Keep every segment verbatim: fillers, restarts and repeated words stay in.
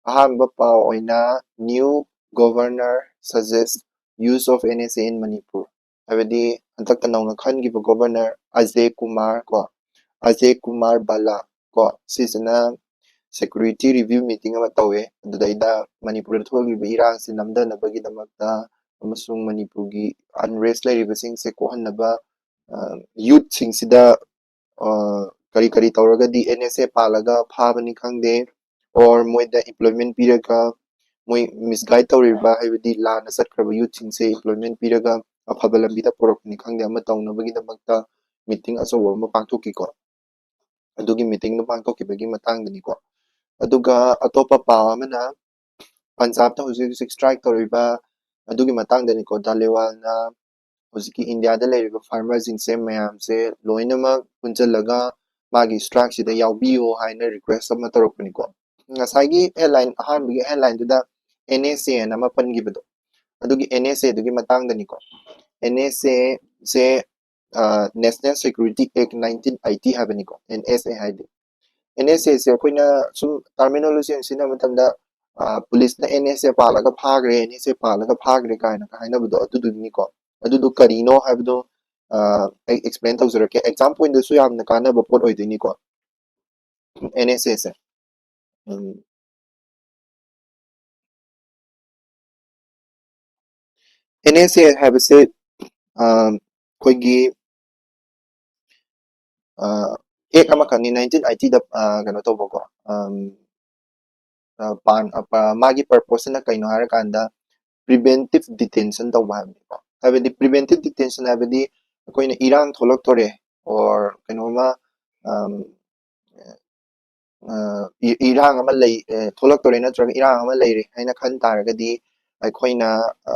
ꯑꯍꯥꯟꯕ ꯄꯥꯎ ꯑꯣꯏꯅ, new governor suggest use of N S A in Manipur, ꯍꯥꯏꯕꯗꯤ ꯍꯟꯗꯛꯇ ꯅꯧꯅ ꯈꯟꯈꯤꯕ ꯒꯣꯚꯔꯅꯔ ꯑꯖꯦ ꯀꯨꯃꯥꯔ ꯀꯣ, ꯑꯖꯦ ꯀꯨꯃꯥꯔ ꯕꯂꯥ ꯀꯣ, ꯁꯤꯁꯤꯅ security review meeting ꯑꯃ ꯇꯧꯋꯦ꯫ ꯑꯗꯨꯗꯩꯗ ꯃꯅꯤꯄꯨꯔꯗ ꯊꯣꯛꯂꯤꯕ ꯏꯔꯥꯡꯁꯤ ꯅꯝꯊꯅꯕꯒꯤꯗꯃꯛꯇ ꯑꯃꯁꯨꯡ ꯃꯅꯤꯄꯨꯔꯒꯤ unrest ꯂꯩꯔꯤꯕꯁꯤꯡꯁꯦ ꯀꯣꯛꯍꯟꯅꯕ, ꯑ, youth ꯁꯤꯡꯁꯤꯗ, ꯑ, ꯀꯔꯤ ꯀꯔꯤ ꯇꯧꯔꯒꯗꯤ N S A ꯄꯥꯜꯂꯒ ꯐꯥꯕꯅꯤ ꯈꯪꯗꯦ, or ꯃꯣꯏꯗ employment ꯄꯤꯔꯒ ꯃꯣꯏ misguide ꯇꯧꯔꯤꯕ, ꯍꯥꯏꯕꯗꯤ ꯂꯥꯟꯅ ꯆꯠꯈ꯭ꯔꯕ youth ꯁꯤꯡꯁꯦ employment ꯄꯤꯔꯒ ꯑꯐꯕ ꯂꯝꯕꯤꯗ ꯄꯨꯔꯛꯄꯅꯤ ꯈꯪꯗꯦ, ꯑꯃ ꯇꯧꯅꯕꯒꯤꯗꯃꯛꯇ meeting ꯑꯆꯧꯕ ꯑꯃ ꯄꯥꯡꯊꯣꯛꯈꯤꯀꯣ꯫ ꯑꯗꯨꯒꯤ meeting ꯗꯣ ꯄꯥꯡꯊꯣꯛꯈꯤꯕꯒꯤ ꯃꯇꯥꯡꯗꯅꯤꯀꯣ꯫ ꯑꯗꯨꯒ ꯑꯇꯣꯞꯄ ꯄꯥꯎ ꯑꯃꯅ ꯄꯟꯖꯥꯕꯇ ꯍꯧꯖꯤꯛ ꯍꯧꯖꯤꯛ strike ꯇꯧꯔꯤꯕ ꯑꯗꯨꯒꯤ ꯃꯇꯥꯡꯗꯅꯤꯀꯣ꯫ ꯙꯥꯂꯤꯋꯥꯜꯅ ꯍꯧꯖꯤꯛꯀꯤ ꯏꯟꯗꯤꯌꯥꯗ ꯂꯩꯔꯤꯕ farmer ꯁꯤꯡꯁꯦ ꯃꯌꯥꯝꯁꯦ ꯂꯣꯏꯅꯃꯛ ꯄꯨꯟꯁꯤꯜꯂꯒ ꯃꯥꯒꯤ strike ꯁꯤꯗ ꯌꯥꯎꯕꯤꯌꯨ ꯍꯥꯏꯅ request ꯑꯃ ꯇꯧꯔꯛꯄꯅꯤꯀꯣ꯫ ꯉꯁꯥꯏꯒꯤ headline, ꯑꯍꯥꯟꯕꯒꯤ headline ꯗꯨꯗ N S A ꯑꯅ ꯑꯃ ꯄꯟꯈꯤꯕꯗꯣ, ꯑꯗꯨꯒꯤ N S A ꯗꯨꯒꯤ ꯃꯇꯥꯡꯗꯅꯤꯀꯣ꯫ N S A ꯁꯦ, ꯑ, National Security Act nineteen eighty ꯍꯥꯏꯕꯅꯤꯀꯣ, N S A ꯍꯥꯏꯗꯤ꯫ N S A ꯁꯦ ꯑꯩꯈꯣꯏꯅ ꯁꯨꯝ terminology ꯑꯣꯏꯅ ꯁꯤꯖꯤꯟꯅꯕ ꯃꯇꯝꯗ, ꯑ, police ꯅ N S A ꯄꯥꯜꯂꯒ ꯐꯥꯈ꯭ꯔꯦ, N S A ꯄꯥꯜꯂꯒ ꯐꯥꯈ꯭ꯔꯦ ꯀꯥꯏꯅꯒ ꯍꯥꯏꯅꯕꯗꯣ ꯑꯗꯨꯗꯨꯅꯤꯀꯣ꯫ ꯑꯗꯨꯗꯣ ꯀꯔꯤꯅꯣ ꯍꯥꯏꯕꯗꯣ, ꯑ, ꯑꯩ explain ꯇꯧꯖꯔꯛꯀꯦ꯫ Exam point ꯇꯁꯨ ꯌꯥꯝꯅ ꯀꯥꯟꯅꯕ ꯄꯣꯠ ꯑꯣꯏꯗꯣꯏꯅꯤꯀꯣ꯫ N S A say. Um. N S A ꯍꯥꯏꯕꯁꯦ, ꯑ, ꯑꯩꯈꯣꯏꯒꯤ, ꯑ, act ꯑꯃꯈꯛꯅꯤ, nineteen eighty ꯗ, ꯑ, ꯀꯩꯅꯣ ꯇꯧꯕꯀꯣ, ꯑꯝ, ꯑ, ꯄꯥꯟ-, ꯑ, ꯄ-, ꯃꯥꯒꯤ purpose ꯁꯤꯅ ꯀꯩꯅꯣ ꯍꯥꯏꯔꯀꯥꯟꯗ preventive detention ꯇꯧꯕ ꯍꯥꯏꯕꯅꯤꯀꯣ꯫ ꯍꯥꯏꯕꯗꯤ preventive detention ꯍꯥꯏꯕꯗꯤ ꯑꯩꯈꯣꯏꯅ ꯏꯔꯥꯡ ꯊꯣꯛꯂꯛꯇꯣꯔꯦ, or ꯀꯩꯅꯣꯝꯃ, ꯑꯝ, ꯑ, ꯏ-, ꯏꯔꯥꯡ ꯑꯃ ꯂꯩ, ꯑ, ꯊꯣꯛꯂꯛꯇꯣꯔꯦ ꯅꯠꯇ꯭ꯔꯒ ꯏꯔꯥꯡ ꯑꯃ ꯂꯩꯔꯦ ꯍꯥꯏꯅ ꯈꯟ ꯇꯥꯔꯒꯗꯤ ꯑꯩꯈꯣꯏꯅ, ꯑ,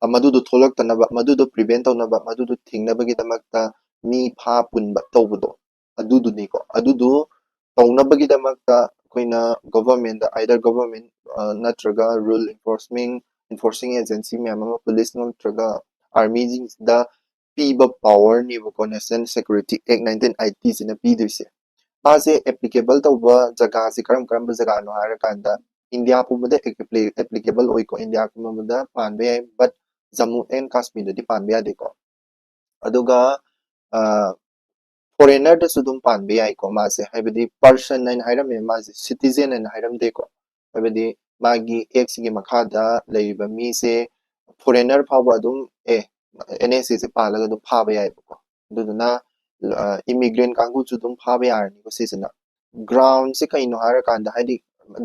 ꯑ, ꯃꯗꯨꯗꯣ ꯊꯣꯛꯂꯛꯇꯅꯕ, ꯃꯗꯨꯗꯣ prevent ꯇꯧꯅꯕ, ꯃꯗꯨꯗꯣ ꯊꯤꯡꯅꯕꯒꯤꯗꯃꯛꯇ ꯃꯤ ꯐꯥ ꯄꯨꯟꯕ ꯇꯧꯕꯗꯣ, ꯑꯗꯨꯗꯨꯅꯤꯀꯣ꯫ ꯑꯗꯨꯗꯨ ꯇꯧꯅꯕꯒꯤꯗꯃꯛꯇ ꯑꯩꯈꯣꯏꯅ government ꯇ, either government, ꯑ, ꯅꯠꯇ꯭ꯔꯒ rule enforcement, enforcing agency ꯃꯌꯥꯝ ꯑꯃ, police ꯅꯠꯇ꯭ꯔꯒ army ꯁꯤꯡꯁꯤꯗ ꯄꯤꯕ power ꯅꯦꯕꯀꯣ National Security Act nineteen eighty ꯁꯤꯅ ꯄꯤꯗꯣꯏꯁꯦ꯫ ꯃꯥꯁꯦ applicable ꯇꯧꯕ ꯖꯒꯥꯁꯦ ꯀꯔꯝ ꯀꯔꯝꯕ ꯖꯒꯥꯅꯣ ꯍꯥꯏꯔꯀꯥꯟꯗ, ꯏꯟꯗꯤꯌꯥ ꯄꯨꯝꯕꯗ ꯑꯦꯄ꯭ꯂꯤꯀꯦꯕꯜ ꯑꯣꯏꯀꯣ, ꯏꯟꯗꯤꯌꯥ ꯄꯨꯝꯕꯗ ꯄꯥꯟꯕ ꯌꯥꯏ, but ꯖꯝꯃꯨ ꯑꯦꯟ ꯀꯥꯁꯃꯤꯔꯗꯗꯤ ꯄꯥꯟꯕ ꯌꯥꯗꯦꯀꯣ꯫ ꯑꯗꯨꯒ ꯐꯣꯔꯦꯅꯔꯗꯁꯨ ꯑꯗꯨꯝ ꯄꯥꯟꯕ ꯌꯥꯏꯀꯣ ꯃꯥꯁꯦ, ꯍꯥꯏꯕꯗꯤ ꯄꯔꯁꯟ ꯍꯥꯏꯅ ꯍꯥꯏꯔꯝꯃꯦ, ꯃꯥꯁꯦ ꯁꯤꯇꯤꯖꯦꯟ ꯍꯥꯏꯅ ꯍꯥꯏꯔꯝꯗꯦꯀꯣ꯫ ꯍꯥꯏꯕꯗꯤ ꯃꯥꯒꯤ ꯑꯦꯛꯁꯤꯒꯤ ꯃꯈꯥꯗ ꯂꯩꯔꯤꯕ ꯃꯤꯁꯦ ꯐꯣꯔꯦꯅꯔ ꯐꯥꯎꯕ ꯑꯗꯨꯝ ꯑꯦ ꯑꯦꯟ ꯑꯦꯁ ꯑꯦꯁꯦ ꯄꯥꯜꯂꯒ ꯑꯗꯨꯝ ꯐꯥꯕ ꯌꯥꯏꯕꯀꯣ꯫ ꯑꯗꯨꯗꯨꯅ ꯏꯃꯤꯒ꯭ꯔꯦꯟ ꯀꯥꯡꯕꯨꯁꯨ ꯑꯗꯨꯝ ꯐꯥꯕ ꯌꯥꯔꯅꯤꯀꯣ ꯁꯤꯁꯤꯅ꯫ ꯒ꯭ꯔꯥꯎꯟꯁꯦ ꯀꯩꯅꯣ ꯍꯥꯏꯔꯀꯥꯟꯗ, ꯍꯥꯏꯗꯤ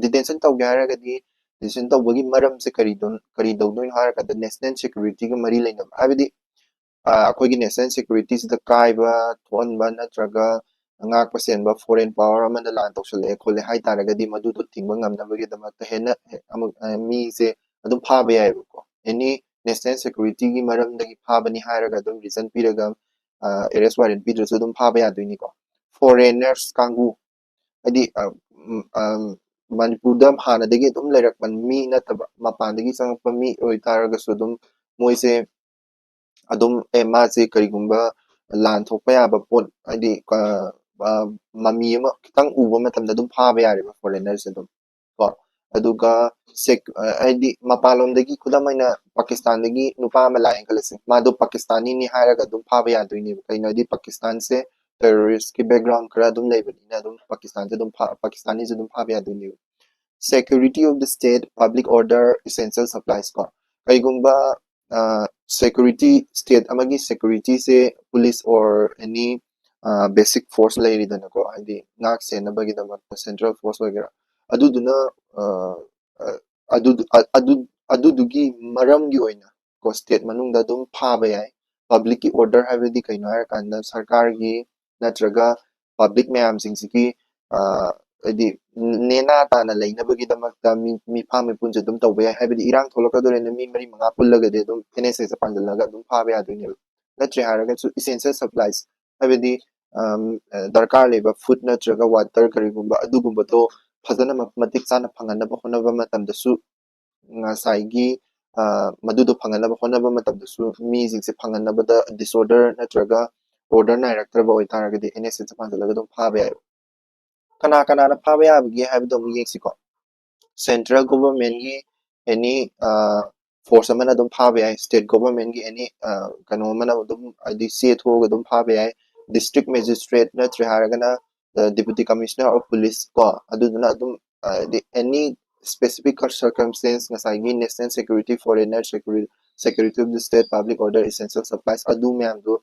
ꯗꯤꯇꯦꯟꯁꯟ ꯇꯧꯒꯦ ꯍꯥꯏꯔꯒꯗꯤ ꯗꯤꯇꯦꯟꯁꯟ ꯇꯧꯕꯒꯤ ꯃꯔꯝꯁꯦ ꯀꯔꯤꯗꯣ ꯀꯔꯤ ꯇꯧꯗꯣꯏꯅꯣ ꯍꯥꯏꯔꯀꯥꯟꯗ ꯅꯦꯁꯅꯦꯜ ꯁꯦꯀ꯭ꯌꯨꯔꯤꯇꯤꯒ ꯃꯔꯤ ꯂꯩꯅꯕ, ꯍꯥꯏꯕꯗꯤ ꯑꯩꯈꯣꯏꯒꯤ ꯅꯦꯁꯅꯦꯜ ꯁꯦꯀ꯭ꯌꯨꯔꯤꯇꯤꯁꯤꯗ ꯀꯥꯏꯕ ꯊꯣꯛꯍꯟꯕ ꯅꯠꯇ꯭ꯔꯒ ꯉꯥꯛꯄ ꯁꯦꯟꯕ ꯐꯣꯔꯦꯟ ꯄꯋꯥꯔ ꯑꯃꯅ ꯂꯥꯟ ꯇꯧꯁꯜꯂꯛꯑꯦ ꯈꯣꯠꯂꯦ ꯍꯥꯏꯇꯥꯔꯒꯗꯤ ꯃꯗꯨꯗꯣ ꯊꯤꯡꯕ ꯉꯝꯅꯕꯒꯤꯗꯃꯛꯇ ꯍꯦꯟꯅ ꯑꯃꯨꯛ ꯃꯤꯁꯦ ꯑꯗꯨꯝ ꯐꯥꯕ ꯌꯥꯏꯑꯕꯀꯣ꯫ ꯑꯦꯅꯤ ꯅꯦꯁꯅꯦꯜ ꯁꯦꯀ꯭ꯌꯨꯔꯤꯇꯤꯒꯤ ꯃꯔꯝꯗꯒꯤ ꯐꯥꯕꯅꯤ ꯍꯥꯏꯔꯒ ꯑꯗꯨꯝ ꯔꯤꯖꯟ ꯄꯤꯔꯒ ꯑꯦꯔꯦꯁ ꯋꯥꯔꯦꯟ ꯄꯤꯗ꯭ꯔꯁꯨ ꯑꯗꯨꯝ ꯐꯥꯕ ꯌꯥꯗꯣꯏꯅꯤꯀꯣ꯫ ꯐꯣꯔꯦꯅꯔꯁ ꯀꯥꯡꯕꯨ, ꯍꯥꯏꯗꯤ ꯃꯅꯤꯄꯨꯔꯗ ꯍꯥꯟꯅꯗꯒꯤ ꯑꯗꯨꯝ ꯂꯩꯔꯛꯄ ꯃꯤ ꯅꯠꯇꯕ ꯃꯄꯥꯟꯗꯒꯤ ꯆꯪꯉꯛꯄ ꯃꯤ ꯑꯣꯏꯇꯥꯔꯒꯁꯨ ꯑꯗꯨꯝ ꯃꯣꯏꯁꯦ ꯑꯗꯨꯝ ꯑꯦ ꯃꯥꯁꯦ ꯀꯔꯤꯒꯨꯝꯕ ꯂꯥꯟ ꯊꯣꯛꯄ ꯌꯥꯕ ꯄꯣꯠ, ꯍꯥꯏꯗꯤ ꯃꯃꯤ ꯑꯃ ꯈꯤꯇꯪ ꯎꯕ ꯃꯇꯝꯗ ꯑꯗꯨꯝ ꯐꯥꯕ ꯌꯥꯔꯦꯕ ꯐꯣꯔꯦꯅꯔꯁꯦ ꯑꯗꯨꯝ ꯀꯣ꯫ ꯑꯗꯨꯒ ꯍꯥꯏꯗꯤ ꯃꯄꯥꯟꯂꯣꯝꯗꯒꯤ, ꯈꯨꯗꯝ ꯑꯣꯏꯅ ꯄꯥꯀꯤꯁꯇꯥꯟꯗꯒꯤ ꯅꯨꯄꯥ ꯑꯃ ꯂꯥꯛꯑꯦꯅ ꯈꯜꯂꯁꯦ, ꯃꯥꯗꯣ ꯄꯥꯀꯤꯁꯇꯥꯅꯤꯅꯤ ꯍꯥꯏꯔꯒ ꯑꯗꯨꯝ ꯐꯥꯕ ꯌꯥꯗꯣꯏꯅꯦꯕ꯫ ꯀꯩꯅꯣ ꯍꯥꯏꯗꯤ ꯄꯥꯀꯤꯁꯇꯥꯟꯁꯦ ꯇꯦꯔꯣꯔꯤꯁꯀꯤ ꯕꯦꯛꯒ꯭ꯔꯥꯎꯟ ꯈꯔ ꯑꯗꯨꯝ ꯂꯩꯕꯅꯤꯅ ꯑꯗꯨꯝ ꯄꯥꯀꯤꯁꯇꯥꯟꯁꯦ ꯑꯗꯨꯝ ꯄꯥꯀꯤꯁꯇꯥꯅꯤꯁꯦ ꯑꯗꯨꯝ ꯐꯥꯕ ꯌꯥꯗꯣꯏꯅꯦꯕ꯫ Security of the state, public order, essential supplies ꯀꯣ꯫ ꯀꯩꯒꯨꯝꯕ ꯁꯦꯀ꯭ꯌꯨꯔꯤꯇꯤ, ꯁ꯭ꯇꯦꯠ ꯑꯃꯒꯤ ꯁꯦꯀ꯭ꯌꯨꯔꯤꯇꯤꯁꯦ police or any basic force ꯂꯩꯔꯤꯗꯅꯀꯣ, ꯍꯥꯏꯗꯤ ꯉꯥꯛ ꯁꯦꯟꯅꯕꯒꯤꯗꯃꯛꯇ ꯁꯦꯟꯇ꯭ꯔꯦꯜ ꯐꯣꯔꯁ ꯑꯣꯏꯒꯦꯔꯥ, ꯑꯗꯨꯗꯨꯅ ꯑꯗꯨꯗꯨꯒꯤ ꯃꯔꯝꯒꯤ ꯑꯣꯏꯅ ꯀꯣ ꯁ꯭ꯇꯦꯠ ꯃꯅꯨꯡꯗ ꯑꯗꯨꯝ ꯐꯥꯕ ꯌꯥꯏ꯫ ꯄꯕ꯭ꯂꯤꯛꯀꯤ ꯑꯣꯔꯗꯔ ꯍꯥꯏꯕꯗꯤ ꯀꯩꯅꯣ ꯍꯥꯏꯔꯀꯥꯟꯗ ꯁꯔꯀꯥꯔꯒꯤ ꯅꯠꯇ꯭ꯔꯒ ꯄꯕ꯭ꯂꯤꯛ ꯃꯌꯥꯝꯁꯤꯡꯁꯤꯒꯤ ꯍꯥꯏꯗꯤ ꯅꯦꯅꯥ ꯇꯥꯅ ꯂꯩꯅꯕꯒꯤꯗꯃꯛꯇ ꯃꯤ ꯃꯤꯐꯥ ꯃꯤꯄꯨꯟꯁꯦ ꯑꯗꯨꯝ ꯇꯧꯕ ꯌꯥꯏ꯫ ꯍꯥꯏꯕꯗꯤ ꯏꯔꯥꯡ ꯊꯣꯛꯂꯛꯀꯗꯣꯔꯦꯅ ꯃꯤ ꯃꯔꯤ ꯃꯉꯥ ꯄꯨꯜꯂꯒꯗꯤ ꯑꯗꯨꯝ ꯑꯦꯟ ꯑꯦꯁ ꯑꯦꯁꯇ ꯄꯥꯟꯁꯤꯜꯂꯒ ꯑꯗꯨꯝ ꯐꯥꯕ ꯌꯥꯗꯣꯏꯅꯦꯕ꯫ ꯅꯠꯇ꯭ꯔꯦ ꯍꯥꯏꯔꯒꯁꯨ ꯏꯁꯦꯟꯁꯤꯌꯦꯜ ꯁꯄ꯭ꯂꯥꯏꯁ, ꯍꯥꯏꯕꯗꯤ ꯗꯔꯀꯥꯔ ꯂꯩꯕ ꯐꯨꯗ ꯅꯠꯇ꯭ꯔꯒ ꯋꯥꯇꯔ ꯀꯔꯤꯒꯨꯝꯕ ꯑꯗꯨꯒꯨꯝꯕꯗꯣ ꯐꯖꯅ ꯃꯇꯤꯛ ꯆꯥꯅ ꯐꯪꯍꯟꯅꯕ ꯍꯣꯠꯅꯕ ꯃꯇꯝꯗꯁꯨ ꯉꯁꯥꯏꯒꯤ ꯃꯗꯨꯗꯣ ꯐꯪꯍꯟꯅꯕ ꯍꯣꯠꯅꯕ ꯃꯇꯝꯗꯁꯨ ꯃꯤꯁꯤꯡꯁꯦ ꯐꯪꯍꯟꯅꯕꯗ ꯗꯤꯁꯑꯣꯔꯗꯔ ꯅꯠꯇ꯭ꯔꯒ ꯑꯣꯔꯗꯔ ꯅꯥꯏꯔꯛꯇ꯭ꯔꯕ ꯑꯣꯏꯇꯥꯔꯒꯗꯤ ꯑꯦꯟ ꯑꯦꯁ ꯑꯦꯁꯇ ꯄꯥꯟꯁꯤꯜꯂꯒ ꯑꯗꯨꯝ ꯐꯥꯕ ꯌꯥꯏꯑꯕ꯫ ꯀꯅꯥ ꯀꯅꯥꯅ ꯐꯥꯕ ꯌꯥꯕꯒꯦ ꯍꯥꯏꯕꯗꯣ ꯑꯃꯨꯛ ꯌꯦꯡꯁꯤꯀꯣ꯫ central government ꯒꯤ any force ꯑꯃꯅ ꯑꯗꯨꯝ ꯐꯥꯕ ꯌꯥꯏ, state government ꯒꯤ any ꯀꯩꯅꯣ ꯑꯃꯅ ꯑꯗꯨꯝ, ꯍꯥꯏꯗꯤ ꯆꯦ ꯊꯣꯛꯑꯒ ꯑꯗꯨꯝ ꯐꯥꯕ ꯌꯥꯏ, district magistrate ꯅꯠꯇ꯭ꯔꯦ ꯍꯥꯏꯔꯒꯅ deputy commissioner of police ꯀꯣ, ꯑꯗꯨꯗꯨꯅ ꯑꯗꯨꯝ ꯍꯥꯏꯗꯤ any specific circumstance, ꯉꯁꯥꯏꯒꯤ national security, foreigner security, security of the state, public order, essential supplies, ꯑꯗꯨ ꯃꯌꯥꯝꯗꯨ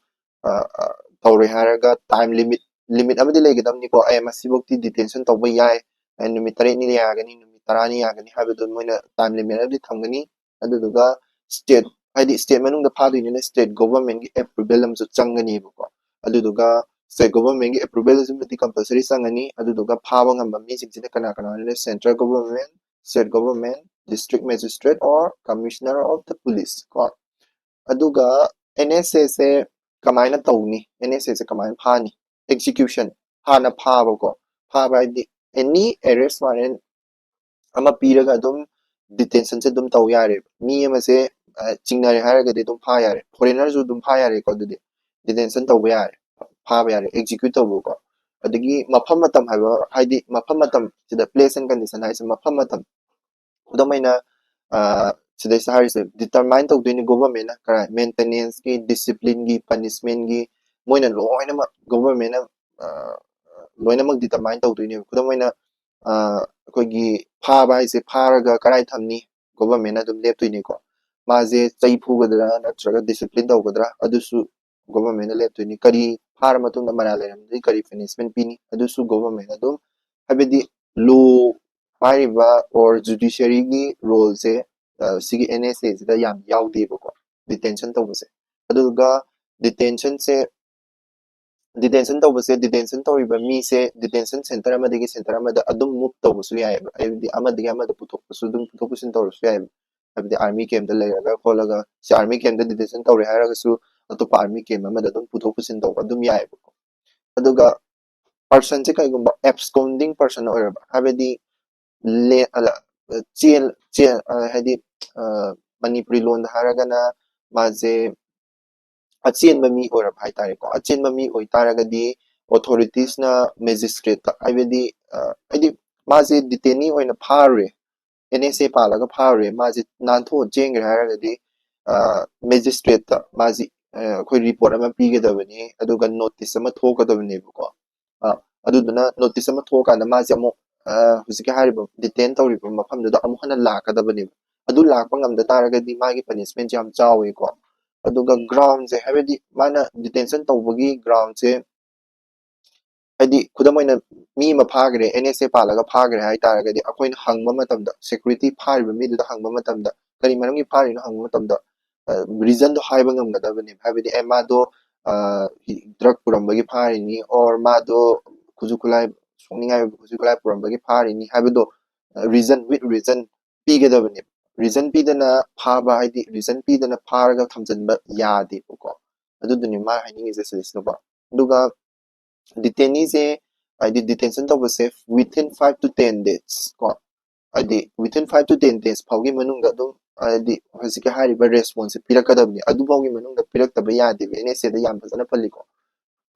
ꯇꯧꯔꯦ ꯍꯥꯏꯔꯒ time limit, limit ꯑꯃꯗꯤ ꯂꯩꯒꯗꯕꯅꯤꯀꯣ꯫ ꯑꯦ, ꯃꯁꯤꯐꯧꯗꯤ detention ꯇꯧꯕ ꯌꯥꯏ, ꯅꯨꯃꯤꯠ ꯇꯔꯦꯠꯅꯤ ꯌꯥꯒꯅꯤ, ꯅꯨꯃꯤꯠ ꯇꯔꯥꯅꯤ ꯌꯥꯒꯅꯤ ꯍꯥꯏꯕꯗꯣ ꯃꯣꯏꯅ time limit ꯑꯃꯗꯤ ꯊꯝꯒꯅꯤ꯫ ꯑꯗꯨꯗꯨꯒ state, ꯍꯥꯏꯗꯤ state ꯃꯅꯨꯡꯗ ꯐꯥꯗꯣꯏꯅꯤꯅ state government ꯒꯤ approval ꯑꯃꯁꯨ ꯆꯪꯒꯅꯤꯕꯀꯣ꯫ ꯑꯗꯨꯗꯨꯒ state government ꯒꯤ approval ꯑꯁꯤꯃꯗꯤ compulsory ꯆꯪꯒꯅꯤ꯫ ꯑꯗꯨꯗꯨꯒ ꯐꯥꯕ ꯉꯝꯕ ꯃꯤꯁꯤꯡꯁꯤꯅ ꯀꯅꯥ ꯀꯅꯥꯅꯣ? Central government, state government, district magistrate or commissioner of the police ꯀꯣ꯫ ꯑꯗꯨꯒ NSA ꯁꯦ ꯀꯃꯥꯏꯅ ꯇꯧꯅꯤ? NSA ꯁꯦ ꯀꯃꯥꯏꯅ ꯐꯥꯅꯤ? Execution, ꯍꯥꯟꯅ ꯐꯥꯕꯀꯣ꯫ ꯐꯥꯕ ꯍꯥꯏꯗꯤ any arrest warrant ꯑꯃ ꯄꯤꯔꯒ ꯑꯗꯨꯝ detention ꯁꯦ ꯑꯗꯨꯝ ꯇꯧ ꯌꯥꯔꯦꯕ꯫ ꯃꯤ ꯑꯃꯁꯦ ꯆꯤꯡꯅꯔꯦ ꯍꯥꯏꯔꯒꯗꯤ ꯑꯗꯨꯝ ꯐꯥ ꯌꯥꯔꯦ, foreigner ꯁꯨ ꯑꯗꯨꯝ ꯐꯥ ꯌꯥꯔꯦꯀꯣ꯫ ꯑꯗꯨꯗꯤ detention ꯇꯧꯕ ꯌꯥꯔꯦ, ꯐꯥꯕ ꯌꯥꯔꯦ, execute ꯇꯧꯕꯀꯣ꯫ ꯑꯗꯒꯤ ꯃꯐꯝ ꯃꯇꯝ ꯍꯥꯏꯕ, ꯍꯥꯏꯗꯤ ꯃꯐꯝ ꯃꯇꯝ ꯁꯤꯗ place and condition ꯍꯥꯏꯁꯦ ꯃꯐꯝ ꯃꯇꯝ꯫ ꯈꯨꯗꯝ ꯑꯣꯏꯅ ꯁꯤꯗꯩꯁꯤꯗ ꯍꯥꯏꯔꯤꯁꯦ determine ꯇꯧꯗꯣꯏꯅꯤ government ꯅ ꯀꯔꯥꯏ, maintenance ꯀꯤ, discipline ꯒꯤ, punishment ꯒꯤ, ꯃꯣꯏꯅ ꯂꯣꯏꯅꯃꯛ government ꯅ ꯂꯣꯏꯅꯃꯛ determine ꯇꯧꯗꯣꯏꯅꯦꯕ꯫ ꯈꯨꯗꯝ ꯑꯣꯏꯅ ꯑꯩꯈꯣꯏꯒꯤ ꯐꯥꯕ ꯍꯥꯏꯁꯦ, ꯐꯥꯔꯒ ꯀꯔꯥꯏ ꯊꯝꯅꯤ? Government ꯅ ꯑꯗꯨꯝ ꯂꯦꯞꯇꯣꯏꯅꯤꯀꯣ꯫ ꯃꯥꯁꯦ ꯆꯩ ꯐꯨꯒꯗ꯭ꯔꯥ ꯅꯠꯇ꯭ꯔꯒ discipline ꯇꯧꯒꯗ꯭ꯔꯥ, ꯑꯗꯨꯁꯨ government ꯅ ꯂꯦꯞꯇꯣꯏꯅꯤ꯫ ꯀꯔꯤ ꯐꯥꯔ ꯃꯇꯨꯡꯗ ꯃꯔꯥꯜ ꯂꯩꯔꯝꯃꯗꯤ ꯀꯔꯤ punishment ꯄꯤꯅꯤ, ꯑꯗꯨꯁꯨ government ꯅ ꯑꯗꯨꯝ, ꯍꯥꯏꯕꯗꯤ law ꯍꯥꯏꯔꯤꯕ or judiciary ꯒꯤ role ꯁꯦ ꯁꯤꯒꯤ NSA ꯁꯤꯗ ꯌꯥꯝ ꯌꯥꯎꯗꯦꯕꯀꯣ, detention ꯇꯧꯕꯁꯦ꯫ ꯑꯗꯨꯒ detention ꯁꯦ detention ꯇꯧꯕꯁꯦ, detention ꯇꯧꯔꯤꯕ ꯃꯤꯁꯦ detention center ꯑꯃꯗꯒꯤ center ꯑꯃꯗ ꯑꯗꯨꯝ move ꯇꯧꯕꯁꯨ ꯌꯥꯏꯑꯕ꯫ ꯍꯥꯏꯕꯗꯤ ꯑꯃꯗꯒꯤ ꯑꯃꯗ ꯄꯨꯊꯣꯛꯄꯁꯨ, ꯑꯗꯨꯝ ꯄꯨꯊꯣꯛ ꯄꯨꯁꯤꯟ ꯇꯧꯔꯁꯨ ꯌꯥꯏꯑꯕ꯫ ꯍꯥꯏꯕꯗꯤ army camp ꯇ ꯂꯩꯔꯒ ꯈꯣꯠꯂꯒ, ꯁꯤ army camp ꯇ detention ꯇꯧꯔꯦ ꯍꯥꯏꯔꯒꯁꯨ ꯑꯇꯣꯞꯄ army camp ꯑꯃꯗ ꯑꯗꯨꯝ ꯄꯨꯊꯣꯛ ꯄꯨꯁꯤꯟ ꯇꯧꯕ ꯑꯗꯨꯝ ꯌꯥꯏꯑꯕꯀꯣ꯫ ꯑꯗꯨꯒ person ꯁꯦ ꯀꯩꯒꯨꯝꯕ absconding person ꯑꯣꯏꯔꯕ, ꯍꯥꯏꯕꯗꯤ ꯆꯦꯟ, ꯆꯦꯟ, ꯍꯥꯏꯗꯤ ꯃꯅꯤꯄꯨꯔꯤ ꯂꯣꯟꯗ ꯍꯥꯏꯔꯒꯅ ꯃꯥꯁꯦ ꯑꯆꯦꯟꯕ ꯃꯤ ꯑꯣꯏꯔꯕ ꯍꯥꯏꯇꯥꯔꯦꯀꯣ꯫ ꯑꯆꯦꯟꯕ ꯃꯤ ꯑꯣꯏꯇꯥꯔꯒꯗꯤ authorities ꯅ magistrate ꯇ, ꯍꯥꯏꯕꯗꯤ ꯍꯥꯏꯗꯤ ꯃꯥꯁꯦ detainee ꯑꯣꯏꯅ ꯐꯥꯔꯨꯔꯦ, ꯑꯦꯟ ꯑꯦꯁ ꯑꯦ ꯄꯥꯜꯂꯒ ꯐꯥꯔꯨꯔꯦ, ꯃꯥꯁꯦ ꯅꯥꯟꯊꯣꯛꯑ ꯆꯦꯟꯈ꯭ꯔꯦ ꯍꯥꯏꯔꯒꯗꯤ, ꯃꯦꯖꯤꯁꯇ꯭ꯔꯦꯠꯇ ꯃꯥꯁꯤ, ꯑ, ꯑꯩꯈꯣꯏ ꯔꯤꯄꯣꯔꯠ ꯑꯃ ꯄꯤꯒꯗꯕꯅꯤ, ꯑꯗꯨꯒ ꯅꯣꯇꯤꯁ ꯑꯃ ꯊꯣꯛꯀꯗꯕꯅꯦꯕꯀꯣ꯫ ꯑ, ꯑꯗꯨꯗꯨꯅ ꯅꯣꯇꯤꯁ ꯑꯃ ꯊꯣꯛꯑꯀꯥꯟꯗ ꯃꯥꯁꯦ ꯑꯃꯨꯛ, ꯑ, ꯍꯧꯖꯤꯛꯀꯤ ꯍꯥꯏꯔꯤꯕ ꯗꯤꯇꯦꯟ ꯇꯧꯔꯤꯕ ꯃꯐꯝꯗꯨꯗ ꯑꯃꯨꯛ ꯍꯟꯅ ꯂꯥꯛꯀꯗꯕꯅꯦꯕ꯫ ꯑꯗꯨ ꯂꯥꯛꯄ ꯉꯝꯗ ꯇꯥꯔꯒꯗꯤ ꯃꯥꯒꯤ ꯄꯅꯤꯁꯃꯦꯟꯁꯦ ꯌꯥꯝ ꯆꯥꯎꯋꯦꯀꯣ꯫ ꯑꯗꯨꯒ ꯒ꯭ꯔꯥꯎꯟꯁꯦ, ꯍꯥꯏꯕꯗꯤ ꯃꯥꯅ ꯗꯤꯇꯦꯟꯁꯟ ꯇꯧꯕꯒꯤ ꯒ꯭ꯔꯥꯎꯟꯁꯦ, ꯍꯥꯏꯗꯤ ꯈꯨꯗꯝ ꯑꯣꯏꯅ ꯃꯤ ꯑꯃ ꯐꯥꯈ꯭ꯔꯦ, ꯑꯦꯟ ꯑꯦꯁ ꯑꯦ ꯄꯥꯜꯂꯒ ꯐꯥꯈ꯭ꯔꯦ ꯍꯥꯏ ꯇꯥꯔꯒꯗꯤ, ꯑꯩꯈꯣꯏꯅ ꯍꯪꯕ ꯃꯇꯝꯗ, ꯁꯦꯀ꯭ꯌꯨꯔꯤꯇꯤ ꯐꯥꯔꯤꯕ ꯃꯤꯗꯨꯗ ꯍꯪꯕ ꯃꯇꯝꯗ, ꯀꯔꯤ ꯃꯔꯝꯒꯤ ꯐꯥꯔꯤꯅꯣ ꯍꯪꯕ ꯃꯇꯝꯗ, ꯔꯤꯖꯟꯗꯣ ꯍꯥꯏꯕ ꯉꯝꯒꯗꯕꯅꯦꯕ꯫ ꯍꯥꯏꯕꯗꯤ, ꯑꯦ, ꯃꯥꯗꯣ ꯗ꯭ꯔꯒ ꯄꯨꯔꯝꯕꯒꯤ ꯐꯥꯔꯤꯅꯤ, ꯑꯣꯔ ꯃꯥꯗꯣ ꯈꯨꯠꯁꯨ ꯈꯨꯠꯂꯥꯏ, ꯁꯣꯛꯅꯤꯡꯉꯥꯏ ꯑꯣꯏꯕ ꯈꯨꯠꯁꯨ ꯈꯨꯠꯂꯥꯏ ꯄꯨꯔꯝꯕꯒꯤ ꯐꯥꯔꯤꯅꯤ ꯍꯥꯏꯕꯗꯣ, ꯔꯤꯖꯟ, ꯋꯤꯠ ꯔꯤꯖꯟ ꯄꯤꯒꯗꯕꯅꯦꯕ꯫ ꯔꯤꯖꯟ ꯄꯤꯗꯅ ꯐꯥꯕ ꯍꯥꯏꯗꯤ, ꯔꯤꯖꯟ ꯄꯤꯗꯅ ꯐꯥꯔꯒ ꯊꯝꯖꯤꯟꯕ ꯌꯥꯗꯦꯕꯀꯣ꯫ ꯑꯗꯨꯗꯨꯅꯤ ꯃꯥ ꯍꯥꯏꯅꯤꯡꯉꯤꯁꯦ ꯁꯤꯗꯩꯁꯤꯗꯀꯣ꯫ ꯑꯗꯨꯒ ꯗꯤꯇꯦꯅꯤꯁꯦ, ꯍꯥꯏꯗꯤ ꯗꯤꯇꯦꯟꯁꯟ ꯇꯧꯕꯁꯦ within five to ten days ꯀꯣ, ꯍꯥꯏꯗꯤ within five to ten days ꯐꯥꯎꯒꯤ ꯃꯅꯨꯡꯗ ꯑꯗꯨꯝ, ꯍꯥꯏꯗꯤ ꯍꯧꯖꯤꯛꯀꯤ ꯍꯥꯏꯔꯤꯕ ꯔꯦꯁꯄꯣꯟꯁꯁꯦ ꯄꯤꯔꯛꯀꯗꯕꯅꯤ꯫ ꯑꯗꯨꯐꯥꯎꯒꯤ ꯃꯅꯨꯡꯗ ꯄꯤꯔꯛꯇꯕ ꯌꯥꯗꯦꯕ, ꯑꯦꯟ ꯑꯦꯁ ꯑꯦꯗ ꯌꯥꯝ ꯐꯖꯅ ꯄꯜꯂꯤꯀꯣ꯫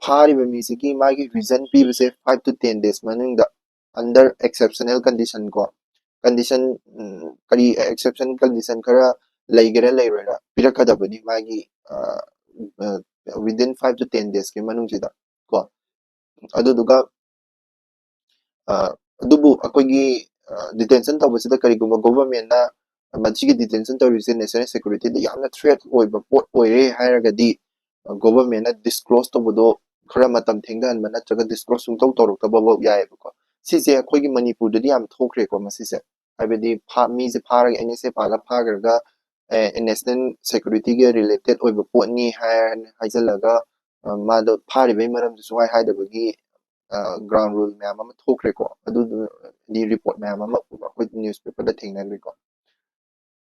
ꯐꯥꯔꯤꯕ ꯃꯤꯁꯤꯒꯤ ꯃꯥꯒꯤ ꯔꯤꯖꯟ ꯄꯤꯕꯁꯦ five to ten days ꯃꯅꯨꯡꯗ, under exceptional condition ꯀꯣ, ꯀꯟꯗꯤꯁꯟ, ꯀꯔꯤ ꯑꯦꯛꯁꯦꯞꯁꯟ ꯀꯟꯗꯤꯁꯟ ꯈꯔ ꯂꯩꯒꯦꯔꯥ ꯂꯩꯔꯣꯏꯔꯥ, ꯄꯤꯔꯛꯀꯗꯕꯅꯤ ꯃꯥꯒꯤ, within five to ten days ꯀꯤ ꯃꯅꯨꯡꯁꯤꯗ ꯀꯣ꯫ ꯑꯗꯨꯗꯨꯒ, ꯑ, ꯑꯗꯨꯕꯨ ꯑꯩꯈꯣꯏꯒꯤ ꯗꯤꯇꯦꯟꯁꯟ ꯇꯧꯕꯁꯤꯗ ꯀꯔꯤꯒꯨꯝꯕ ꯒꯣꯚꯔꯟꯃꯦꯟꯠꯅ ꯃꯁꯤꯒꯤ ꯗꯤꯇꯦꯟꯁꯟ ꯇꯧꯔꯤꯁꯦ ꯅꯦꯁꯅꯦꯜ ꯁꯦꯀ꯭ꯌꯨꯔꯤꯇꯤꯗ ꯌꯥꯝꯅ ꯊ꯭ꯔꯦꯠ ꯑꯣꯏꯕ ꯄꯣꯠ ꯑꯣꯏꯔꯦ ꯍꯥꯏꯔꯒꯗꯤ, ꯒꯣꯚꯔꯟꯃꯦꯟꯠꯅ ꯗꯤꯁꯀ꯭ꯂꯣꯁ ꯇꯧꯕꯗꯣ ꯈꯔ ꯃꯇꯝ ꯊꯦꯡꯊꯍꯟꯕ ꯅꯠꯇ꯭ꯔꯒ ꯗꯤꯁꯀ꯭ꯂꯣꯁ ꯁꯨꯡꯇꯧ ꯇꯧꯔꯛꯇꯕ ꯐꯥꯎ ꯌꯥꯏꯑꯕꯀꯣ꯫ ꯁꯤꯁꯦ ꯑꯩꯈꯣꯏꯒꯤ ꯃꯅꯤꯄꯨꯔꯗꯗꯤ ꯌꯥꯝ ꯊꯣꯛꯈ꯭ꯔꯦꯀꯣ ꯃꯁꯤꯁꯦ꯫ ꯍꯥꯏꯕꯗꯤ ꯐꯥ-, ꯃꯤꯁꯦ ꯐꯥꯔꯒ, ꯑꯦꯟ ꯑꯦꯁ ꯑꯦ ꯄꯥꯜꯂ ꯐꯥꯈ꯭ꯔꯒ, ꯑꯦ, ꯅꯦꯁꯅꯦꯜ ꯁꯦꯀ꯭ꯌꯨꯔꯤꯇꯤꯒ ꯔꯤꯂꯦꯇꯦꯠ ꯑꯣꯏꯕ ꯄꯣꯠꯅꯤ ꯍꯥꯏꯔ ꯍꯥꯏꯖꯜꯂꯒ, ꯑ, ꯃꯥꯗꯣ ꯐꯥꯔꯤꯕꯒꯤ ꯃꯔꯝꯗꯨ ꯁꯨꯡꯍꯥꯏ ꯍꯥꯏꯗꯕꯒꯤ, ꯑ, ꯒ꯭ꯔꯥꯎꯟ ꯔꯨꯜ ꯃꯌꯥꯝ ꯑꯃ ꯊꯣꯛꯈ꯭ꯔꯦꯀꯣ꯫ ꯑꯗꯨꯗꯨꯗꯤ ꯔꯤꯄꯣꯔꯠ ꯃꯌꯥꯝ ꯑꯃ ꯑꯩꯈꯣꯏ ꯅ꯭ꯌꯨꯁ ꯄꯦꯄꯔꯗ ꯊꯦꯡꯅꯈ꯭ꯔꯦꯀꯣ꯫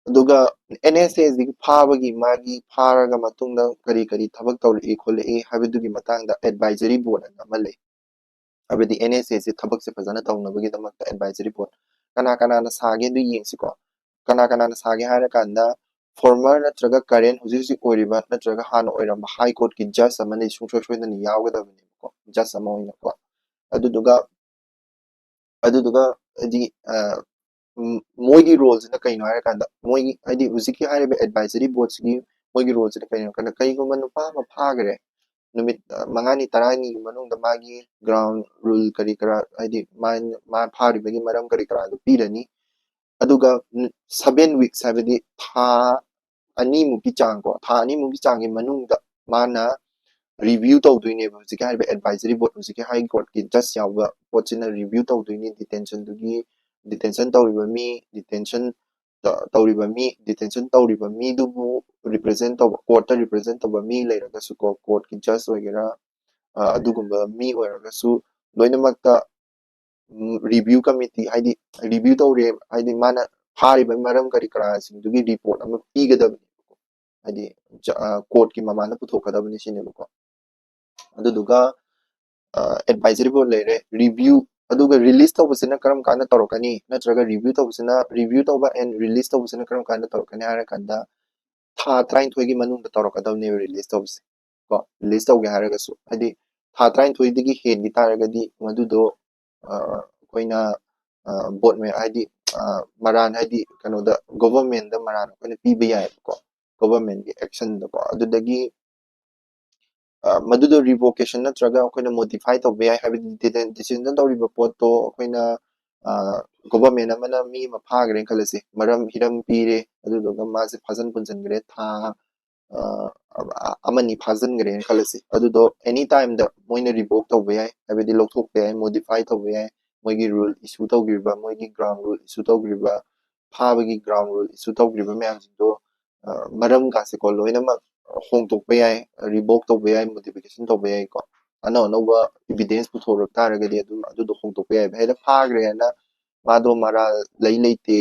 ꯑꯗꯨꯒ ꯑꯦꯟ ꯑꯦꯁ ꯑꯦꯁꯤꯒꯤ ꯐꯥꯕꯒꯤ, ꯃꯥꯒꯤ ꯐꯥꯔꯒ ꯃꯇꯨꯡꯗ ꯀꯔꯤ ꯀꯔꯤ ꯊꯕꯛ ꯇꯧꯔꯛꯏ ꯈꯣꯠꯂꯛꯏ ꯍꯥꯏꯕꯗꯨꯒꯤ ꯃꯇꯥꯡꯗ ꯑꯦꯗꯚꯥꯏꯖꯔꯤ ꯕꯣꯔꯗ ꯑꯅ ꯑꯃ ꯂꯩ꯫ ꯍꯥꯏꯕꯗꯤ ꯑꯦꯟ ꯑꯦꯁ ꯑꯦꯁꯤ ꯊꯕꯛꯁꯦ ꯐꯖꯅ ꯇꯧꯅꯕꯒꯤꯗꯃꯛꯇ ꯑꯦꯗꯚꯥꯏꯖꯔꯤ ꯕꯣꯔꯗ ꯀꯅꯥ ꯀꯅꯥꯅ ꯁꯥꯒꯦ ꯑꯗꯨ ꯌꯦꯡꯁꯤꯀꯣ꯫ ꯀꯅꯥ ꯀꯅꯥꯅ ꯁꯥꯒꯦ ꯍꯥꯏꯔꯀꯥꯟꯗ, ꯐꯣꯔꯃꯔ ꯅꯠꯇ꯭ꯔꯒ ꯀꯔꯦꯟ ꯍꯧꯖꯤꯛ ꯍꯧꯖꯤꯛ ꯑꯣꯏꯔꯤꯕ ꯅꯠꯇ꯭ꯔꯒ ꯍꯥꯟꯅ ꯑꯣꯏꯔꯝꯕ ꯍꯥꯏ ꯀꯣꯔꯠꯀꯤ ꯖꯖ ꯑꯃꯗꯤ ꯁꯨꯡꯁꯣꯏ ꯁꯣꯏꯗꯅ ꯌꯥꯎꯒꯗꯕꯅꯦꯕꯀꯣ, ꯖꯖ ꯑꯃ ꯑꯣꯏꯅꯀꯣ꯫ ꯑꯗꯨꯗꯨꯒ, ꯑꯗꯨꯗꯨꯒ ꯍꯥꯏꯗꯤ, ꯑ, ꯎꯝ, ꯃꯣꯏꯒꯤ ꯔꯣꯜꯁꯤꯅ ꯀꯩꯅꯣ ꯍꯥꯏꯔꯀꯥꯟꯗ, ꯃꯣꯏꯒꯤ, ꯍꯥꯏꯗꯤ, ꯍꯧꯖꯤꯛꯀꯤ ꯍꯥꯏꯔꯤꯕ ꯑꯦꯗꯚꯥꯏꯖꯔꯤ ꯕꯣꯔꯗꯁꯤꯒꯤ ꯃꯣꯏꯒꯤ ꯔꯣꯜꯁꯤꯅ ꯀꯩꯅꯣ ꯍꯥꯏꯔꯀꯥꯟꯗ, ꯀꯩꯒꯨꯝꯕ ꯅꯨꯄꯥ ꯑꯃ ꯐꯥꯈ꯭ꯔꯦ, ꯅꯨꯃꯤꯠ, ꯑ, ꯃꯉꯥꯅꯤ ꯇꯔꯥꯅꯤꯒꯤ ꯃꯅꯨꯡꯗ ꯃꯥꯒꯤ ꯒ꯭ꯔꯥꯎꯟ ꯔꯨꯜ ꯀꯔꯤ ꯀꯔꯥ, ꯍꯥꯏꯗꯤ, ꯃꯥ, ꯃꯥ ꯐꯥꯔꯤꯕꯒꯤ ꯃꯔꯝ ꯀꯔꯤ ꯀꯔꯥꯗꯨ ꯄꯤꯔꯅꯤ꯫ ꯑꯗꯨꯒ, ꯎꯝ, seven weeks, ꯍꯥꯏꯕꯗꯤ ꯊꯥ ꯑꯅꯤꯃꯨꯛꯀꯤ ꯆꯥꯡ ꯀꯣ, ꯊꯥ ꯑꯅꯤꯃꯨꯛꯀꯤ ꯆꯥꯡꯒꯤ ꯃꯅꯨꯡꯗ ꯃꯥꯅ ꯔꯤꯚ꯭ꯌꯨ ꯇꯧꯗꯣꯏꯅꯦꯕ꯫ ꯍꯧꯖꯤꯛꯀꯤ ꯍꯥꯏꯔꯤꯕ ꯑꯦꯗꯚꯥꯏꯖꯔꯤ ꯕꯣꯔꯗ, ꯍꯧꯖꯤꯛꯀꯤ ꯍꯥꯏ ꯀꯣꯔꯠꯀꯤ ꯖꯁ ꯌꯥꯎꯕ ꯄꯣꯠꯁꯤꯅ ꯔꯤꯚ꯭ꯌꯨ ꯇꯧꯗꯣꯏꯅꯤ, ꯗꯤꯇꯦꯟꯁꯟꯗꯨꯒꯤ, ꯗꯤꯇꯦꯟꯁꯟ ꯇꯧꯔꯤꯕ ꯃꯤ, ꯗꯤꯇꯦꯟꯁꯟ ꯇ-, ꯇꯧꯔꯤꯕ ꯃꯤ, ꯗꯤꯇꯦꯟꯁꯟ ꯇꯧꯔꯤꯕ ꯃꯤꯗꯨꯕꯨ ꯔꯤꯄ꯭ꯔꯖꯦꯟ ꯇꯧꯕ, ꯀꯣꯔꯠꯇ ꯔꯤꯄ꯭ꯔꯖꯦꯟ ꯇꯧꯕ ꯃꯤ ꯂꯩꯔꯒꯁꯨꯀꯣ, ꯀꯣꯔꯠꯀꯤ ꯖꯁ ꯑꯣꯏꯒꯦꯔꯥ, ꯑ, ꯑꯗꯨꯒꯨꯝꯕ ꯃꯤ ꯑꯣꯏꯔꯒꯁꯨ, ꯂꯣꯏꯅꯃꯛꯇ, ꯎꯝ, ꯔꯤꯚ꯭ꯌꯨ ꯀꯃꯤꯇꯤ, ꯍꯥꯏꯗꯤ, ꯔꯤꯚ꯭ꯌꯨ ꯇꯧꯔꯦ, ꯍꯥꯏꯗꯤ, ꯃꯥꯅ ꯐꯥꯔꯤꯕ ꯃꯔꯝ ꯀꯔꯤ ꯀꯔꯥꯁꯤꯡꯗꯨꯒꯤ ꯔꯤꯄꯣꯔꯠ ꯑꯃ ꯄꯤꯒꯗꯕꯅꯦꯕꯀꯣ꯫ ꯍꯥꯏꯗꯤ, ꯖ-, ꯑ, ꯀꯣꯔꯠꯀꯤ ꯃꯃꯥꯡꯗ ꯄꯨꯊꯣꯛꯀꯗꯕꯅꯤ ꯁꯤꯅꯦꯕꯀꯣ꯫ ꯑꯗꯨꯗꯨꯒ, ꯑ, ꯑꯦꯗꯚꯥꯏꯖꯔꯤ ꯕꯣꯔꯗ ꯂꯩꯔꯦ, ꯔꯤꯚ꯭ꯌꯨ, ꯑꯗꯨꯒ ꯔꯤꯂꯤꯁ ꯇꯧꯕꯁꯤꯅ ꯀꯔꯝ ꯀꯥꯟꯗ ꯇꯧꯔꯛꯀꯅꯤ, ꯅꯠꯇ꯭ꯔꯒ ꯔꯤꯚ꯭ꯌꯨ ꯇꯧꯕꯁꯤꯅ, ꯔꯤꯚ꯭ꯌꯨ ꯇꯧꯕ and ꯔꯤꯂꯤꯁ ꯇꯧꯕꯁꯤꯅ ꯀꯔꯝ ꯀꯥꯟꯗ ꯇꯧꯔꯛꯀꯅꯤ ꯍꯥꯏꯔꯀꯥꯟꯗ, ꯊꯥ ꯇꯔꯥꯅꯤꯊꯣꯏꯒꯤ ꯃꯅꯨꯡꯗ ꯇꯧꯔꯛꯀꯗꯕꯅꯦꯕ ꯔꯤꯂꯤꯁ ꯇꯧꯕꯁꯦ꯫ ꯀꯣ, ꯔꯤꯂꯤꯁ ꯇꯧꯒꯦ ꯍꯥꯏꯔꯒꯁꯨ, ꯍꯥꯏꯗꯤ, ꯊꯥ ꯇꯔꯥꯅꯤꯊꯣꯏꯗꯒꯤ ꯍꯦꯟꯈꯤ ꯇꯥꯔꯒꯗꯤ ꯃꯗꯨꯗꯣ, ꯑ, ꯑꯩꯈꯣꯏꯅ, ꯑ, ꯕꯣꯔꯗ ꯃꯦ-, ꯍꯥꯏꯗꯤ, ꯑ, ꯃꯔꯥꯟ, ꯍꯥꯏꯗꯤ, ꯀꯩꯅꯣꯗ, ꯒꯣꯚꯔꯟꯃꯦꯟꯗ ꯃꯔꯥꯟ ꯑꯩꯈꯣꯏꯅ ꯄꯤꯕ ꯌꯥꯏꯕꯀꯣ, ꯒꯣꯚꯔꯟꯃꯦꯟꯒꯤ ꯑꯦꯛꯁꯟꯗꯀꯣ꯫ ꯑꯗꯨꯗꯒꯤ, ꯑ, ꯃꯗꯨꯗꯣ ꯔꯤꯚꯣꯀꯦꯁꯟ ꯅꯠꯇ꯭ꯔꯒ ꯑꯩꯈꯣꯏꯅ ꯃꯣꯗꯤꯐꯥꯏ ꯇꯧꯕ ꯌꯥꯏ, ꯍꯥꯏꯕꯗꯤ ꯗꯤꯇꯦꯟ-, ꯗꯤꯁꯤꯖꯟ ꯇꯧꯔꯤꯕ ꯄꯣꯠꯇꯣ ꯑꯩꯈꯣꯏꯅ, ꯑ, ꯒꯣꯚꯔꯟꯃꯦꯟ ꯑꯃꯅ ꯃꯤ ꯑꯃ ꯐꯥꯈ꯭ꯔꯦꯅ ꯈꯜꯂꯁꯤ, ꯃꯔꯝ, ꯍꯤꯔꯝ ꯄꯤꯔꯦ, ꯑꯗꯨꯗꯨꯒ ꯃꯥꯁꯦ ꯐꯥꯖꯤꯟ ꯄꯨꯟꯁꯤꯟꯈ꯭ꯔꯦ, ꯊꯥ, ꯑ, ꯑ-, ꯑꯃꯅꯤ ꯐꯥꯖꯤꯟꯈ꯭ꯔꯦꯅ ꯈꯜꯂꯁꯤ, ꯑꯗꯨꯗꯣ ꯑꯦꯅꯤ ꯇꯥꯏꯝꯗ ꯃꯣꯏꯅ ꯔꯤꯚꯣꯛ ꯇꯧꯕ ꯌꯥꯏ, ꯍꯥꯏꯕꯗꯤ ꯂꯧꯊꯣꯛꯄ ꯌꯥꯏ, ꯃꯣꯗꯤꯐꯥꯏ ꯇꯧꯕ ꯌꯥꯏ, ꯃꯣꯏꯒꯤ ꯔꯨꯜ ꯏꯁꯨ ꯇꯧꯈ꯭ꯔꯤꯕ, ꯃꯣꯏꯒꯤ ꯒ꯭ꯔꯥꯎꯟ ꯔꯨꯜ ꯏꯁꯨ ꯇꯧꯈ꯭ꯔꯤꯕ, ꯐꯥꯕꯒꯤ ꯒ꯭ꯔꯥꯎꯟ ꯔꯨꯜ ꯏꯁꯨ ꯇꯧꯈ꯭ꯔꯤꯕ ꯃꯌꯥꯝꯁꯤꯡꯗꯣ, ꯑ, ꯃꯔꯝꯒꯥꯁꯦꯀꯣ, ꯂꯣꯏꯅꯃꯛ ꯍꯣꯡꯗꯣꯛꯄ ꯌꯥꯏ, ꯔꯤꯚꯣꯛ ꯇꯧꯕ ꯌꯥꯏ, ꯃꯣꯗꯤꯐꯤꯀꯦꯁꯟ ꯇꯧꯕ ꯌꯥꯏꯀꯣ꯫ ꯑꯅꯧ ꯑꯅꯧꯕ ꯏꯚꯤꯗꯦꯟꯁ ꯄꯨꯊꯣꯔꯛ ꯇꯥꯔꯒꯗꯤ ꯑꯗꯨꯝ ꯑꯗꯨꯗꯣ ꯍꯣꯡꯗꯣꯛꯄ ꯌꯥꯏꯕ꯫ ꯍꯦꯛꯇ ꯐꯥꯈ꯭ꯔꯦꯅ ꯃꯥꯗꯣ ꯃꯔꯥꯜ ꯂꯩ ꯂꯩꯇꯦ,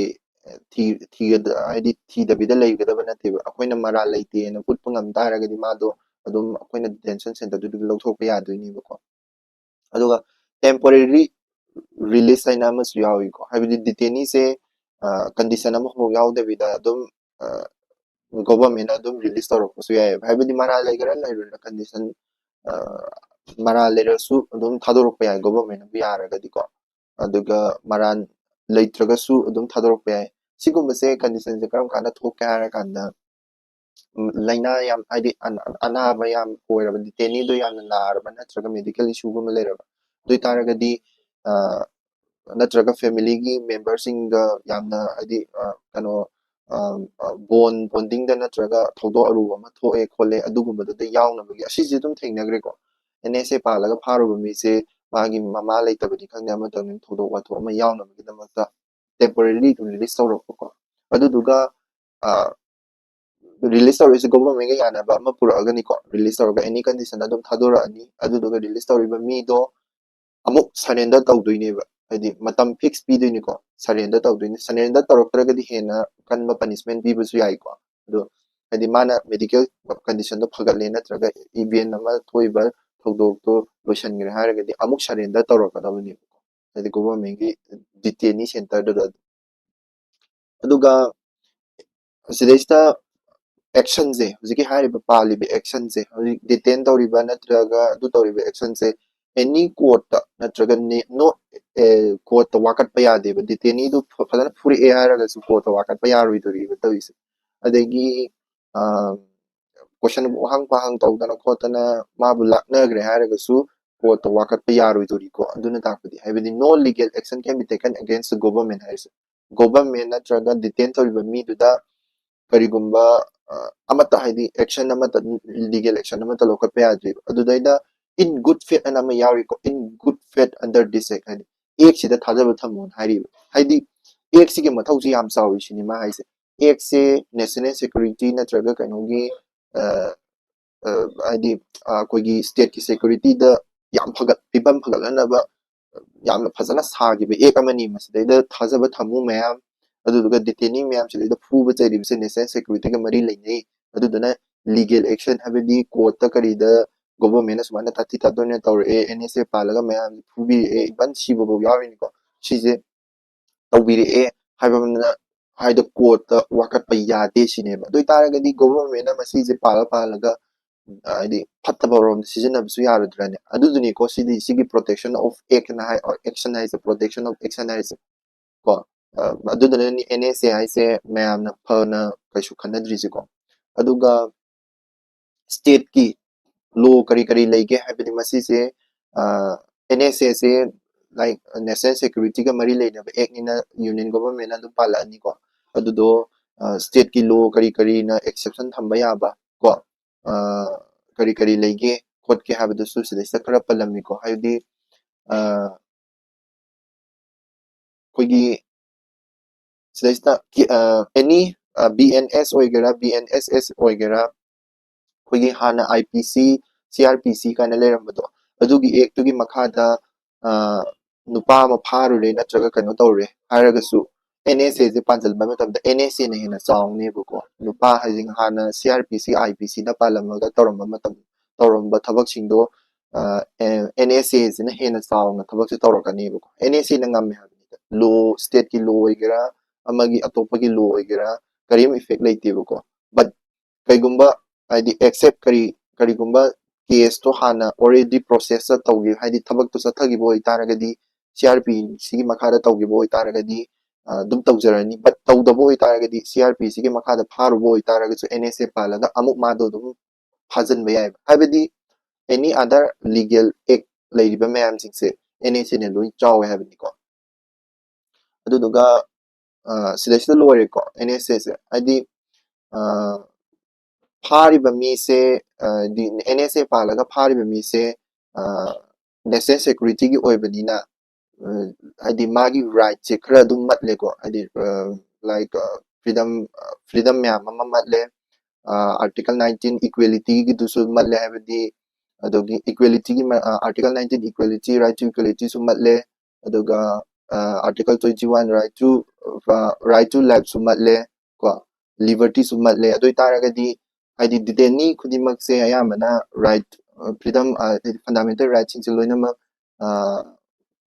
ꯊꯤ-, ꯊꯤꯒꯗ-, ꯍꯥꯏꯗꯤ ꯊꯤꯗꯕꯤꯗ ꯂꯩꯒꯗꯕ ꯅꯠꯇꯦꯕ꯫ ꯑꯩꯈꯣꯏꯅ ꯃꯔꯥꯜ ꯂꯩꯇꯦꯅ ꯎꯠꯄ ꯉꯝ ꯇꯥꯔꯒꯗꯤ ꯃꯥꯗꯣ ꯑꯗꯨꯝ ꯑꯩꯈꯣꯏꯅ ꯗꯤꯇꯦꯟꯁꯟ ꯁꯦꯟꯇꯔꯗꯨꯗꯒꯤ ꯂꯧꯊꯣꯛꯄ ꯌꯥꯗꯣꯏꯅꯦꯕꯀꯣ꯫ ꯑꯗꯨꯒ ꯇꯦꯝꯄꯣꯔꯦꯔꯤ ꯔꯤꯂꯤꯁ ꯍꯥꯏꯅ ꯑꯃꯁꯨ ꯌꯥꯎꯏꯀꯣ, ꯍꯥꯏꯕꯗꯤ ꯗꯤꯇꯦꯅꯤꯁꯦ, ꯑ, ꯀꯟꯗꯤꯁꯟ ꯑꯃꯐꯥꯎ ꯌꯥꯎꯗꯕꯤꯗ ꯑꯗꯨꯝ, ꯑ, ꯒꯣꯚꯔꯟꯃꯦꯟꯅ ꯑꯗꯨꯝ ꯔꯤꯂꯤꯁ ꯇꯧꯔꯛꯄꯁꯨ ꯌꯥꯏꯑꯕ, ꯍꯥꯏꯕꯗꯤ ꯃꯔꯥꯜ ꯂꯩꯒꯦꯔꯥ ꯂꯩꯔꯣꯏꯔꯥ ꯀꯟꯗꯤꯁꯟ, ꯑ, ꯃꯔꯥꯜ ꯂꯩꯔꯁꯨ ꯑꯗꯨꯝ ꯊꯥꯗꯣꯔꯛꯄ ꯌꯥꯏ ꯒꯣꯚꯔꯟꯃꯦꯟꯅꯕꯨ ꯌꯥꯔꯒꯗꯤꯀꯣ꯫ ꯑꯗꯨꯒ ꯃꯔꯥꯜ ꯂꯩꯇ꯭ꯔꯒꯁꯨ ꯑꯗꯨꯝ ꯊꯥꯗꯣꯔꯛꯄ ꯌꯥꯏ꯫ ꯁꯤꯒꯨꯝꯕꯁꯦ conditionꯁꯦ ꯀꯔꯝ ꯀꯥꯟꯗ ꯊꯣꯛꯀꯦ ꯍꯥꯏꯔꯀꯥꯟꯗ, ꯎꯝ, ꯂꯥꯏꯅꯥ ꯌꯥꯝ, ꯍꯥꯏꯗꯤ ꯑꯅꯥꯕ ꯌꯥꯝ ꯑꯣꯏꯔꯕ, detaineeꯗꯣ ꯌꯥꯝꯅ ꯅꯥꯔꯕ ꯅꯠꯇ꯭ꯔꯒ medical issueꯒꯨꯝꯕ ꯂꯩꯔꯕ, ꯑꯗꯨ ꯑꯣꯏꯇꯥꯔꯒꯗꯤ, ꯅꯠꯇ꯭ꯔꯒ familyꯒꯤ memberꯁꯤꯡꯗ ꯌꯥꯝꯅ, ꯍꯥꯏꯗꯤ, ꯀꯩꯅꯣ, bond bondingꯗ ꯅꯠꯇ꯭ꯔꯒ ꯊꯧꯗꯣꯛ ꯑꯔꯨꯕ ꯑꯃ ꯊꯣꯛꯑꯦ ꯈꯣꯠꯂꯦ, ꯑꯗꯨꯒꯨꯝꯕꯗꯨꯗ ꯌꯥꯎꯅꯕꯒꯤ, ꯑꯁꯤꯁꯦ ꯑꯗꯨꯝ ꯊꯦꯡꯅꯈ꯭ꯔꯦꯀꯣ꯫ NSA ꯄꯥꯜꯂꯒ ꯐꯥꯔꯨꯕ ꯃꯤꯁꯦ ꯃꯥꯒꯤ ꯃꯃꯥ ꯂꯩꯇꯕꯅꯤ ꯈꯪꯗꯦ, ꯑꯃ ꯇꯧꯅꯤ, ꯊꯧꯗꯣꯛ ꯋꯥꯊꯣꯛ ꯑꯃ ꯌꯥꯎꯅꯕꯒꯤꯗꯃꯛꯇ temporarily ꯑꯗꯨꯝ release ꯇꯧꯔꯛꯄꯀꯣ꯫ ꯑꯗꯨꯗꯨꯒ release ꯇꯧꯔꯛꯏꯁꯦ governmentꯒ ꯌꯥꯅꯕ ꯑꯃ ꯄꯨꯔꯛꯑꯒꯅꯤꯀꯣ, release ꯇꯧꯔꯒ any conditionꯗ ꯑꯗꯨꯝ ꯊꯥꯗꯣꯔꯛꯑꯅꯤ꯫ ꯑꯗꯨꯗꯨꯒ release ꯇꯧꯔꯤꯕ ꯃꯤꯗꯣ ꯑꯃꯨꯛ surrender ꯇꯧꯗꯣꯏꯅꯦꯕ, ꯍꯥꯏꯗꯤ ꯃꯇꯝ fix ꯄꯤꯗꯣꯏꯅꯤꯀꯣ꯫ Surrender ꯇꯧꯗꯣꯏꯅꯤ꯫ Surrender ꯇꯧꯔꯛꯇ꯭ꯔꯒꯗꯤ ꯍꯦꯟꯅ ꯀꯟꯕ punishment ꯄꯤꯕꯁꯨ ꯌꯥꯏꯀꯣ꯫ ꯑꯗꯣ ꯍꯥꯏꯗꯤ ꯃꯥꯅ medical conditionꯗꯣ ꯐꯒꯠꯂꯦ ꯅꯠꯇ꯭ꯔꯒ event ꯑꯃ ꯊꯣꯛꯏꯕ ꯊꯧꯗꯣꯛꯇꯣ ꯂꯣꯏꯁꯤꯟꯈ꯭ꯔꯦ ꯍꯥꯏꯔꯒꯗꯤ ꯑꯃꯨꯛ surrender ꯇꯧꯔꯛꯀꯗꯕꯅꯦꯕꯀꯣ, ꯍꯥꯏꯗꯤ governmentꯒꯤ detainee centreꯗꯨꯗ꯫ ꯑꯗꯨꯒ ꯁꯤꯗꯩꯁꯤꯗ actionꯁꯦ, ꯍꯧꯖꯤꯛꯀꯤ ꯍꯥꯏꯔꯤꯕ ꯄꯥꯜꯂꯤꯕ actionꯁꯦ, ꯍꯧꯖꯤꯛ detain ꯇꯧꯔꯤꯕ ꯅꯠꯇ꯭ꯔꯒ ꯑꯗꯨ ꯇꯧꯔꯤꯕ actionꯁꯦ any courtꯇ ꯅꯠꯇ꯭ꯔꯒ ꯅꯣ courtꯇ ꯋꯥꯀꯠꯄ ꯌꯥꯗꯦꯕ꯫ Detaineeꯗꯨ ꯐꯖꯅ ꯐꯨꯔꯛꯑꯦ ꯍꯥꯏꯔꯒꯁꯨ courtꯇ ꯋꯥꯀꯠꯄ ꯌꯥꯔꯣꯏꯗꯣꯔꯤꯕ ꯇꯧꯔꯤꯁꯦ꯫ ꯑꯗꯒꯤ question ꯋꯥꯍꯪ ꯄꯥꯍꯪ ꯇꯧꯗꯅ ꯈꯣꯠꯇꯅ ꯃꯥꯕꯨ ꯂꯥꯛꯅꯈ꯭ꯔꯦ ꯍꯥꯏꯔꯒꯁꯨ courtꯇ ꯋꯥꯀꯠꯄ ꯌꯥꯔꯣꯏꯗꯣꯔꯤꯀꯣ꯫ ꯑꯗꯨꯅ ꯇꯥꯛꯄꯗꯤ, ꯍꯥꯏꯕꯗꯤ no legal action can be taken against the government ꯍꯥꯏꯔꯤꯁꯦ꯫ Government ꯅꯠꯇ꯭ꯔꯒ detain ꯇꯧꯔꯤꯕ ꯃꯤꯗꯨꯗ ꯀꯔꯤꯒꯨꯝꯕ ꯑꯃꯠꯇ, ꯍꯥꯏꯗꯤ action ꯑꯃꯠꯇ, legal action ꯑꯃꯠꯇ ꯂꯧꯈꯠꯄ ꯌꯥꯗ꯭ꯔꯤꯕ꯫ ꯑꯗꯨꯗꯩꯗ in good faith ꯑꯅ ꯑꯃ ꯌꯥꯎꯔꯤꯀꯣ, in good faith under this act ꯍꯥꯏꯗꯤ act ꯁꯤꯗ ꯊꯥꯖꯕ ꯊꯝꯃꯣꯅ ꯍꯥꯏꯔꯤꯕ꯫ ꯍꯥꯏꯗꯤ act ꯁꯤꯒꯤ ꯃꯊꯧꯁꯤ ꯌꯥꯝ ꯆꯥꯎꯏ ꯁꯤꯅꯤ ꯃꯥ ꯍꯥꯏꯁꯦ꯫ Act ꯁꯦ national security ꯅꯠꯇ꯭ꯔꯒ ꯀꯩꯅꯣꯒꯤ, ꯍꯥꯏꯗꯤ ꯑꯩꯈꯣꯏꯒꯤ stateꯀꯤ securityꯗ ꯌꯥꯝ ꯐꯒꯠ ꯐꯤꯕꯝ ꯐꯒꯠꯍꯟꯅꯕ ꯌꯥꯝꯅ ꯐꯖꯅ ꯁꯥꯈꯤꯕ act ꯑꯃꯅꯤ꯫ ꯃꯁꯤꯗꯩꯗ ꯊꯥꯖꯕ ꯊꯝꯃꯨ ꯃꯌꯥꯝ, ꯑꯗꯨꯗꯨꯒ detainee ꯃꯌꯥꯝꯁꯤꯗꯩꯗ ꯐꯨꯕ ꯆꯩꯔꯤꯕꯁꯦ national securityꯒ ꯃꯔꯤ ꯂꯩꯅꯩ꯫ ꯑꯗꯨꯗꯨꯅ legal action ꯍꯥꯏꯕꯗꯤ courtꯇ ꯀꯔꯤꯗ governmentꯅ ꯁꯨꯃꯥꯏꯅ ꯇꯥꯊꯤ ꯇꯥꯗꯣꯏꯅ ꯇꯧꯔꯛꯑꯦ, NSA ꯄꯥꯜꯂꯒ ꯃꯌꯥꯝꯁꯦ ꯐꯨꯕꯤꯔꯛꯑꯦ, even ꯁꯤꯕꯐꯥꯎ ꯌꯥꯎꯔꯤꯅꯤꯀꯣ꯫ ꯁꯤꯁꯦ ꯇꯧꯕꯤꯔꯛꯑꯦ ꯍꯥꯏꯕ ꯑꯃꯅ ꯍꯥꯏꯗ courtꯇ ꯋꯥꯀꯠꯄ ꯌꯥꯗꯦ ꯁꯤꯅꯦꯕ꯫ ꯑꯗꯨ ꯑꯣꯏꯇꯥꯔꯒꯗꯤ governmentꯅ ꯃꯁꯤꯁꯦ ꯄꯥꯜꯂ ꯄꯥꯜꯂꯒ ꯍꯥꯏꯗꯤ ꯐꯠꯇꯕ ꯔꯣꯝꯗ ꯁꯤꯖꯤꯟꯅꯕꯁꯨ ꯌꯥꯔꯣꯏꯗ꯭ꯔꯅꯦ? ꯑꯗꯨꯗꯨꯅꯤꯀꯣ ꯁꯤꯗꯤ, ꯁꯤꯒꯤ protection of act ꯅ ꯍꯥꯏ, action ꯍꯥꯏꯁꯦ, protection of action ꯍꯥꯏꯁꯦ꯫ ꯀꯣ꯫ ꯑ, ꯑꯗꯨꯗꯨꯅꯅꯤ ꯑꯦꯟ ꯑꯦꯁ ꯑꯦ ꯍꯥꯏꯁꯦ ꯃꯌꯥꯝꯅ ꯐꯅ ꯀꯩꯁꯨ ꯈꯟꯅꯗ꯭ꯔꯤꯁꯦꯀꯣ꯫ ꯑꯗꯨꯒ ꯁ꯭ꯇꯦꯠꯀꯤ ꯂꯣ ꯀꯔꯤ ꯀꯔꯤ ꯂꯩꯒꯦ ꯍꯥꯏꯕꯗꯤ ꯃꯁꯤꯁꯦ, ꯑ, ꯑꯦꯟ ꯑꯦꯁ ꯑꯦꯁꯦ, like, ꯅꯦꯁꯅꯦꯜ ꯁꯦꯀ꯭ꯌꯨꯔꯤꯇꯤꯒ ꯃꯔꯤ ꯂꯩꯅꯕ ꯑꯦꯛꯅꯤꯅ ꯌꯨꯅꯤꯌꯟ ꯒꯣꯚꯔꯟꯃꯦꯟꯅ ꯑꯗꯨꯝ ꯄꯥꯜꯂꯛꯑꯅꯤꯀꯣ꯫ ꯑꯗꯨꯗꯣ, ꯑ, ꯁ꯭ꯇꯦꯠꯀꯤ ꯂꯣ ꯀꯔꯤ ꯀꯔꯤꯅ ꯑꯦꯛꯁꯦꯞꯁꯟ ꯊꯝꯕ ꯌꯥꯕ ꯀꯣ, ꯑ, ꯀꯔꯤ ꯀꯔꯤ ꯂꯩꯒꯦ ꯈꯣꯠꯀꯦ ꯍꯥꯏꯕꯗꯨꯁꯨ ꯁꯤꯗꯩꯁꯤꯗ ꯈꯔ ꯄꯜꯂꯝꯃꯤꯀꯣ꯫ ꯍꯥꯏꯕꯗꯤ, ꯑ, ꯑꯩꯈꯣꯏꯒꯤ ꯁꯤꯗꯩꯁꯤꯗ ꯀꯤ-, ꯑ, ꯑꯦꯅꯤ, ꯑ, ꯕꯤ ꯑꯦꯟ ꯑꯦꯁ ꯑꯣꯏꯒꯦꯔꯥ, ꯕꯤ ꯑꯦꯟ ꯑꯦꯁ ꯑꯦꯁ ꯑꯣꯏꯒꯦꯔꯥ, ꯑꯩꯈꯣꯏꯒꯤ ꯍꯥꯟꯅ ꯑꯥꯏ ꯄꯤ ꯁꯤ, ꯁꯤ ꯑꯥꯔ ꯄꯤ ꯁꯤ ꯀꯥꯏꯅ ꯂꯩꯔꯝꯕꯗꯣ, ꯑꯗꯨꯒꯤ ꯑꯦꯛꯇꯨꯒꯤ ꯃꯈꯥꯗ, ꯑ, ꯅꯨꯄꯥ ꯑꯃ ꯐꯥꯔꯨꯔꯦ ꯅꯠꯇ꯭ꯔꯒ ꯀꯩꯅꯣ ꯇꯧꯔꯦ ꯍꯥꯏꯔꯒꯁꯨ, ꯑꯦꯟ ꯑꯦꯁ ꯑꯦꯁꯦ ꯄꯥꯟꯁꯤꯟꯕ ꯃꯇꯝꯗ ꯑꯦꯟ ꯑꯦꯁ ꯑꯦꯅ ꯍꯦꯟꯅ ꯆꯥꯎꯅꯦꯕꯀꯣ꯫ ꯅꯨꯄꯥ ꯍꯥꯏꯁꯦ ꯍꯥꯟꯅ ꯁꯤ ꯑꯥꯔ ꯄꯤ ꯁꯤ, ꯑꯥꯏ ꯄꯤ ꯁꯤꯗ ꯄꯥꯜꯂꯝꯃꯒ ꯇꯧꯔꯝꯕ ꯃꯇꯝ, ꯇꯧꯔꯝꯕ ꯊꯕꯛꯁꯤꯡꯗꯣ, ꯑ, ꯑꯦ-, ꯑꯦꯟ ꯑꯦꯁ ꯑꯦꯁꯤꯅ ꯍꯦꯟꯅ ꯆꯥꯎꯅ ꯊꯕꯛꯁꯦ ꯇꯧꯔꯛꯀꯅꯦꯕꯀꯣ꯫ ꯑꯦꯟ ꯑꯦꯁ ꯑꯦꯅ ꯉꯝꯃꯦ ꯍꯥꯏꯕꯅꯤꯗ꯫ ꯂꯣ, ꯁ꯭ꯇꯦꯠꯀꯤ ꯂꯣ ꯑꯣꯏꯒꯦꯔꯥ, ꯑꯃꯒꯤ ꯑꯇꯣꯞꯄꯒꯤ ꯂꯣ ꯑꯣꯏꯒꯦꯔꯥ, ꯀꯔꯤꯝ ꯏꯐꯦꯛ ꯂꯩꯇꯦꯕꯀꯣ꯫ But ꯀꯩꯒꯨꯝꯕ, ꯍꯥꯏꯗꯤ, ꯑꯦꯛꯁꯦꯞ ꯀꯔꯤ, ꯀꯔꯤꯒꯨꯝꯕ ꯀꯦꯁꯇꯣ ꯍꯥꯟꯅ already ꯄ꯭ꯔꯣꯁꯦꯁꯇ ꯇꯧꯈꯤꯕ, ꯍꯥꯏꯗꯤ, ꯊꯕꯛꯇꯣ ꯆꯠꯊꯈꯤꯕ ꯑꯣꯏꯇꯥꯔꯒꯗꯤ, ꯁꯤ ꯑꯥꯔ ꯄꯤ ꯁꯤꯒꯤ ꯃꯈꯥꯗ ꯇꯧꯈꯤꯕ ꯑꯣꯏꯇꯥꯔꯒꯗꯤ, ꯑ, ꯑꯗꯨꯝ ꯇꯧꯖꯔꯅꯤ꯫ But ꯇꯧꯗꯕ ꯑꯣꯏꯇꯥꯔꯒꯗꯤ, ꯁꯤ ꯑꯥꯔ ꯄꯤ ꯁꯤꯒꯤ ꯃꯈꯥꯗ ꯐꯥꯔꯨꯕ ꯑꯣꯏꯇꯥꯔꯒꯁꯨ, ꯑꯦꯟ ꯑꯦꯁ ꯑꯦ ꯄꯥꯜꯂꯒ ꯑꯃꯨꯛ ꯃꯥꯗꯣ ꯑꯗꯨꯝ ꯐꯥꯖꯤꯟꯕ ꯌꯥꯏꯕ꯫ ꯍꯥꯏꯕꯗꯤ, any other legal act ꯂꯩꯔꯤꯕ ꯃꯌꯥꯝꯁꯤꯡꯁꯦ ꯑꯦꯟ ꯑꯦꯁ ꯑꯦꯅ ꯂꯣꯏ ꯆꯥꯎꯋꯦ ꯍꯥꯏꯕꯅꯤꯀꯣ꯫ ꯑꯗꯨꯗꯨꯒ, ꯑ, ꯁꯤꯗꯩꯁꯤꯗ ꯂꯣꯏꯔꯦꯀꯣ, ꯑꯦꯟ ꯑꯦꯁ ꯑꯦꯁꯦ꯫ ꯍꯥꯏꯗꯤ, ꯑ, ꯐꯥꯔꯤꯕ ꯃꯤꯁꯦ, ꯑ, ꯗꯤ-, ꯑꯦꯟ ꯑꯦꯁ ꯑꯦ ꯄꯥꯜꯂꯒ ꯐꯥꯔꯤꯕ ꯃꯤꯁꯦ, ꯑ, ꯅꯦꯁꯅꯦꯜ ꯁꯦꯀ꯭ꯌꯨꯔꯤꯇꯤꯒꯤ ꯑꯣꯏꯕꯅꯤꯅ, ꯑ, ꯍꯥꯏꯗꯤ, ꯃꯥꯒꯤ ꯔꯥꯏꯠꯁꯦ ꯈꯔ ꯑꯗꯨꯝ ꯃꯠꯂꯦꯀꯣ꯫ ꯍꯥꯏꯗꯤ, ꯑ, like, ꯑ, ꯐ꯭ꯔꯤꯗꯝ, ꯑ, ꯐ꯭ꯔꯤꯗꯝ ꯃꯌꯥꯝ ꯑꯃ ꯃꯠꯂꯦ꯫ ꯑ, ꯑꯥꯔꯇꯤꯀꯜ ꯅꯥꯏꯟꯇꯤꯟ ꯏꯀ꯭ꯋꯦꯂꯤꯇꯤꯒꯤꯗꯨꯁꯨ ꯃꯠꯂꯦ, ꯍꯥꯏꯕꯗꯤ, ꯑꯗꯨꯒꯤ ꯏꯀ꯭ꯋꯦꯂꯤꯇꯤꯒꯤ ꯃ-, ꯑ, article nineteen equality, right to ꯏꯀ꯭ꯋꯦꯂꯤꯇꯤꯁꯨ ꯃꯠꯂꯦ꯫ ꯑꯗꯨꯒ, ꯑ, article twenty one, right to, ꯑ, right to lifeꯁꯨ ꯃꯠꯂꯦ ꯀꯣ, ꯂꯤꯕꯔꯇꯤꯁꯨ ꯃꯠꯂꯦ꯫ ꯑꯗꯨ ꯑꯣꯏꯇꯥꯔꯒꯗꯤ, ꯍꯥꯏꯗꯤ, ꯗꯤꯇꯦꯟꯅꯤ ꯈꯨꯗꯤꯡꯃꯛꯁꯦ ꯑꯌꯥꯝꯕꯅ ꯔꯥꯏꯠ, ꯑ, ꯐ꯭ꯔꯤꯗꯝ, ꯑ, ꯍꯥꯏꯗꯤ, ꯐꯟꯗꯥꯃꯦꯟꯇꯦꯜ ꯔꯥꯏꯠꯁꯤꯡꯁꯦ ꯂꯣꯏꯅꯃꯛ, ꯑ,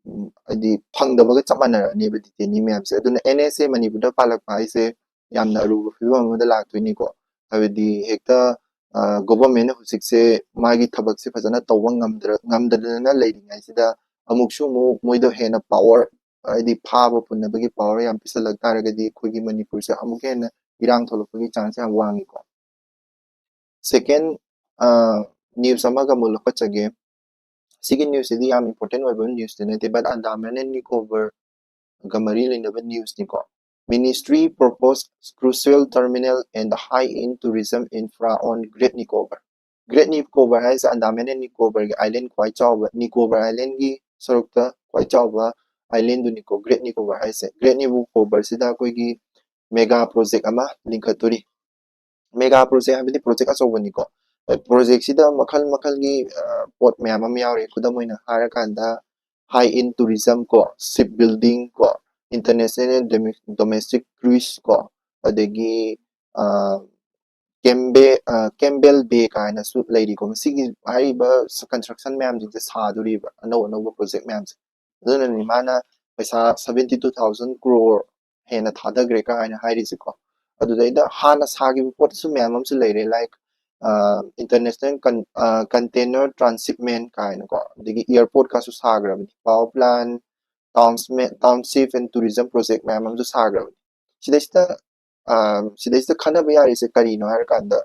ꯎꯝ, ꯍꯥꯏꯗꯤ, ꯐꯪꯗꯕꯒ ꯆꯞ ꯃꯥꯟꯅꯔꯅꯦꯕ ꯗꯤꯇꯦꯟꯅꯤ ꯃꯌꯥꯝꯁꯦ꯫ ꯑꯗꯨꯅ ꯑꯦꯟ ꯑꯦꯁ ꯑꯦ ꯃꯅꯤꯄꯨꯔꯗ ꯄꯥꯜꯂꯛꯄ ꯍꯥꯏꯁꯦ ꯌꯥꯝꯅ ꯑꯔꯨꯕ ꯐꯤꯕꯝ ꯑꯃꯗ ꯂꯥꯛꯇꯣꯏꯅꯤꯀꯣ꯫ ꯍꯥꯏꯕꯗꯤ, ꯍꯦꯛꯇ, ꯑ, ꯒꯣꯚꯔꯟꯃꯦꯟꯠꯅ ꯍꯧꯖꯤꯛꯁꯦ ꯃꯥꯒꯤ ꯊꯕꯛꯁꯦ ꯐꯖꯅ ꯇꯧꯕ ꯉꯝꯗ꯭ꯔ-, ꯉꯝꯗꯗꯅ ꯂꯩꯔꯤꯉꯩꯁꯤꯗ, ꯑꯃꯨꯛꯁꯨ ꯑꯃꯨꯛ ꯃꯣꯏꯗ ꯍꯦꯟꯅ ꯄꯥꯋꯔ ꯍꯥꯏꯗꯤ ꯐꯥꯕ ꯄꯨꯟꯅꯕꯒꯤ ꯄꯋꯥꯔ ꯌꯥꯝ ꯄꯤꯁꯜꯂꯛ ꯇꯥꯔꯒꯗꯤ ꯑꯩꯈꯣꯏꯒꯤ ꯃꯅꯤꯄꯨꯔꯁꯦ ꯑꯃꯨꯛꯀ ꯍꯦꯟꯅ ꯏꯔꯥꯡ ꯊꯣꯛꯂꯛꯄꯒꯤ ꯆꯥꯟꯁ ꯌꯥꯝ ꯋꯥꯡꯉꯤꯀꯣ꯫ ꯁꯦꯀꯦꯟ ꯅ꯭ꯌꯨꯁ ꯑꯃꯒ ꯑꯃꯨꯛ ꯂꯧꯈꯠꯆꯒꯦ꯫ ꯁꯤꯒꯤ ꯅ꯭ꯌꯨꯁꯁꯤꯗꯤ ꯌꯥꯝ ꯏꯝꯄꯣꯔꯇꯦꯟ ꯑꯣꯏꯕ ꯅ꯭ꯌꯨꯁꯇꯤ ꯅꯠꯇꯦ, ꯕꯠ ꯑꯟꯗꯥꯃꯥꯟ ꯑꯦꯟ ꯅꯤꯀꯣꯕꯔꯒ ꯃꯔꯤ ꯂꯩꯅꯕ ꯅ꯭ꯌꯨꯁꯅꯤꯀꯣ꯫ Ministry propose crucial terminal and high-end tourism infra on Great Nicobar꯫ Great Nicobar ꯍꯥꯏꯁꯦ ꯑꯟꯗꯥꯃꯥꯟ ꯑꯦꯟ ꯅꯤꯀꯣꯕꯔꯒꯤ ꯑꯥꯏꯂꯦꯟ ꯈ꯭ꯋꯥꯏ ꯆꯥꯎꯕ, ꯅꯤꯀꯣꯕꯔ ꯑꯥꯏꯂꯦꯟꯒꯤ ꯁꯔꯨꯛꯇ ꯈ꯭ꯋꯥꯏ ꯆꯥꯎꯕ ꯑꯥꯏꯂꯦꯟꯗꯨꯅꯤꯀꯣ, ꯒ꯭ꯔꯦꯠ ꯅꯤꯀꯣꯕꯔ ꯍꯥꯏꯁꯦ꯫ ꯒ꯭ꯔꯦꯠ ꯅꯤꯀꯣꯕꯔꯁꯤꯗ ꯑꯩꯈꯣꯏꯒꯤ ꯃꯦꯒꯥ ꯄ꯭ꯔꯣꯖꯦꯛ ꯑꯃ ꯂꯤꯡꯈꯠꯇꯣꯔꯤ꯫ ꯃꯦꯒꯥ ꯄ꯭ꯔꯣꯖꯦꯛ ꯍꯥꯏꯕꯗꯤ ꯄ꯭ꯔꯣꯖꯦꯛ ꯑꯆꯧꯕꯅꯤꯀꯣ꯫ ꯄ꯭ꯔꯣꯖꯦꯛꯁꯤꯗ ꯃꯈꯜ ꯃꯈꯜꯒꯤ ꯄꯣꯠ ꯃꯌꯥꯝ ꯑꯃ ꯌꯥꯎꯔꯤ꯫ ꯈꯨꯗꯝ ꯑꯣꯏꯅ ꯍꯥꯏꯔꯀꯥꯟꯗ, high-end tourism ꯀꯣ, ship building ꯀꯣ, international and domestic cruise ꯀꯣ, ꯑꯗꯒꯤ ꯀꯦꯝꯕꯦ ꯀꯦꯝꯕꯦꯜ ꯕꯦ ꯀꯥꯏꯅꯁꯨ ꯂꯩꯔꯤꯀꯣ꯫ ꯃꯁꯤꯒꯤ ꯍꯥꯏꯔꯤꯕ ꯀꯟꯁꯇ꯭ꯔꯛꯁꯟ ꯃꯌꯥꯝꯁꯤꯡꯁꯦ ꯁꯥꯗꯣꯔꯤꯕ, ꯑꯅꯧ ꯑꯅꯧꯕ ꯄ꯭ꯔꯣꯖꯦꯛ ꯃꯌꯥꯝꯁꯦ꯫ ꯑꯗꯨꯅꯅꯤ ꯃꯥꯅ ꯄꯩꯁꯥ seventy two thousand crore ꯍꯦꯟꯅ ꯊꯥꯗꯈ꯭ꯔꯦ ꯀꯥꯏꯅ ꯍꯥꯏꯔꯤꯁꯦꯀꯣ꯫ ꯑꯗꯨꯗꯩꯗ ꯍꯥꯟꯅ ꯁꯥꯈꯤꯕ ꯄꯣꯠꯁꯨ ꯃꯌꯥꯝ ꯑꯃꯁꯨ ꯂꯩꯔꯦ, like international container transshipment ꯀꯥꯏꯅꯀꯣ, ꯑꯗꯒꯤ airport ꯀꯥꯁꯨ ꯁꯥꯈ꯭ꯔꯕꯅꯤ, power plant, township and tourism project ꯃꯌꯥꯝ ꯑꯃꯁꯨ ꯁꯥꯈ꯭ꯔꯕꯅꯤ꯫ ꯁꯤꯗꯩꯁꯤꯗ ꯁꯤꯗꯩꯁꯤꯗ ꯈꯟꯅꯕ ꯌꯥꯔꯤꯁꯦ ꯀꯔꯤꯅꯣ ꯍꯥꯏꯔꯀꯥꯟꯗ,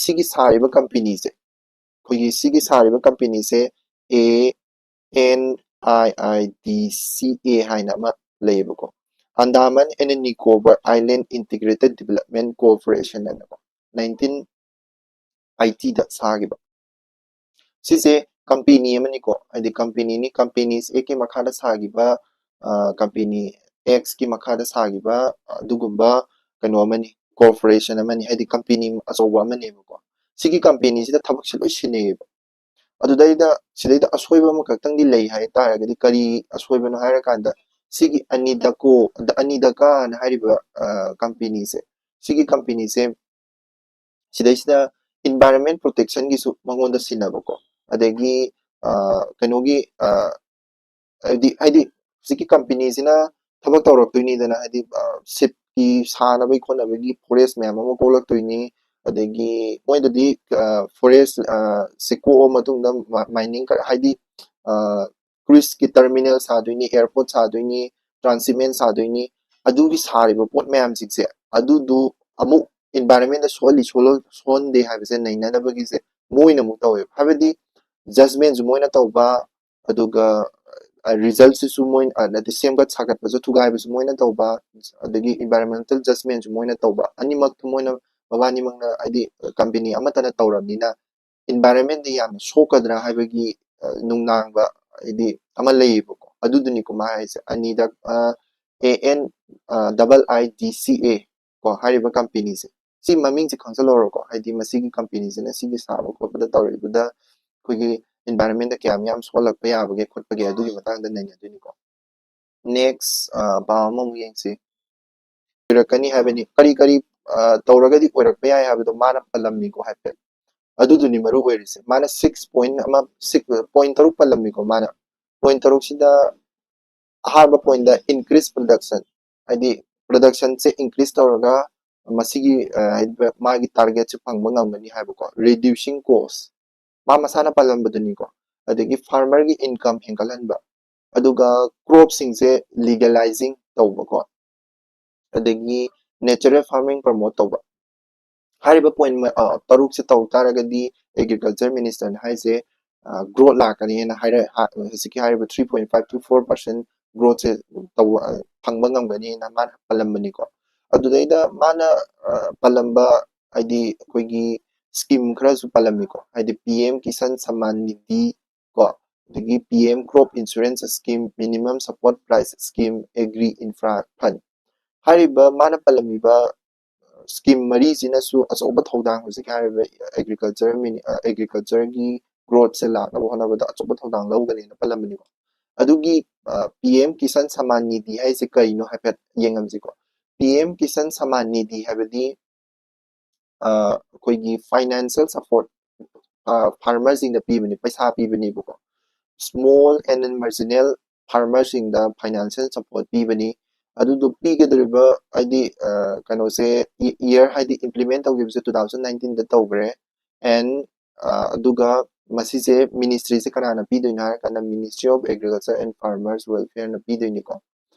ꯁꯤꯒꯤ ꯁꯥꯔꯤꯕ ꯀꯝꯄꯦꯅꯤꯁꯦ, ꯑꯩꯈꯣꯏꯒꯤ ꯁꯤꯒꯤ ꯁꯥꯔꯤꯕ ꯀꯝꯄꯦꯅꯤꯁꯦ A N I I D C A ꯍꯥꯏꯅ ꯑꯃ ꯂꯩꯌꯦꯕꯀꯣ꯫ Andaman and Nicobar Island Integrated Development Corporation ꯍꯥꯏꯅꯀꯣ, nineteen eighty ꯗ ꯁꯥꯈꯤꯕ꯫ ꯁꯤꯁꯦ ꯀꯝꯄꯦꯅꯤ ꯑꯃꯅꯤꯀꯣ, ꯍꯥꯏꯗꯤ ꯀꯝꯄꯦꯅꯤꯅꯤ, ꯀꯝꯄꯦꯅꯤꯁ ꯑꯦꯒꯤ ꯃꯈꯥꯗ ꯁꯥꯈꯤꯕ, ꯀꯝꯄꯦꯅꯤ ꯑꯦꯛꯁꯀꯤ ꯃꯈꯥꯗ ꯁꯥꯈꯤꯕ ꯑꯗꯨꯒꯨꯝꯕ ꯀꯩꯅꯣ ꯑꯃꯅꯤ, ꯀꯣꯔꯄꯣꯔꯦꯁꯟ ꯑꯃꯅꯤ, ꯍꯥꯏꯗꯤ ꯀꯝꯄꯦꯅꯤ ꯑꯆꯧꯕ ꯑꯃꯅꯦꯕꯀꯣ꯫ ꯁꯤꯒꯤ ꯀꯝꯄꯦꯅꯤꯁꯤꯗ ꯊꯕꯛꯁꯦ ꯂꯣꯏ ꯁꯤꯟꯅꯩꯌꯦꯕ꯫ ꯑꯗꯨꯗꯩꯗ ꯁꯤꯗꯩꯗ ꯑꯁꯣꯏꯕ ꯑꯃꯈꯛꯇꯪꯗꯤ ꯂꯩ ꯍꯥꯏ ꯇꯥꯔꯒꯗꯤ, ꯀꯔꯤ ꯑꯁꯣꯏꯕꯅꯣ ꯍꯥꯏꯔꯀꯥꯟꯗ, ꯁꯤꯒꯤ ꯑꯅꯤꯗꯀꯣ, ꯑꯅꯤꯗꯀꯥꯅ ꯍꯥꯏꯔꯤꯕ ꯀꯝꯄꯦꯅꯤꯁꯦ, ꯁꯤꯒꯤ ꯀꯝꯄꯦꯅꯤꯁꯦ ꯁꯤꯗꯩꯁꯤꯗ environment protection ꯒꯤꯁꯨ ꯃꯉꯣꯟꯗ ꯁꯤꯟꯅꯕꯀꯣ, ꯑꯗꯒꯤ ꯀꯩꯅꯣꯒꯤ ꯍꯥꯏꯗꯤ ꯍꯥꯏꯗꯤ ꯍꯧꯖꯤꯛꯀꯤ ꯀꯝꯄꯦꯅꯤꯁꯤꯅ ꯊꯕꯛ ꯇꯧꯔꯛꯇꯣꯏꯅꯤꯗꯅ, ꯍꯥꯏꯗꯤ ꯁꯤꯞꯀꯤ ꯁꯥꯅꯕꯒꯤ ꯈꯣꯠꯅꯕꯒꯤ ꯐꯣꯔꯦꯁ ꯃꯌꯥꯝ ꯑꯃ ꯀꯣꯛꯂꯛꯇꯣꯏꯅꯤ꯫ ꯑꯗꯒꯤ ꯃꯣꯏꯗꯗꯤ ꯐꯣꯔꯦꯁ ꯁꯤ ꯀꯣꯛꯑ ꯃꯇꯨꯡꯗ ꯃꯥꯏꯅꯤꯡ, ꯍꯥꯏꯗꯤ cruiseꯀꯤ terminal ꯁꯥꯗꯣꯏꯅꯤ, airport ꯁꯥꯗꯣꯏꯅꯤ, transshipment ꯁꯥꯗꯣꯏꯅꯤ, ꯑꯗꯨꯒꯤ ꯁꯥꯔꯤꯕ ꯄꯣꯠ ꯃꯌꯥꯝꯁꯤꯡꯁꯦ ꯑꯗꯨꯗꯨ ꯑꯃꯨꯛ environmentꯗ ꯁꯣꯛꯍꯜꯂꯤ ꯁꯣꯛꯍꯟꯗꯦ ꯍꯥꯏꯕꯁꯦ ꯅꯩꯅꯅꯕꯒꯤꯁꯦ ꯃꯣꯏꯅ ꯑꯃꯨꯛ ꯇꯧꯋꯦꯕ꯫ ꯍꯥꯏꯕꯗꯤ judgmentꯁꯨ ꯃꯣꯏꯅ ꯇꯧꯕ, ꯑꯗꯨꯒ resultꯁꯤꯁꯨ ꯃꯣꯏ ꯅꯠꯇꯦ, ꯁꯦꯝꯒꯠ ꯁꯥꯒꯠꯄꯁꯨ ꯊꯨꯒꯥꯏꯕꯁꯨ ꯃꯣꯏꯅ ꯇꯧꯕ, ꯑꯗꯒꯤ environmental judgmentꯁꯨ ꯃꯣꯏꯅ ꯇꯧꯕ, ꯑꯅꯤꯃꯛꯇꯨ ꯃꯣꯏꯅ ꯃꯕꯥꯅꯤꯃꯛꯅ ꯍꯥꯏꯗꯤ company ꯑꯃꯠꯇꯅ ꯇꯧꯔꯕꯅꯤꯅ environmentꯗ ꯌꯥꯝꯅ ꯁꯣꯛꯀꯗ꯭ꯔꯥ ꯍꯥꯏꯕꯒꯤ ꯅꯨꯡꯅꯥꯡꯕ ꯍꯥꯏꯗꯤ ꯑꯃ ꯂꯩꯌꯦꯕꯀꯣ꯫ ꯑꯗꯨꯗꯨꯅꯤꯀꯣ ꯃꯥ ꯍꯥꯏꯁꯦ, ꯑꯅꯤꯗ A N double I D ꯁꯤ ꯑꯦ ꯀꯣ, ꯍꯥꯏꯔꯤꯕ companyꯁꯦ꯫ ꯁꯤ ꯃꯃꯤꯡꯁꯦ ꯈꯪꯖꯜꯍꯧꯔꯣꯀꯣ, ꯍꯥꯏꯗꯤ ꯃꯁꯤꯒꯤ companyꯁꯤꯅ ꯁꯤꯒꯤ ꯁꯥꯕ ꯈꯣꯠꯄꯗ ꯇꯧꯔꯤꯕꯗ ꯑꯩꯈꯣꯏꯒꯤ environmentꯗ ꯀꯌꯥꯝ ꯌꯥꯝ ꯁꯣꯛꯍꯜꯂꯛꯄ ꯌꯥꯕꯒꯦ ꯈꯣꯠꯄꯒꯦ ꯑꯗꯨꯒꯤ ꯃꯇꯥꯡꯗ ꯅꯩꯅꯗꯣꯏꯅꯤꯀꯣ꯫ Next, ꯄꯥꯎ ꯑꯃꯃꯨꯛ ꯌꯦꯡꯁꯤ꯫ ꯑꯣꯏꯔꯛꯀꯅꯤ ꯍꯥꯏꯕꯅꯤ꯫ ꯀꯔꯤ ꯀꯔꯤ ꯇꯧꯔꯒꯗꯤ ꯑꯣꯏꯔꯛꯄ ꯌꯥꯏ ꯍꯥꯏꯕꯗꯣ ꯃꯥꯅ ꯄꯜꯂꯝꯃꯤꯀꯣ ꯍꯥꯏꯐꯦꯠ꯫ ꯑꯗꯨꯗꯨꯅꯤ ꯃꯔꯨ ꯑꯣꯏꯔꯤꯁꯦ꯫ ꯃꯥꯅ six point ꯑꯃ, six point ꯇꯔꯨꯛ ꯄꯜꯂꯝꯃꯤꯀꯣ ꯃꯥꯅ꯫ Point ꯇꯔꯨꯛꯁꯤꯗ ꯑꯍꯥꯟꯕ pointꯇ increase production, ꯍꯥꯏꯗꯤ productionꯁꯦ increase ꯇꯧꯔꯒ ꯃꯁꯤꯒꯤ ꯃꯥꯒꯤ targetꯁꯦ ꯐꯪꯕ ꯉꯝꯒꯅꯤ ꯍꯥꯏꯕꯀꯣ꯫ Reducing cost, ꯃꯥ ꯃꯁꯥꯅ ꯄꯜꯂꯝꯕꯗꯨꯅꯤꯀꯣ꯫ ꯑꯗꯒꯤ farmerꯒꯤ income ꯍꯦꯟꯒꯠꯍꯟꯕ, ꯑꯗꯨꯒ cropꯁꯤꯡꯁꯦ legalizing ꯇꯧꯕꯀꯣ, ꯑꯗꯒꯤ natural farming promote ꯇꯧꯕ꯫ ꯍꯥꯏꯔꯤꯕ point ꯇꯔꯨꯛꯁꯦ ꯇꯧ ꯇꯥꯔꯒꯗꯤ agriculture ministerꯅ ꯍꯥꯏꯁꯦ growth ꯂꯥꯛꯀꯅꯤꯅ ꯍꯥꯏꯔ ꯍꯧꯖꯤꯛꯀꯤ ꯍꯥꯏꯔꯤꯕ three point five to four percent growthꯁꯦ ꯇꯧꯕ ꯐꯪꯕ ꯉꯝꯒꯅꯤꯅ ꯃꯥꯅ ꯄꯜꯂꯝꯕꯅꯤꯀꯣ꯫ ꯑꯗꯨꯗꯩꯗ ꯃꯥꯅ ꯄꯜꯂꯝꯕ ꯍꯥꯏꯗꯤ ꯑꯩꯈꯣꯏꯒꯤ scheme ꯈꯔꯁꯨ ꯄꯜꯂꯝꯃꯤꯀꯣ, ꯍꯥꯏꯗꯤ P M Kisan Samman Nidhi ꯀꯣ, ꯑꯗꯒꯤ P M Crop Insurance Scheme, Minimum Support Price Scheme, Agri Infra Fund꯫ ꯍꯥꯏꯔꯤꯕ ꯃꯥꯅ ꯄꯜꯂꯝꯃꯤꯕ scheme ꯃꯔꯤꯁꯤꯅꯁꯨ ꯑꯆꯧꯕ ꯊꯧꯗꯥꯡ ꯍꯧꯖꯤꯛ ꯍꯥꯏꯔꯤꯕ agriculture ꯃꯤꯅꯤ-, ꯑ, agricultureꯒꯤ growthꯁꯦ ꯂꯥꯛꯅꯕ ꯍꯣꯠꯅꯕꯗ ꯑꯆꯧꯕ ꯊꯧꯗꯥꯡ ꯂꯧꯒꯅꯤꯅ ꯄꯜꯂꯝꯕꯅꯤꯀꯣ꯫ ꯑꯗꯨꯒꯤ, ꯑ, P M Kisan Samman Nidhi ꯍꯥꯏꯁꯦ ꯀꯔꯤꯅꯣ ꯍꯥꯏꯐꯦꯠ ꯌꯦꯡꯉꯝꯁꯤꯀꯣ꯫ P M Kisan Samman Nidhi ꯍꯥꯏꯕꯗꯤ, ꯑ, ꯑꯩꯈꯣꯏꯒꯤ financial support, ꯑ, farmerꯁꯤꯡꯗ ꯄꯤꯕꯅꯤ, ꯄꯩꯁꯥ ꯄꯤꯕꯅꯦꯕꯀꯣ꯫ Small and marginal farmerꯁꯤꯡꯗ financial support ꯄꯤꯕꯅꯤ꯫ ꯑꯗꯨꯗꯣ ꯄꯤꯒꯗꯧꯔꯤꯕ ꯍꯥꯏꯗꯤ, ꯑ, ꯀꯩꯅꯣꯁꯦ, ꯏ-, year ꯍꯥꯏꯗꯤ implement ꯇꯧꯈꯤꯕꯁꯦ two thousand nineteenꯗ ꯇꯧꯈ꯭ꯔꯦ꯫ And, ꯑ, ꯑꯗꯨꯒ ꯃꯁꯤꯁꯦ ꯃꯤꯅꯤꯁꯇ꯭ꯔꯤꯁꯦ ꯀꯅꯥꯅ ꯄꯤꯗꯣꯏꯅꯣ ꯍꯥꯏꯔꯀꯥꯟꯗ Ministry of Agriculture and Farmers Welfareꯅ ꯄꯤꯗꯣꯏꯅꯤꯀꯣ꯫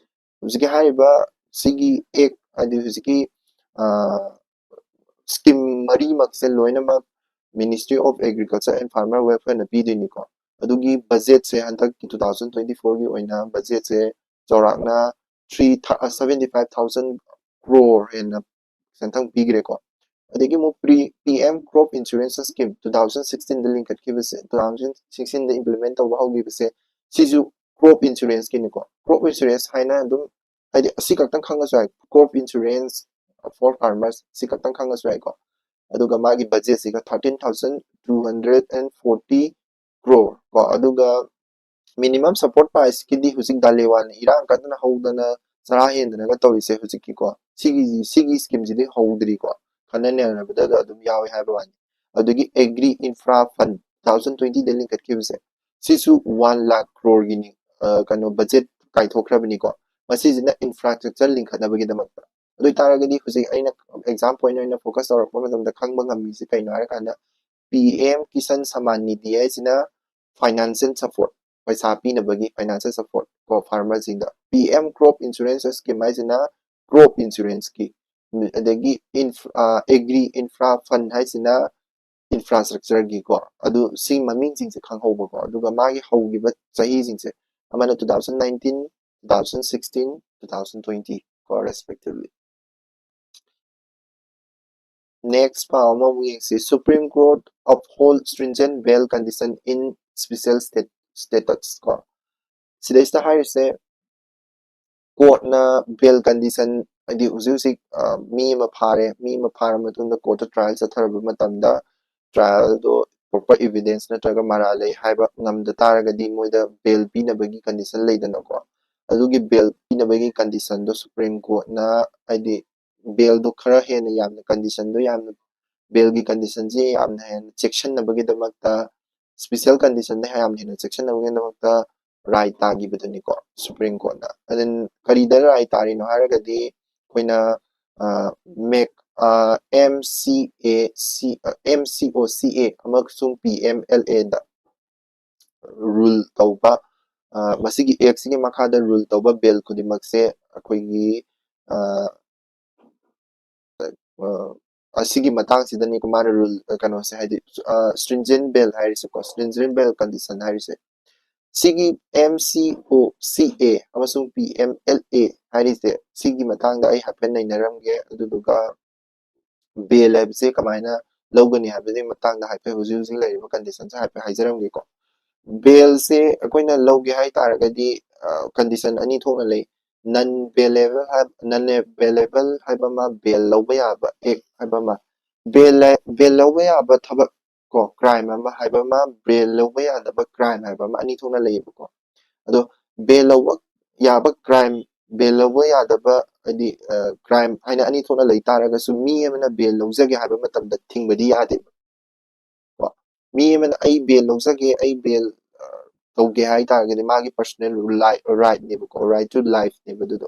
ꯍꯧꯖꯤꯛꯀꯤ ꯍꯥꯏꯔꯤꯕ ꯁꯤꯒꯤ ꯑꯦꯛ ꯍꯥꯏꯗꯤ ꯍꯧꯖꯤꯛꯀꯤ ꯁ꯭ꯀꯤꯝ ꯃꯔꯤꯃꯛꯁꯦ ꯂꯣꯏꯅꯃꯛ Ministry of Agriculture and Farmer Welfareꯅ ꯄꯤꯗꯣꯏꯅꯤꯀꯣ꯫ ꯑꯗꯨꯒꯤ ꯕꯖꯦꯠꯁꯦ ꯍꯟꯗꯛꯀꯤ two thousand twenty fourꯒꯤ ꯑꯣꯏꯅ ꯕꯖꯦꯠꯁꯦ ꯆꯥꯎꯔꯥꯛꯅ three seventy five thousand crore ꯍꯦꯟꯅ ꯁꯦꯟꯊꯪ ꯄꯤꯈ꯭ꯔꯦꯀꯣ꯫ ꯑꯗꯒꯤ ꯑꯃꯨꯛ ꯄ꯭ꯔꯤ ꯄꯤ M crop insurance scheme two thousand sixteenꯗ ꯂꯤꯡꯈꯠꯈꯤꯕꯁꯦ, two thousand sixteenꯗ implement ꯇꯧꯕ ꯍꯧꯈꯤꯕꯁꯦ, ꯁꯤꯁꯨ ꯀ꯭ꯔꯣꯞ ꯏꯟꯁꯨꯔꯦꯟꯁꯀꯤꯅꯤꯀꯣ꯫ ꯀ꯭ꯔꯣꯞ ꯏꯟꯁꯨꯔꯦꯟꯁ ꯍꯥꯏꯅ ꯑꯗꯨꯝ ꯍꯥꯏꯗꯤ ꯑꯁꯤ ꯈꯛꯇꯪ ꯈꯪꯉꯁꯨ ꯌꯥꯏ, ꯀ꯭ꯔꯣꯞ ꯏꯟꯁꯨꯔꯦꯟꯁ ꯐꯣꯔ ꯐꯥꯔꯃꯔꯁ ꯁꯤ ꯈꯛꯇꯪ ꯈꯪꯉꯁꯨ ꯌꯥꯏꯀꯣ꯫ ꯑꯗꯨꯒ ꯃꯥꯒꯤ ꯕꯖꯦꯠꯁꯤꯒ thirteen thousand two hundred and forty crore ꯀꯣ꯫ ꯑꯗꯨꯒ ꯃꯤꯅꯤꯃꯝ ꯁꯞꯄꯣꯔꯠ ꯄ꯭ꯔꯥꯏꯁꯀꯤꯗꯤ ꯍꯧꯖꯤꯛ ꯗꯥꯂꯦꯋꯥꯟ ꯏꯔꯥꯡ ꯀꯟꯅ ꯍꯧꯗꯅ ꯆꯔꯥ ꯍꯦꯟꯗꯅꯒ ꯇꯧꯔꯤꯁꯦ ꯍꯧꯖꯤꯛꯀꯤꯀꯣ꯫ ꯁꯤꯒꯤ ꯁꯤꯒꯤ ꯁ꯭ꯀꯤꯝꯁꯤꯗꯤ ꯍꯧꯗ꯭ꯔꯤꯀꯣ, ꯈꯟꯅ ꯅꯩꯅꯕꯗ ꯑꯗꯨꯝ ꯌꯥꯎꯋꯦ ꯍꯥꯏꯕ ꯋꯥꯅꯤ꯫ ꯑꯗꯨꯒꯤ ꯑꯦꯒ꯭ꯔꯤ ꯏꯟꯐ꯭ꯔꯥ ꯐꯟ two thousand twentyꯗ ꯂꯤꯡꯈꯠꯈꯤꯕꯁꯦ, ꯁꯤꯁꯨ one lakh croreꯒꯤꯅꯤ, ꯀꯩꯅꯣ, ꯕꯖꯦꯠ ꯀꯥꯏꯊꯣꯛꯈ꯭ꯔꯕꯅꯤꯀꯣ꯫ ꯃꯁꯤꯁꯤꯅ ꯏꯟꯐ꯭ꯔꯥꯁ꯭ꯇ꯭ꯔꯛꯆꯔ ꯂꯤꯡꯈꯠꯅꯕꯒꯤꯗꯃꯛꯇ꯫ ꯑꯗꯨ ꯑꯣꯏꯇꯥꯔꯒꯗꯤ ꯍꯧꯖꯤꯛ ꯑꯩꯅ ꯑꯦꯛꯖꯥꯝ ꯄꯣꯏꯟ ꯑꯣꯏꯅ ꯐꯣꯀꯁ ꯇꯧꯔꯛꯄ ꯃꯇꯝꯗ ꯈꯪꯕ ꯉꯝꯃꯤꯁꯦ ꯀꯩꯅꯣ ꯍꯥꯏꯔꯀꯥꯟꯗ, ꯄꯤ ꯑꯦꯝ ꯀꯤꯁꯥꯟ ꯁꯃꯥꯟ ꯅꯤꯙꯤ ꯍꯥꯏꯁꯤꯅ ꯐꯥꯏꯅꯥꯟꯁꯤꯌꯦꯜ ꯁꯞꯄꯣꯔꯠ, ꯄꯩꯁꯥ ꯄꯤꯅꯕꯒꯤ ꯐꯥꯏꯅꯥꯟꯁꯤꯌꯦꯜ ꯁꯞꯄꯣꯔꯠ ꯀꯣ ꯐꯥꯔꯃꯔꯁꯤꯡꯗ꯫ P M crop insurance scheme ꯍꯥꯏꯁꯤꯅ ꯀ꯭ꯔꯣꯞ ꯏꯟꯁꯨꯔꯦꯟꯁꯀꯤ, ꯑꯗꯒꯤ ꯑꯦꯒ꯭ꯔꯤ ꯏꯟꯐ꯭ꯔꯥ ꯐꯟ ꯍꯥꯏꯁꯤꯅ ꯏꯟꯐ꯭ꯔꯥꯁ꯭ꯇ꯭ꯔꯛꯆꯔꯒꯤꯀꯣ꯫ ꯑꯗꯨ ꯁꯤ ꯃꯃꯤꯡꯁꯤꯡꯁꯦ ꯈꯪꯍꯧꯕꯀꯣ꯫ ꯑꯗꯨꯒ ꯃꯥꯒꯤ ꯍꯧꯈꯤꯕ ꯆꯍꯤꯁꯤꯡꯁꯦ, ꯑꯃꯅ two thousand nineteen, two thousand sixteen, two thousand twenty ꯀꯣ, respectively꯫ Next ꯄꯥꯎ ꯑꯃꯃꯨꯛ ꯌꯦꯡꯁꯤ, Supreme Court uphold stringent bail condition in special state status ꯀꯣ꯫ ꯁꯤꯗꯩꯁꯤꯗ ꯍꯥꯏꯔꯤꯁꯦ, ꯀꯣꯔꯠꯅ ꯕꯦꯜ ꯀꯟꯗꯤꯁꯟ, ꯍꯥꯏꯗꯤ ꯍꯧꯖꯤꯛ ꯍꯧꯖꯤꯛ ꯃꯤ ꯑꯃ ꯐꯥꯔꯦ, ꯃꯤ ꯑꯃ ꯐꯥꯔ ꯃꯇꯨꯡꯗ ꯀꯣꯔꯠꯇ ꯇ꯭ꯔꯥꯏꯌꯦꯜ ꯆꯠꯊꯔꯕ ꯃꯇꯝꯗ ꯇ꯭ꯔꯥꯏꯌꯦꯜꯗꯣ ꯄ꯭ꯔꯣꯄꯔ ꯏꯚꯤꯗꯦꯟꯁ ꯅꯠꯇ꯭ꯔꯒ ꯃꯔꯥꯜ ꯂꯩ ꯍꯥꯏꯕ ꯉꯝꯗ ꯇꯥꯔꯒꯗꯤ ꯃꯣꯏꯗ ꯕꯦꯜ ꯄꯤꯅꯕꯒꯤ ꯀꯟꯗꯤꯁꯟ ꯂꯩꯗꯅꯀꯣ꯫ ꯑꯗꯨꯒꯤ ꯕꯦꯜ ꯄꯤꯅꯕꯒꯤ ꯀꯟꯗꯤꯁꯟꯗꯣ ꯁꯨꯄ꯭ꯔꯤꯝ ꯀꯣꯔꯠꯅ, ꯍꯥꯏꯗꯤ ꯕꯦꯜꯗꯣ ꯈꯔ ꯍꯦꯟꯅ ꯌꯥꯝꯅ, ꯀꯟꯗꯤꯁꯟꯗꯣ ꯌꯥꯝꯅ, ꯕꯦꯜꯒꯤ ꯀꯟꯗꯤꯁꯟꯁꯤ ꯌꯥꯝꯅ ꯍꯦꯟꯅ ꯆꯦꯛꯁꯤꯟꯅꯕꯒꯤꯗꯃꯛꯇ, ꯁ꯭ꯄꯤꯁꯦꯜ ꯀꯟꯗꯤꯁꯟꯗ ꯌꯥꯝꯅ ꯍꯦꯟꯅ ꯆꯦꯛꯁꯤꯟꯅꯕꯒꯤꯗꯃꯛꯇ ꯔꯥꯏ ꯇꯥꯈꯤꯕꯗꯨꯅꯤꯀꯣ ꯁꯨꯄ꯭ꯔꯤꯝ ꯀꯣꯔꯠꯅ꯫ ꯑꯗꯨ ꯀꯔꯤꯗ ꯔꯥꯏ ꯇꯥꯔꯤꯅꯣ ꯍꯥꯏꯔꯒꯗꯤ, ꯑꯩꯈꯣꯏꯅ ꯃꯦꯛ ꯑꯦꯝ ꯁꯤ ꯑꯦ ꯁꯤ ꯑꯦꯝ ꯁꯤ ꯑꯣ ꯁꯤ ꯑꯦ ꯑꯃꯁꯨꯡ ꯄꯤ ꯑꯦꯝ ꯑꯦꯜ ꯑꯦꯗ ꯔꯨꯜ ꯇꯧꯕ, ꯑ, ꯃꯁꯤꯒꯤ ꯑꯦꯛꯁꯤꯒꯤ ꯃꯈꯥꯗ ꯔꯨꯜ ꯇꯧꯕ ꯕꯦꯜ ꯈꯨꯗꯤꯡꯃꯛꯁꯦ ꯑꯩꯈꯣꯏꯒꯤ, ꯑ, ꯑ, ꯑꯁꯤꯒꯤ ꯃꯇꯥꯡꯁꯤꯗꯅꯤꯀꯣ ꯃꯥꯅ ꯔꯨꯜ, ꯀꯩꯅꯣꯁꯦ, ꯍꯥꯏꯗꯤ, ꯁ꯭ꯇ꯭ꯔꯤꯟꯖꯦꯟ ꯕꯦꯜ ꯍꯥꯏꯔꯤꯁꯦꯀꯣ, ꯁ꯭ꯇ꯭ꯔꯤꯟꯖꯦꯟ ꯕꯦꯜ ꯀꯟꯗꯤꯁꯟ ꯍꯥꯏꯔꯤꯁꯦ꯫ ꯁꯤꯒꯤ ꯑꯦꯝ ꯁꯤ ꯑꯣ ꯁꯤ ꯑꯦ ꯑꯃꯁꯨꯡ ꯄꯤ ꯑꯦꯝ ꯑꯦꯜ ꯑꯦ ꯍꯥꯏꯔꯤꯁꯦ, ꯁꯤꯒꯤ ꯃꯇꯥꯡꯗ ꯑꯩ ꯍꯥꯏꯐꯦꯠ ꯅꯩꯅꯔꯝꯒꯦ꯫ ꯑꯗꯨꯗꯨꯒ ꯕꯦꯜ ꯍꯥꯏꯕꯁꯦ ꯀꯃꯥꯏꯅ ꯂꯧꯒꯅꯤ ꯍꯥꯏꯕꯒꯤ ꯃꯇꯥꯡꯗ ꯍꯥꯏꯐꯦꯠ ꯍꯧꯖꯤꯛ ꯍꯧꯖꯤꯛ ꯂꯩꯔꯤꯕ ꯀꯟꯗꯤꯁꯟꯁꯦ ꯍꯥꯏꯐꯦꯠ ꯍꯥꯏꯖꯔꯝꯒꯦꯀꯣ꯫ ꯕꯦꯜꯁꯦ ꯑꯩꯈꯣꯏꯅ ꯂꯧꯒꯦ ꯍꯥꯏ ꯇꯥꯔꯒꯗꯤ, ꯑ, ꯀꯟꯗꯤꯁꯟ ꯑꯅꯤ ꯊꯣꯛꯅ ꯂꯩ꯫ ꯅꯟ ꯕꯦꯂꯦꯕꯜ ꯍꯥꯏ-, ꯅꯟ ꯕꯦꯂꯦꯕꯜ ꯍꯥꯏꯕ ꯑꯃ, ꯕꯦꯜ ꯂꯧꯕ ꯌꯥꯕ ꯑꯦꯛ ꯍꯥꯏꯕ ꯑꯃ꯫ ꯕꯦꯜ ꯂ-, ꯕꯦꯜ ꯂꯧꯕ ꯌꯥꯕ ꯊꯕꯛ ꯀꯣ, ꯀ꯭ꯔꯥꯏꯝ ꯑꯃ ꯍꯥꯏꯕ ꯑꯃ, ꯕꯦꯜ ꯂꯧꯕ ꯌꯥꯗꯕ ꯀ꯭ꯔꯥꯏꯝ ꯍꯥꯏꯕ ꯑꯃ, ꯑꯅꯤ ꯊꯣꯛꯅ ꯂꯩꯌꯦꯕꯀꯣ꯫ ꯑꯗꯣ ꯕꯦꯜ ꯂꯧꯕ ꯌꯥꯕ ꯀ꯭ꯔꯥꯏꯝ, ꯕꯦꯜ ꯂꯧꯕ ꯌꯥꯗꯕ, ꯍꯥꯏꯗꯤ, ꯑ, ꯀ꯭ꯔꯥꯏꯝ ꯍꯥꯏꯅ ꯑꯅꯤ ꯊꯣꯛꯅ ꯂꯩ ꯇꯥꯔꯒꯁꯨ ꯃꯤ ꯑꯃꯅ ꯕꯦꯜ ꯂꯧꯖꯒꯦ ꯍꯥꯏꯕ ꯃꯇꯝꯗ ꯊꯤꯡꯕꯗꯤ ꯌꯥꯗꯦꯕ꯫ ꯀꯣ? ꯃꯤ ꯑꯃꯅ "ꯑꯩ ꯕꯦꯜ ꯂꯧꯖꯒꯦ, ꯑꯩ ꯕꯦꯜ, ꯑ, ꯇꯧꯒꯦ" ꯍꯥꯏ ꯇꯥꯔꯒꯗꯤ ꯃꯥꯒꯤ ꯄꯔꯁꯣꯅꯦꯜ ꯔꯥꯏꯠꯅꯦꯕꯀꯣ, right to life ꯅꯦꯕ ꯑꯗꯨꯗꯣ꯫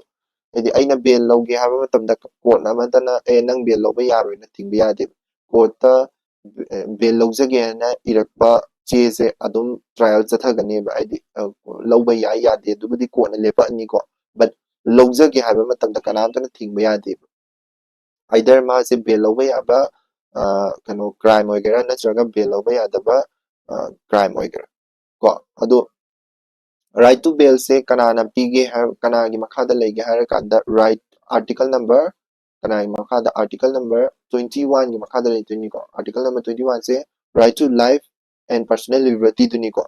ꯍꯥꯏꯗꯤ ꯑꯩꯅ ꯕꯦꯜ ꯂꯧꯒꯦ ꯍꯥꯏꯕ ꯃꯇꯝꯗ ꯀꯣꯔꯠ ꯑꯃꯗꯅ "ꯑꯦ, ꯅꯪ ꯕꯦꯜ ꯂꯧꯕ ꯌꯥꯔꯣꯏꯅ" ꯊꯤꯡꯕ ꯌꯥꯗꯦꯕ꯫ ꯀꯣꯔꯠꯇ, ꯑ, ꯕꯦꯜ ꯂꯧꯖꯒꯦ ꯍꯥꯏꯅ ꯏꯔꯛꯄ ꯆꯦꯁꯦ ꯑꯗꯨꯝ ꯇ꯭ꯔꯥꯏꯌꯦꯜ ꯆꯠꯊꯒꯅꯦꯕ꯫ ꯍꯥꯏꯗꯤ, ꯑ, ꯂꯧꯕ ꯌꯥꯏ ꯌꯥꯗꯦ ꯑꯗꯨꯕꯨꯗꯤ ꯀꯣꯔꯠꯅ ꯂꯦꯞꯄꯛꯑꯅꯤꯀꯣ꯫ But ꯂꯧꯖꯒꯦ ꯍꯥꯏꯕ ꯃꯇꯝꯗ ꯀꯅꯥꯝꯇꯅ ꯊꯤꯡꯕ ꯌꯥꯗꯦꯕ꯫ Either ꯃꯥꯁꯦ ꯕꯦꯜ ꯂꯧꯕ ꯌꯥꯕ, ꯑ, ꯀꯩꯅꯣ, ꯀ꯭ꯔꯥꯏꯝ ꯑꯣꯏꯒꯦꯔꯥ ꯅꯠꯇ꯭ꯔꯒ ꯕꯦꯜ ꯂꯧꯕ ꯌꯥꯗꯕ, ꯑ, ꯀ꯭ꯔꯥꯏꯝ ꯑꯣꯏꯒꯦꯔꯥ꯫ ꯀꯣ? ꯑꯗꯣ right to bail ꯁꯦ ꯀꯅꯥꯅ ꯄꯤꯒꯦ ꯍꯥꯏ-, ꯀꯅꯥꯒꯤ ꯃꯈꯥꯗ ꯂꯩꯒꯦ ꯍꯥꯏꯔꯀꯥꯟꯗ, right, article number, ꯀꯅꯥꯒꯤ ꯃꯈꯥꯗ? Article number twenty one ꯒꯤ ꯃꯈꯥꯗ ꯂꯩꯗꯣꯏꯅꯤꯀꯣ꯫ Article number twenty one say right to life and personal liberty ꯗꯨꯅꯤꯀꯣ꯫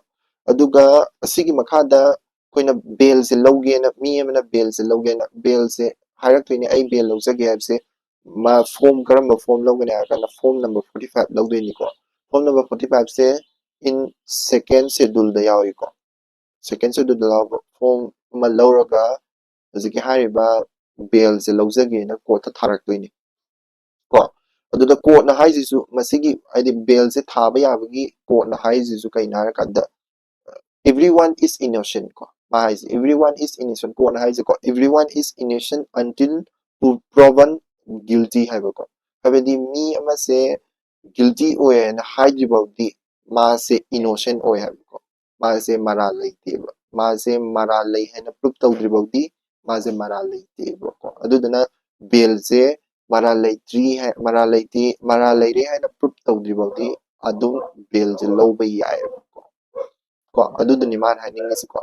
ꯑꯗꯨꯒ ꯑꯁꯤꯒꯤ ꯃꯈꯥꯗ ꯑꯩꯈꯣꯏꯅ ꯕꯦꯜꯁꯦ ꯂꯧꯒꯦꯅ, ꯃꯤ ꯑꯃꯅ ꯕꯦꯜꯁꯦ ꯂꯧꯒꯦꯅ, ꯕꯦꯜꯁꯦ ꯍꯥꯏꯔꯛꯇꯣꯏꯅꯦ, "ꯑꯩ ꯕꯦꯜ ꯂꯧꯖꯒꯦ" ꯍꯥꯏꯕꯁꯦ ꯃꯥ ꯐꯣꯝ, ꯀꯔꯝꯕ ꯐꯣꯝ ꯂꯧꯒꯅꯤ ꯍꯥꯏꯔ ꯀꯥꯟꯗ ꯐꯣꯝ number forty five ꯂꯧꯗꯣꯏꯅꯤꯀꯣ꯫ ꯐꯣꯝ number forty five ꯁꯦ in second schedule ꯗ ꯌꯥꯎꯏꯀꯣ꯫ Second schedule ꯗ ꯌꯥꯎꯕ ꯐꯣꯝ ꯑꯃ ꯂꯧꯔꯒ ꯍꯧꯖꯤꯛꯀꯤ ꯍꯥꯏꯔꯤꯕ ꯕꯦꯜꯁꯦ ꯂꯧꯖꯒꯦꯅ ꯀꯣꯔꯠꯇ ꯊꯥꯔꯛꯇꯣꯏꯅꯤ꯫ ꯀꯣ? ꯑꯗꯨꯗ ꯀꯣꯔꯠꯅ ꯍꯥꯏꯁꯤꯁꯨ, ꯃꯁꯤꯒꯤ, ꯍꯥꯏꯗꯤ, ꯕꯦꯜꯁꯦ ꯊꯥꯕ ꯌꯥꯕꯒꯤ ꯀꯣꯔꯠꯅ ꯍꯥꯏꯁꯤꯁꯨ ꯀꯩꯅꯣ ꯍꯥꯏꯔꯀꯥꯟꯗ, "Everyone is innocent" ꯀꯣ꯫ ꯃꯥ ꯍꯥꯏꯁꯦ, "Everyone is innocent", ꯀꯣꯔꯠꯅ ꯍꯥꯏꯁꯦꯀꯣ, "Everyone is innocent until pro-, proven guilty ꯍꯥꯏꯕꯀꯣ꯫ ꯍꯥꯏꯕꯗꯤ ꯃꯤ ꯑꯃꯁꯦ ꯒꯤꯜꯇꯤ ꯑꯣꯏ ꯍꯥꯏꯅ ꯍꯥꯏꯗ꯭ꯔꯤ ꯐꯥꯎꯗꯤ ꯃꯥꯁꯦ ꯏꯅꯣꯁꯦꯟ ꯑꯣꯏ ꯍꯥꯏꯕꯀꯣ꯫ ꯃꯥꯁꯦ ꯃꯔꯥꯜ ꯂꯩꯇꯦꯕ꯫ ꯃꯥꯁꯦ ꯃꯔꯥꯜ ꯂꯩ ꯍꯥꯏꯅ ꯄ꯭ꯔꯨꯞ ꯇꯧꯗ꯭ꯔꯤ ꯐꯥꯎꯗꯤ ꯃꯥꯁꯦ ꯃꯔꯥꯜ ꯂꯩꯇꯦꯕꯀꯣ꯫ ꯑꯗꯨꯗꯨꯅ ꯕꯦꯜꯁꯦ ꯃꯔꯥꯜ ꯂꯩꯇ꯭ꯔꯤ ꯍꯥꯏ, ꯃꯔꯥꯜ ꯂꯩꯇꯦ, ꯃꯔꯥꯜ ꯂꯩꯔꯦ ꯍꯥꯏꯅ ꯄ꯭ꯔꯨꯞ ꯇꯧꯗ꯭ꯔꯤ ꯐꯥꯎꯗꯤ ꯑꯗꯨꯝ ꯕꯦꯜꯁꯦ ꯂꯧꯕ ꯌꯥꯏꯑꯕꯀꯣ꯫ ꯀꯣ, ꯑꯗꯨꯗꯨꯅꯤ ꯃꯥꯅ ꯍꯥꯏꯅꯤꯡꯉꯤꯁꯤꯀꯣ꯫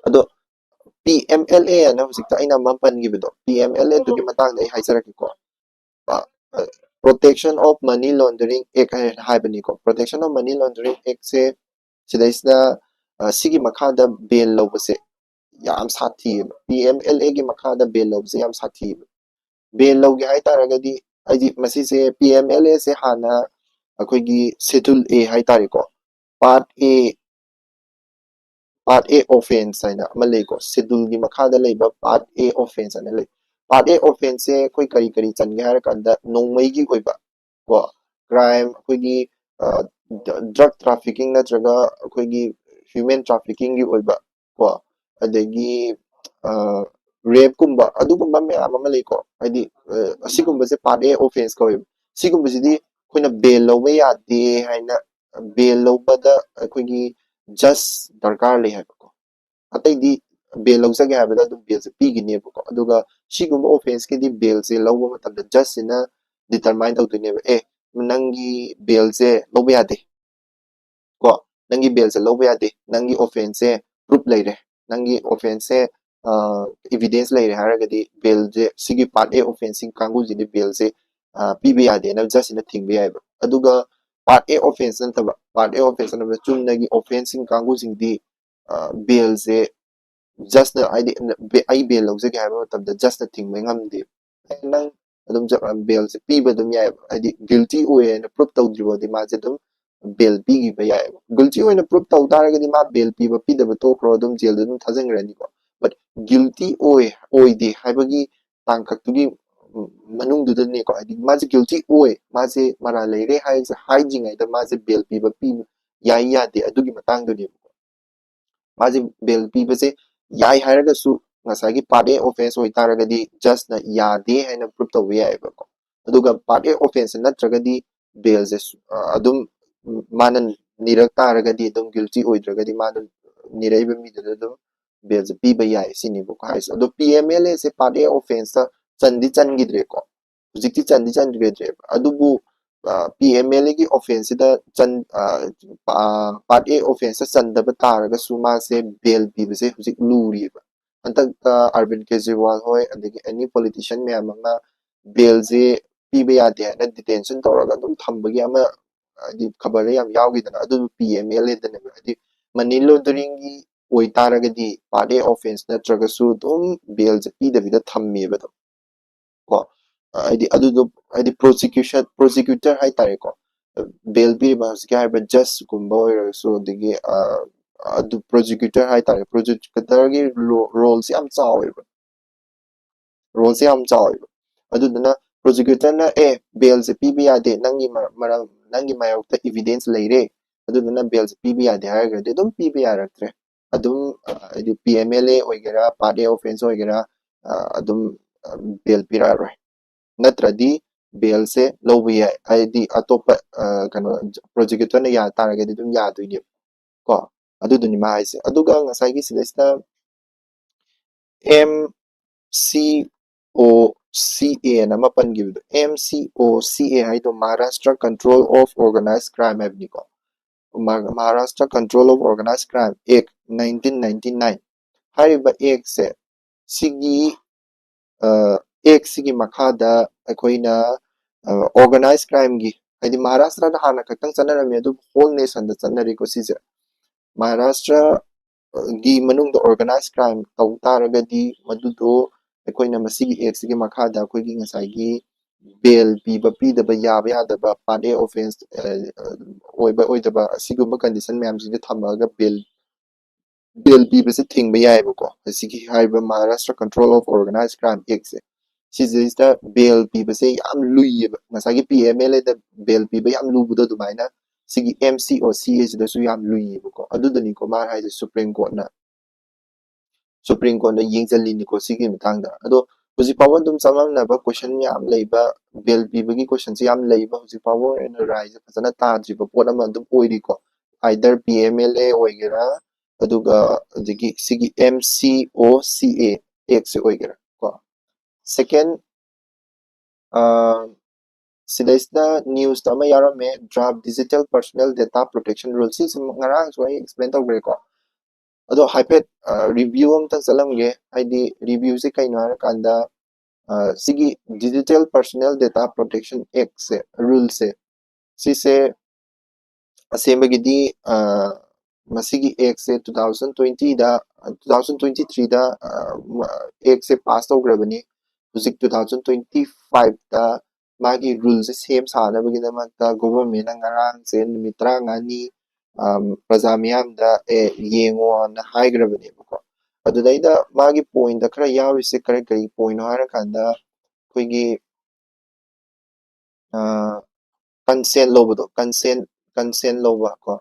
ꯑꯗꯣ ꯄꯤ ꯑꯦꯝ ꯑꯦꯜ ꯑꯦ ꯑꯅ ꯍꯧꯖꯤꯛꯇ ꯑꯩꯅ ꯑꯃ ꯄꯟꯈꯤꯕꯗꯣ, ꯄꯤ ꯑꯦꯝ ꯑꯦꯜ ꯑꯦ ꯑꯗꯨꯒꯤ ꯃꯇꯥꯡꯗ ꯑꯩ ꯍꯥꯏꯖꯔꯛꯀꯦꯀꯣ꯫ Protection of Money Laundering Act ꯍꯥꯏꯅ ꯍꯥꯏꯕꯅꯤꯀꯣ꯫ Protection of Money Laundering Actꯁꯦ ꯁꯤꯗꯩꯁꯤꯗ, ꯑ, ꯁꯤꯒꯤ ꯃꯈꯥꯗ ꯕꯦꯜ ꯂꯧꯕꯁꯦ ꯌꯥꯝ ꯁꯥꯊꯤꯌꯦꯕ꯫ ꯄꯤ ꯑꯦꯝ ꯑꯦꯜ ꯑꯦꯒꯤ ꯃꯈꯥꯗ ꯕꯦꯜ ꯂꯧꯕꯁꯦ ꯌꯥꯝ ꯁꯥꯊꯤꯌꯦꯕ꯫ ꯕꯦꯜ ꯂꯧꯒꯦ ꯍꯥꯏꯇꯥꯔꯒꯗꯤ, ꯍꯥꯏꯗꯤ ꯃꯁꯤꯁꯦ, ꯄꯤ ꯑꯦꯝ ꯑꯦꯜ ꯑꯦꯁꯦ ꯍꯥꯟꯅ ꯑꯩꯈꯣꯏꯒꯤ Schedule A ꯍꯥꯏꯇꯥꯔꯦꯀꯣ, Part A, Part A offence ꯍꯥꯏꯅ ꯑꯃ ꯂꯩꯀꯣ, Scheduleꯒꯤ ꯃꯈꯥꯗ ꯂꯩꯕ Part A offence ꯍꯥꯏꯅ ꯂꯩ꯫ Part A offenceꯁꯦ ꯑꯩꯈꯣꯏ ꯀꯔꯤ ꯀꯔꯤ ꯆꯟꯒꯦ ꯍꯥꯏꯔ ꯀꯥꯟꯗ, ꯅꯣꯡꯃꯩꯒꯤ ꯑꯣꯏꯕ ꯀꯣ, crime, ꯑꯩꯈꯣꯏꯒꯤ, ꯑ, drug trafficking ꯅꯠꯇ꯭ꯔꯒ ꯑꯩꯈꯣꯏꯒꯤ human traffickingꯒꯤ ꯑꯣꯏꯕ ꯀꯣ, ꯑꯗꯒꯤ, ꯑ, rapeꯀꯨꯝꯕ, ꯑꯗꯨꯒꯨꯝꯕ ꯃꯌꯥꯝ ꯑꯃ ꯂꯩꯀꯣ꯫ ꯍꯥꯏꯗꯤ, ꯑ, ꯑꯁꯤꯒꯨꯝꯕꯁꯦ Part A offence ꯀꯧꯋꯦꯕ꯫ ꯁꯤꯒꯨꯝꯕꯁꯤꯗꯤ ꯑꯩꯈꯣꯏꯅ ꯕꯦꯜ ꯂꯧꯕ ꯌꯥꯗꯦ ꯍꯥꯏꯅ, ꯕꯦꯜ ꯂꯧꯕꯗ ꯑꯩꯈꯣꯏꯒꯤ judge ꯗꯔꯀꯥꯔ ꯂꯩ ꯍꯥꯏꯕꯀꯣ꯫ ꯑꯇꯩꯗꯤ ꯕꯦꯜ ꯂꯧꯖꯒꯦ ꯍꯥꯏꯕꯗ ꯑꯗꯨꯝ ꯕꯦꯜꯁꯦ ꯄꯤꯒꯅꯦꯕꯀꯣ꯫ ꯑꯗꯨꯒ ꯁꯤꯒꯨꯝꯕ offenceꯀꯤꯗꯤ ꯕꯦꯜꯁꯦ ꯂꯧꯕ ꯃꯇꯝꯗ judgeꯁꯤꯅ determine ꯇꯧꯗꯣꯏꯅꯦꯕ, "ꯑꯦ, ꯅꯪꯒꯤ ꯕꯦꯜꯁꯦ ꯂꯧꯕ ꯌꯥꯗꯦ ꯀꯣ, ꯅꯪꯒꯤ ꯕꯦꯜꯁꯦ ꯂꯧꯕ ꯌꯥꯗꯦ, ꯅꯪꯒꯤ offenceꯁꯦ proof ꯂꯩꯔꯦ, ꯅꯪꯒꯤ offenceꯁꯦ, ꯑ, evidence ꯂꯩꯔꯦ" ꯍꯥꯏꯔꯒꯗꯤ ꯕꯦꯜꯁꯦ, ꯁꯤꯒꯤ Part A offenceꯁꯤꯡ ꯀꯥꯡꯕꯨꯁꯤꯗꯤ ꯕꯦꯜꯁꯦ, ꯑ, ꯄꯤꯕ ꯌꯥꯗꯦꯅ judgeꯁꯤꯅ ꯊꯤꯡꯕ ꯌꯥꯏꯑꯕ꯫ ꯑꯗꯨꯒ Part A offence ꯅꯠꯇꯕ, Part A offence ꯅꯠꯇꯕ ꯆꯨꯝꯅꯒꯤ offenceꯁꯤꯡ ꯀꯥꯡꯕꯨꯁꯤꯡꯗꯤ, ꯑ, ꯕꯦꯜꯁꯦ judgeꯅ, ꯍꯥꯏꯗꯤ, ꯕꯦ-, "ꯑꯩ ꯕꯦꯜ ꯂꯧꯖꯒꯦ" ꯍꯥꯏꯕ ꯃꯇꯝꯗ judgeꯅ ꯊꯤꯡꯕ ꯉꯝꯗꯦ꯫ ꯅꯪ ꯑꯗꯨꯝ ꯆꯞ ꯃꯥꯟꯅ ꯕꯦꯜꯁꯦ ꯄꯤꯕ ꯑꯗꯨꯝ ꯌꯥꯏꯑꯕ꯫ ꯍꯥꯏꯗꯤ guilty ꯑꯣꯏ ꯍꯥꯏꯅ proof ꯇꯧꯗ꯭ꯔꯤ ꯐꯥꯎꯗꯤ ꯃꯥꯁꯦ ꯑꯗꯨꯝ ꯕꯦꯜ ꯄꯤꯈꯤꯕ ꯌꯥꯏꯑꯕ꯫ Guilty ꯑꯣꯏꯅ proof ꯇꯧ ꯇꯥꯔꯒꯗꯤ ꯃꯥ ꯕꯦꯜ ꯄꯤꯕ ꯄꯤꯗꯕ ꯇꯣꯛꯈ꯭ꯔꯣ, ꯑꯗꯨꯝ ꯖꯦꯜꯗ ꯑꯗꯨꯝ ꯊꯥꯖꯤꯟꯈ꯭ꯔꯅꯤꯀꯣ꯫ But guilty ꯑꯣꯏ, ꯑꯣꯏꯗꯦ ꯍꯥꯏꯕꯒꯤ ꯇꯥꯡꯀꯛꯇꯨꯒꯤ, ꯎꯝ, ꯃꯅꯨꯡꯗꯨꯗꯅꯦꯀꯣ, ꯍꯥꯏꯗꯤ ꯃꯥꯁꯦ guilty ꯑꯣꯏ, ꯃꯥꯁꯦ ꯃꯔꯥꯜ ꯂꯩꯔꯦ ꯍꯥꯏꯁꯦ ꯍꯥꯏꯗ꯭ꯔꯤꯉꯩꯗ ꯃꯥꯁꯦ ꯕꯦꯜ ꯄꯤꯕ ꯄꯤ-, ꯌꯥꯏ ꯌꯥꯗꯦ ꯑꯗꯨꯒꯤ ꯃꯇꯥꯡꯗꯨꯅꯦꯕꯀꯣ꯫ ꯃꯥꯁꯦ ꯕꯦꯜ ꯄꯤꯕꯁꯦ ꯌꯥꯏ ꯍꯥꯏꯔꯒꯁꯨ ꯉꯁꯥꯏꯒꯤ part A offence ꯑꯣꯏꯇꯥꯔꯒꯗꯤ judgeꯅ ꯌꯥꯗꯦ ꯍꯥꯏꯅ prove ꯇꯧꯕ ꯌꯥꯏꯑꯕꯀꯣ꯫ ꯑꯗꯨꯒ part A offence ꯅꯠꯇ꯭ꯔꯒꯗꯤ bailꯁꯦ ꯑꯗꯨꯝ ꯃꯥꯅ ꯅꯤꯔꯛ ꯇꯥꯔꯒꯗꯤ ꯑꯗꯨꯝ guilty ꯑꯣꯏꯗ꯭ꯔꯒꯗꯤ ꯃꯥꯅ ꯅꯤꯔꯛꯏꯕ ꯃꯤꯗꯨꯗ ꯑꯗꯨꯝ bailꯁꯦ ꯄꯤꯕ ꯌꯥꯏ ꯁꯤꯅꯦꯕꯀꯣ ꯍꯥꯏꯁꯦ꯫ ꯑꯗꯣ PMLAꯁꯦ part A offenceꯇ ꯆꯟꯗꯤ ꯆꯟꯈꯤꯗ꯭ꯔꯦꯀꯣ꯫ ꯍꯧꯖꯤꯛꯇꯤ ꯆꯟꯗꯤ ꯆꯟꯈꯤꯗ꯭ꯔꯦꯕ꯫ ꯑꯗꯨꯕꯨ PMLAꯒꯤ offenceꯁꯤꯗ ꯆꯟ part A offenceꯇ ꯆꯟꯗꯕ ꯇꯥꯔꯒꯁꯨ ꯃꯥꯁꯦ bail ꯄꯤꯕꯁꯦ ꯍꯧꯖꯤꯛ ꯂꯨꯔꯤꯑꯕ꯫ ꯍꯟꯗꯛꯇ ꯑꯔꯕꯤꯟ ꯀꯦꯖ꯭ꯔꯤꯋꯥꯜ ꯍꯣꯏ, ꯑꯗꯒꯤ any politician ꯃꯌꯥꯝ ꯑꯃ bailꯁꯦ ꯄꯤꯕ ꯌꯥꯗꯦ ꯍꯥꯏꯅ detention ꯇꯧꯔꯒ ꯑꯗꯨꯝ ꯊꯝꯕꯒꯤ ꯑꯃ ꯍꯥꯏꯗꯤ ꯈꯕꯔꯗ ꯌꯥꯝ ꯌꯥꯎꯈꯤꯗꯅ, ꯑꯗꯨ PMLAꯗꯅꯦꯕ꯫ ꯍꯥꯏꯗꯤ money launderingꯒꯤ ꯑꯣꯏꯇꯥꯔꯒꯗꯤ part A offence ꯅꯠꯇ꯭ꯔꯒꯁꯨ ꯑꯗꯨꯝ bailꯁꯦ ꯄꯤꯗꯕꯤꯗ ꯊꯝꯃꯦꯕ ꯑꯗꯨꯝ꯫ ꯀꯣ ꯍꯥꯏꯗꯤ ꯑꯗꯨꯗꯣ ꯍꯥꯏꯗꯤ prosecution prosecutor ꯍꯥꯏꯇꯥꯔꯦꯀꯣ, bail ꯄꯤꯔꯤꯕ ꯍꯧꯖꯤꯛꯀꯤ ꯍꯥꯏꯔꯤꯕ judgeꯀꯨꯝꯕ ꯑꯣꯏꯔꯒꯁꯨ, ꯑꯗꯒꯤ ꯑꯗꯨ prosecutor ꯍꯥꯏꯇꯥꯔꯦ, prosecutorꯒꯤ roleꯁꯦ ꯌꯥꯝ ꯆꯥꯎꯋꯦꯕ꯫ Roleꯁꯦ ꯌꯥꯝ ꯆꯥꯎꯋꯦꯕ꯫ ꯑꯗꯨꯗꯨꯅ prosecutorꯅ ꯑꯦ bailꯁꯦ ꯄꯤꯕ ꯌꯥꯗꯦ, ꯅꯪꯒꯤ ꯃꯔꯝ ꯅꯪꯒꯤ ꯃꯥꯌꯣꯛꯇ evidence ꯂꯩꯔꯦ, ꯑꯗꯨꯗꯨꯅ bailꯁꯦ ꯄꯤꯕ ꯌꯥꯗꯦ ꯍꯥꯏꯔꯒꯗꯤ ꯑꯗꯨꯝ ꯄꯤꯕ ꯌꯥꯔꯛꯇ꯭ꯔꯦ꯫ ꯑꯗꯨꯝ ꯍꯥꯏꯗꯤ PMLA ꯑꯣꯏꯒꯦꯔꯥ, part A offence ꯑꯣꯏꯒꯦꯔꯥ, ꯑꯗꯨꯝ bail ꯄꯤꯔꯛꯑꯔꯣꯏ꯫ ꯅꯠꯇ꯭ꯔꯗꯤ bailꯁꯦ ꯂꯧꯕ ꯌꯥꯏ, ꯍꯥꯏꯗꯤ ꯑꯇꯣꯞꯄ ꯀꯩꯅꯣ prosecutorꯅ ꯌꯥ ꯇꯥꯔꯒꯗꯤ ꯑꯗꯨꯝ ꯌꯥꯗꯣꯏꯅꯦꯕ꯫ ꯀꯣ ꯑꯗꯨꯗꯨꯅꯤ ꯃꯥ ꯍꯥꯏꯁꯦ꯫ ꯑꯗꯨꯒ ꯉꯁꯥꯏꯒꯤ ꯁꯤꯗꯩꯁꯤꯗ MCOCAꯅ ꯑꯃ ꯄꯟꯈꯤꯕꯗꯣ, MCOCA ꯍꯥꯏꯗꯣ Maharashtra Control of Organized Crime ꯍꯥꯏꯕꯅꯤꯀꯣ꯫ Maharashtra Control of Organized Crime Act nineteen ninety nine ꯍꯥꯏꯔꯤꯕ actꯁꯦ, ꯁꯤꯒꯤ actꯁꯤꯒꯤ ꯃꯈꯥꯗ ꯑꯩꯈꯣꯏꯅ organized crimeꯒꯤ, ꯍꯥꯏꯗꯤ ꯃꯍꯥꯔꯥꯁꯇ꯭ꯔꯗ ꯍꯥꯟꯅ ꯈꯛꯇꯪ ꯆꯠꯅꯔꯝꯃꯤ, ꯑꯗꯨꯕꯨ whole nationꯗ ꯆꯠꯅꯔꯦꯀꯣ ꯁꯤꯁꯦ꯫ ꯃꯍꯥꯔꯥꯁꯇ꯭ꯔꯒꯤ ꯃꯅꯨꯡꯗ organized crime ꯇꯧ ꯇꯥꯔꯒꯗꯤ ꯃꯗꯨꯗꯣ ꯑꯩꯈꯣꯏꯅ ꯃꯁꯤꯒꯤ actꯁꯤꯒꯤ ꯃꯈꯥꯗ ꯑꯩꯈꯣꯏꯒꯤ ꯉꯁꯥꯏꯒꯤ bail ꯄꯤꯕ ꯄꯤꯗꯕ, ꯌꯥꯕ ꯌꯥꯗꯕ, part A offence ꯑꯣꯏꯕ ꯑꯣꯏꯗꯕ, ꯑꯁꯤꯒꯨꯝꯕ condition ꯃꯌꯥꯝꯁꯤꯡꯁꯦ ꯊꯝꯃꯒ bail bail ꯄꯤꯕꯁꯦ ꯊꯤꯡꯕ ꯌꯥꯏꯑꯕꯀꯣ꯫ ꯑꯁꯤꯒꯤ ꯍꯥꯏꯔꯤꯕ Maharashtra Control of Organized Crime Actꯁꯦ, ꯁꯤꯁꯤꯗꯩꯁꯤꯗ bail ꯄꯤꯕꯁꯦ ꯌꯥꯝ ꯂꯨꯏꯌꯦꯕ꯫ ꯉꯁꯥꯏꯒꯤ PMLAꯗ bail ꯄꯤꯕ ꯌꯥꯝ ꯂꯨꯕꯗꯣ ꯑꯗꯨꯃꯥꯏꯅ ꯁꯤꯒꯤ MCOCAꯁꯤꯗꯁꯨ ꯌꯥꯝ ꯂꯨꯏꯌꯦꯕꯀꯣ꯫ ꯑꯗꯨꯗꯅꯤꯀꯣ ꯃꯥꯅ ꯍꯥꯏꯁꯦ Supreme Courtꯅ ꯁꯨꯄ꯭ꯔꯤꯝ ꯀꯣꯔꯠꯅ ꯌꯦꯡꯁꯤꯜꯂꯤꯅꯤꯀꯣ ꯁꯤꯒꯤ ꯃꯇꯥꯡꯗ꯫ ꯑꯗꯣ ꯍꯧꯖꯤꯛ ꯐꯥꯎꯕ ꯑꯗꯨꯝ ꯆꯃꯝꯅꯕ ꯀꯣꯏꯁꯟ ꯌꯥꯝ ꯂꯩꯕ, ꯕꯦꯜ ꯄꯤꯕꯒꯤ ꯀꯣꯏꯁꯟꯁꯦ ꯌꯥꯝ ꯂꯩꯕ, ꯍꯧꯖꯤꯛ ꯐꯥꯎꯕ ꯑꯣꯏꯅ ꯔꯥꯏꯁꯦ ꯐꯖꯅ ꯇꯥꯗ꯭ꯔꯤꯕ ꯄꯣꯠ ꯑꯃ ꯑꯗꯨꯝ ꯑꯣꯏꯔꯤꯀꯣ꯫ Either P M L A ꯑꯣꯏꯒꯦꯔꯥ, ꯑꯗꯨꯒ ꯑꯗꯒꯤ ꯁꯤꯒꯤ ꯑꯦꯝ ꯁꯤ ꯑꯣ ꯁꯤ ꯑꯦ ꯑꯦꯛꯁꯦ ꯑꯣꯏꯒꯦꯔꯥ ꯀꯣ꯫ ꯁꯦꯀꯦꯟ, ꯁꯤꯗꯩꯁꯤꯗ ꯅ꯭ꯌꯨꯁꯇ ꯑꯃ ꯌꯥꯎꯔꯝꯃꯦ, draft digital personal data protection rule. ꯁꯤꯁꯤ ꯉꯔꯥꯡꯁꯨ ꯑꯩ ꯑꯦꯛꯁꯄ꯭ꯂꯦꯟ ꯇꯧꯈ꯭ꯔꯦꯀꯣ꯫ ꯑꯗꯣ ꯍꯥꯏꯐꯦꯠ ꯔꯤꯚ꯭ꯌꯨ ꯑꯝꯇꯪ ꯆꯠꯂꯝꯒꯦ꯫ ꯍꯥꯏꯗꯤ ꯔꯤꯚ꯭ꯌꯨꯁꯦ ꯀꯩꯅꯣ ꯍꯥꯏꯔꯀꯥꯟꯗ, ꯑ, ꯁꯤꯒꯤ ꯗꯤꯖꯤꯇꯦꯜ ꯄꯔꯁꯣꯅꯦꯜ ꯗꯦꯇꯥ ꯄ꯭ꯔꯣꯇꯦꯛꯁꯟ ꯑꯦꯛꯁꯦ, ꯔꯨꯜꯁꯦ, ꯁꯤꯁꯦ ꯑꯁꯦꯡꯕꯒꯤꯗꯤ, ꯑ, ꯃꯁꯤꯒꯤ ꯑꯦꯛꯁꯦ ꯇꯨ ꯊꯥꯎꯖꯟ ꯇ꯭ꯋꯦꯟꯇꯤꯗ, ꯇꯨ ꯊꯥꯎꯖꯟ ꯇ꯭ꯋꯦꯟꯇꯤ ꯊ꯭ꯔꯤꯗ ꯑꯦꯛꯁꯦ ꯄꯥꯁ ꯇꯧꯈ꯭ꯔꯕꯅꯤ꯫ ꯍꯧꯖꯤꯛ ꯇꯨ ꯊꯥꯎꯖꯟ ꯇ꯭ꯋꯦꯟꯇꯤ ꯐꯥꯏꯚꯇ ꯃꯥꯒꯤ ꯔꯨꯜꯁꯦ ꯁꯦꯝ ꯁꯥꯅꯕꯒꯤꯗꯃꯛꯇ ꯒꯣꯚꯔꯟꯃꯦꯟꯅ ꯉꯔꯥꯡꯁꯦ ꯅꯨꯃꯤꯠ ꯇꯔꯥꯃꯉꯥꯅꯤ, ꯑꯝ, ꯄ꯭ꯔꯖꯥ ꯃꯤꯌꯥꯝꯗ, "ꯑꯦ, ꯌꯦꯡꯉꯣꯅ" ꯍꯥꯏꯈ꯭ꯔꯕꯅꯦꯕꯀꯣ꯫ ꯑꯗꯨꯗꯩꯗ ꯃꯥꯒꯤ ꯄꯣꯏꯟꯗ ꯈꯔ ꯌꯥꯎꯔꯤꯁꯦ ꯀꯔꯤ ꯀꯔꯤ ꯄꯣꯏꯟꯅꯣ ꯍꯥꯏꯔꯀꯥꯟꯗ, ꯑꯩꯈꯣꯏꯒꯤ, ꯑ, ꯀꯟꯁꯦꯟ ꯂꯧꯕꯗꯣ, ꯀꯟꯁꯦꯟ, ꯀꯟꯁꯦꯟ ꯂꯧꯕ ꯀꯣ,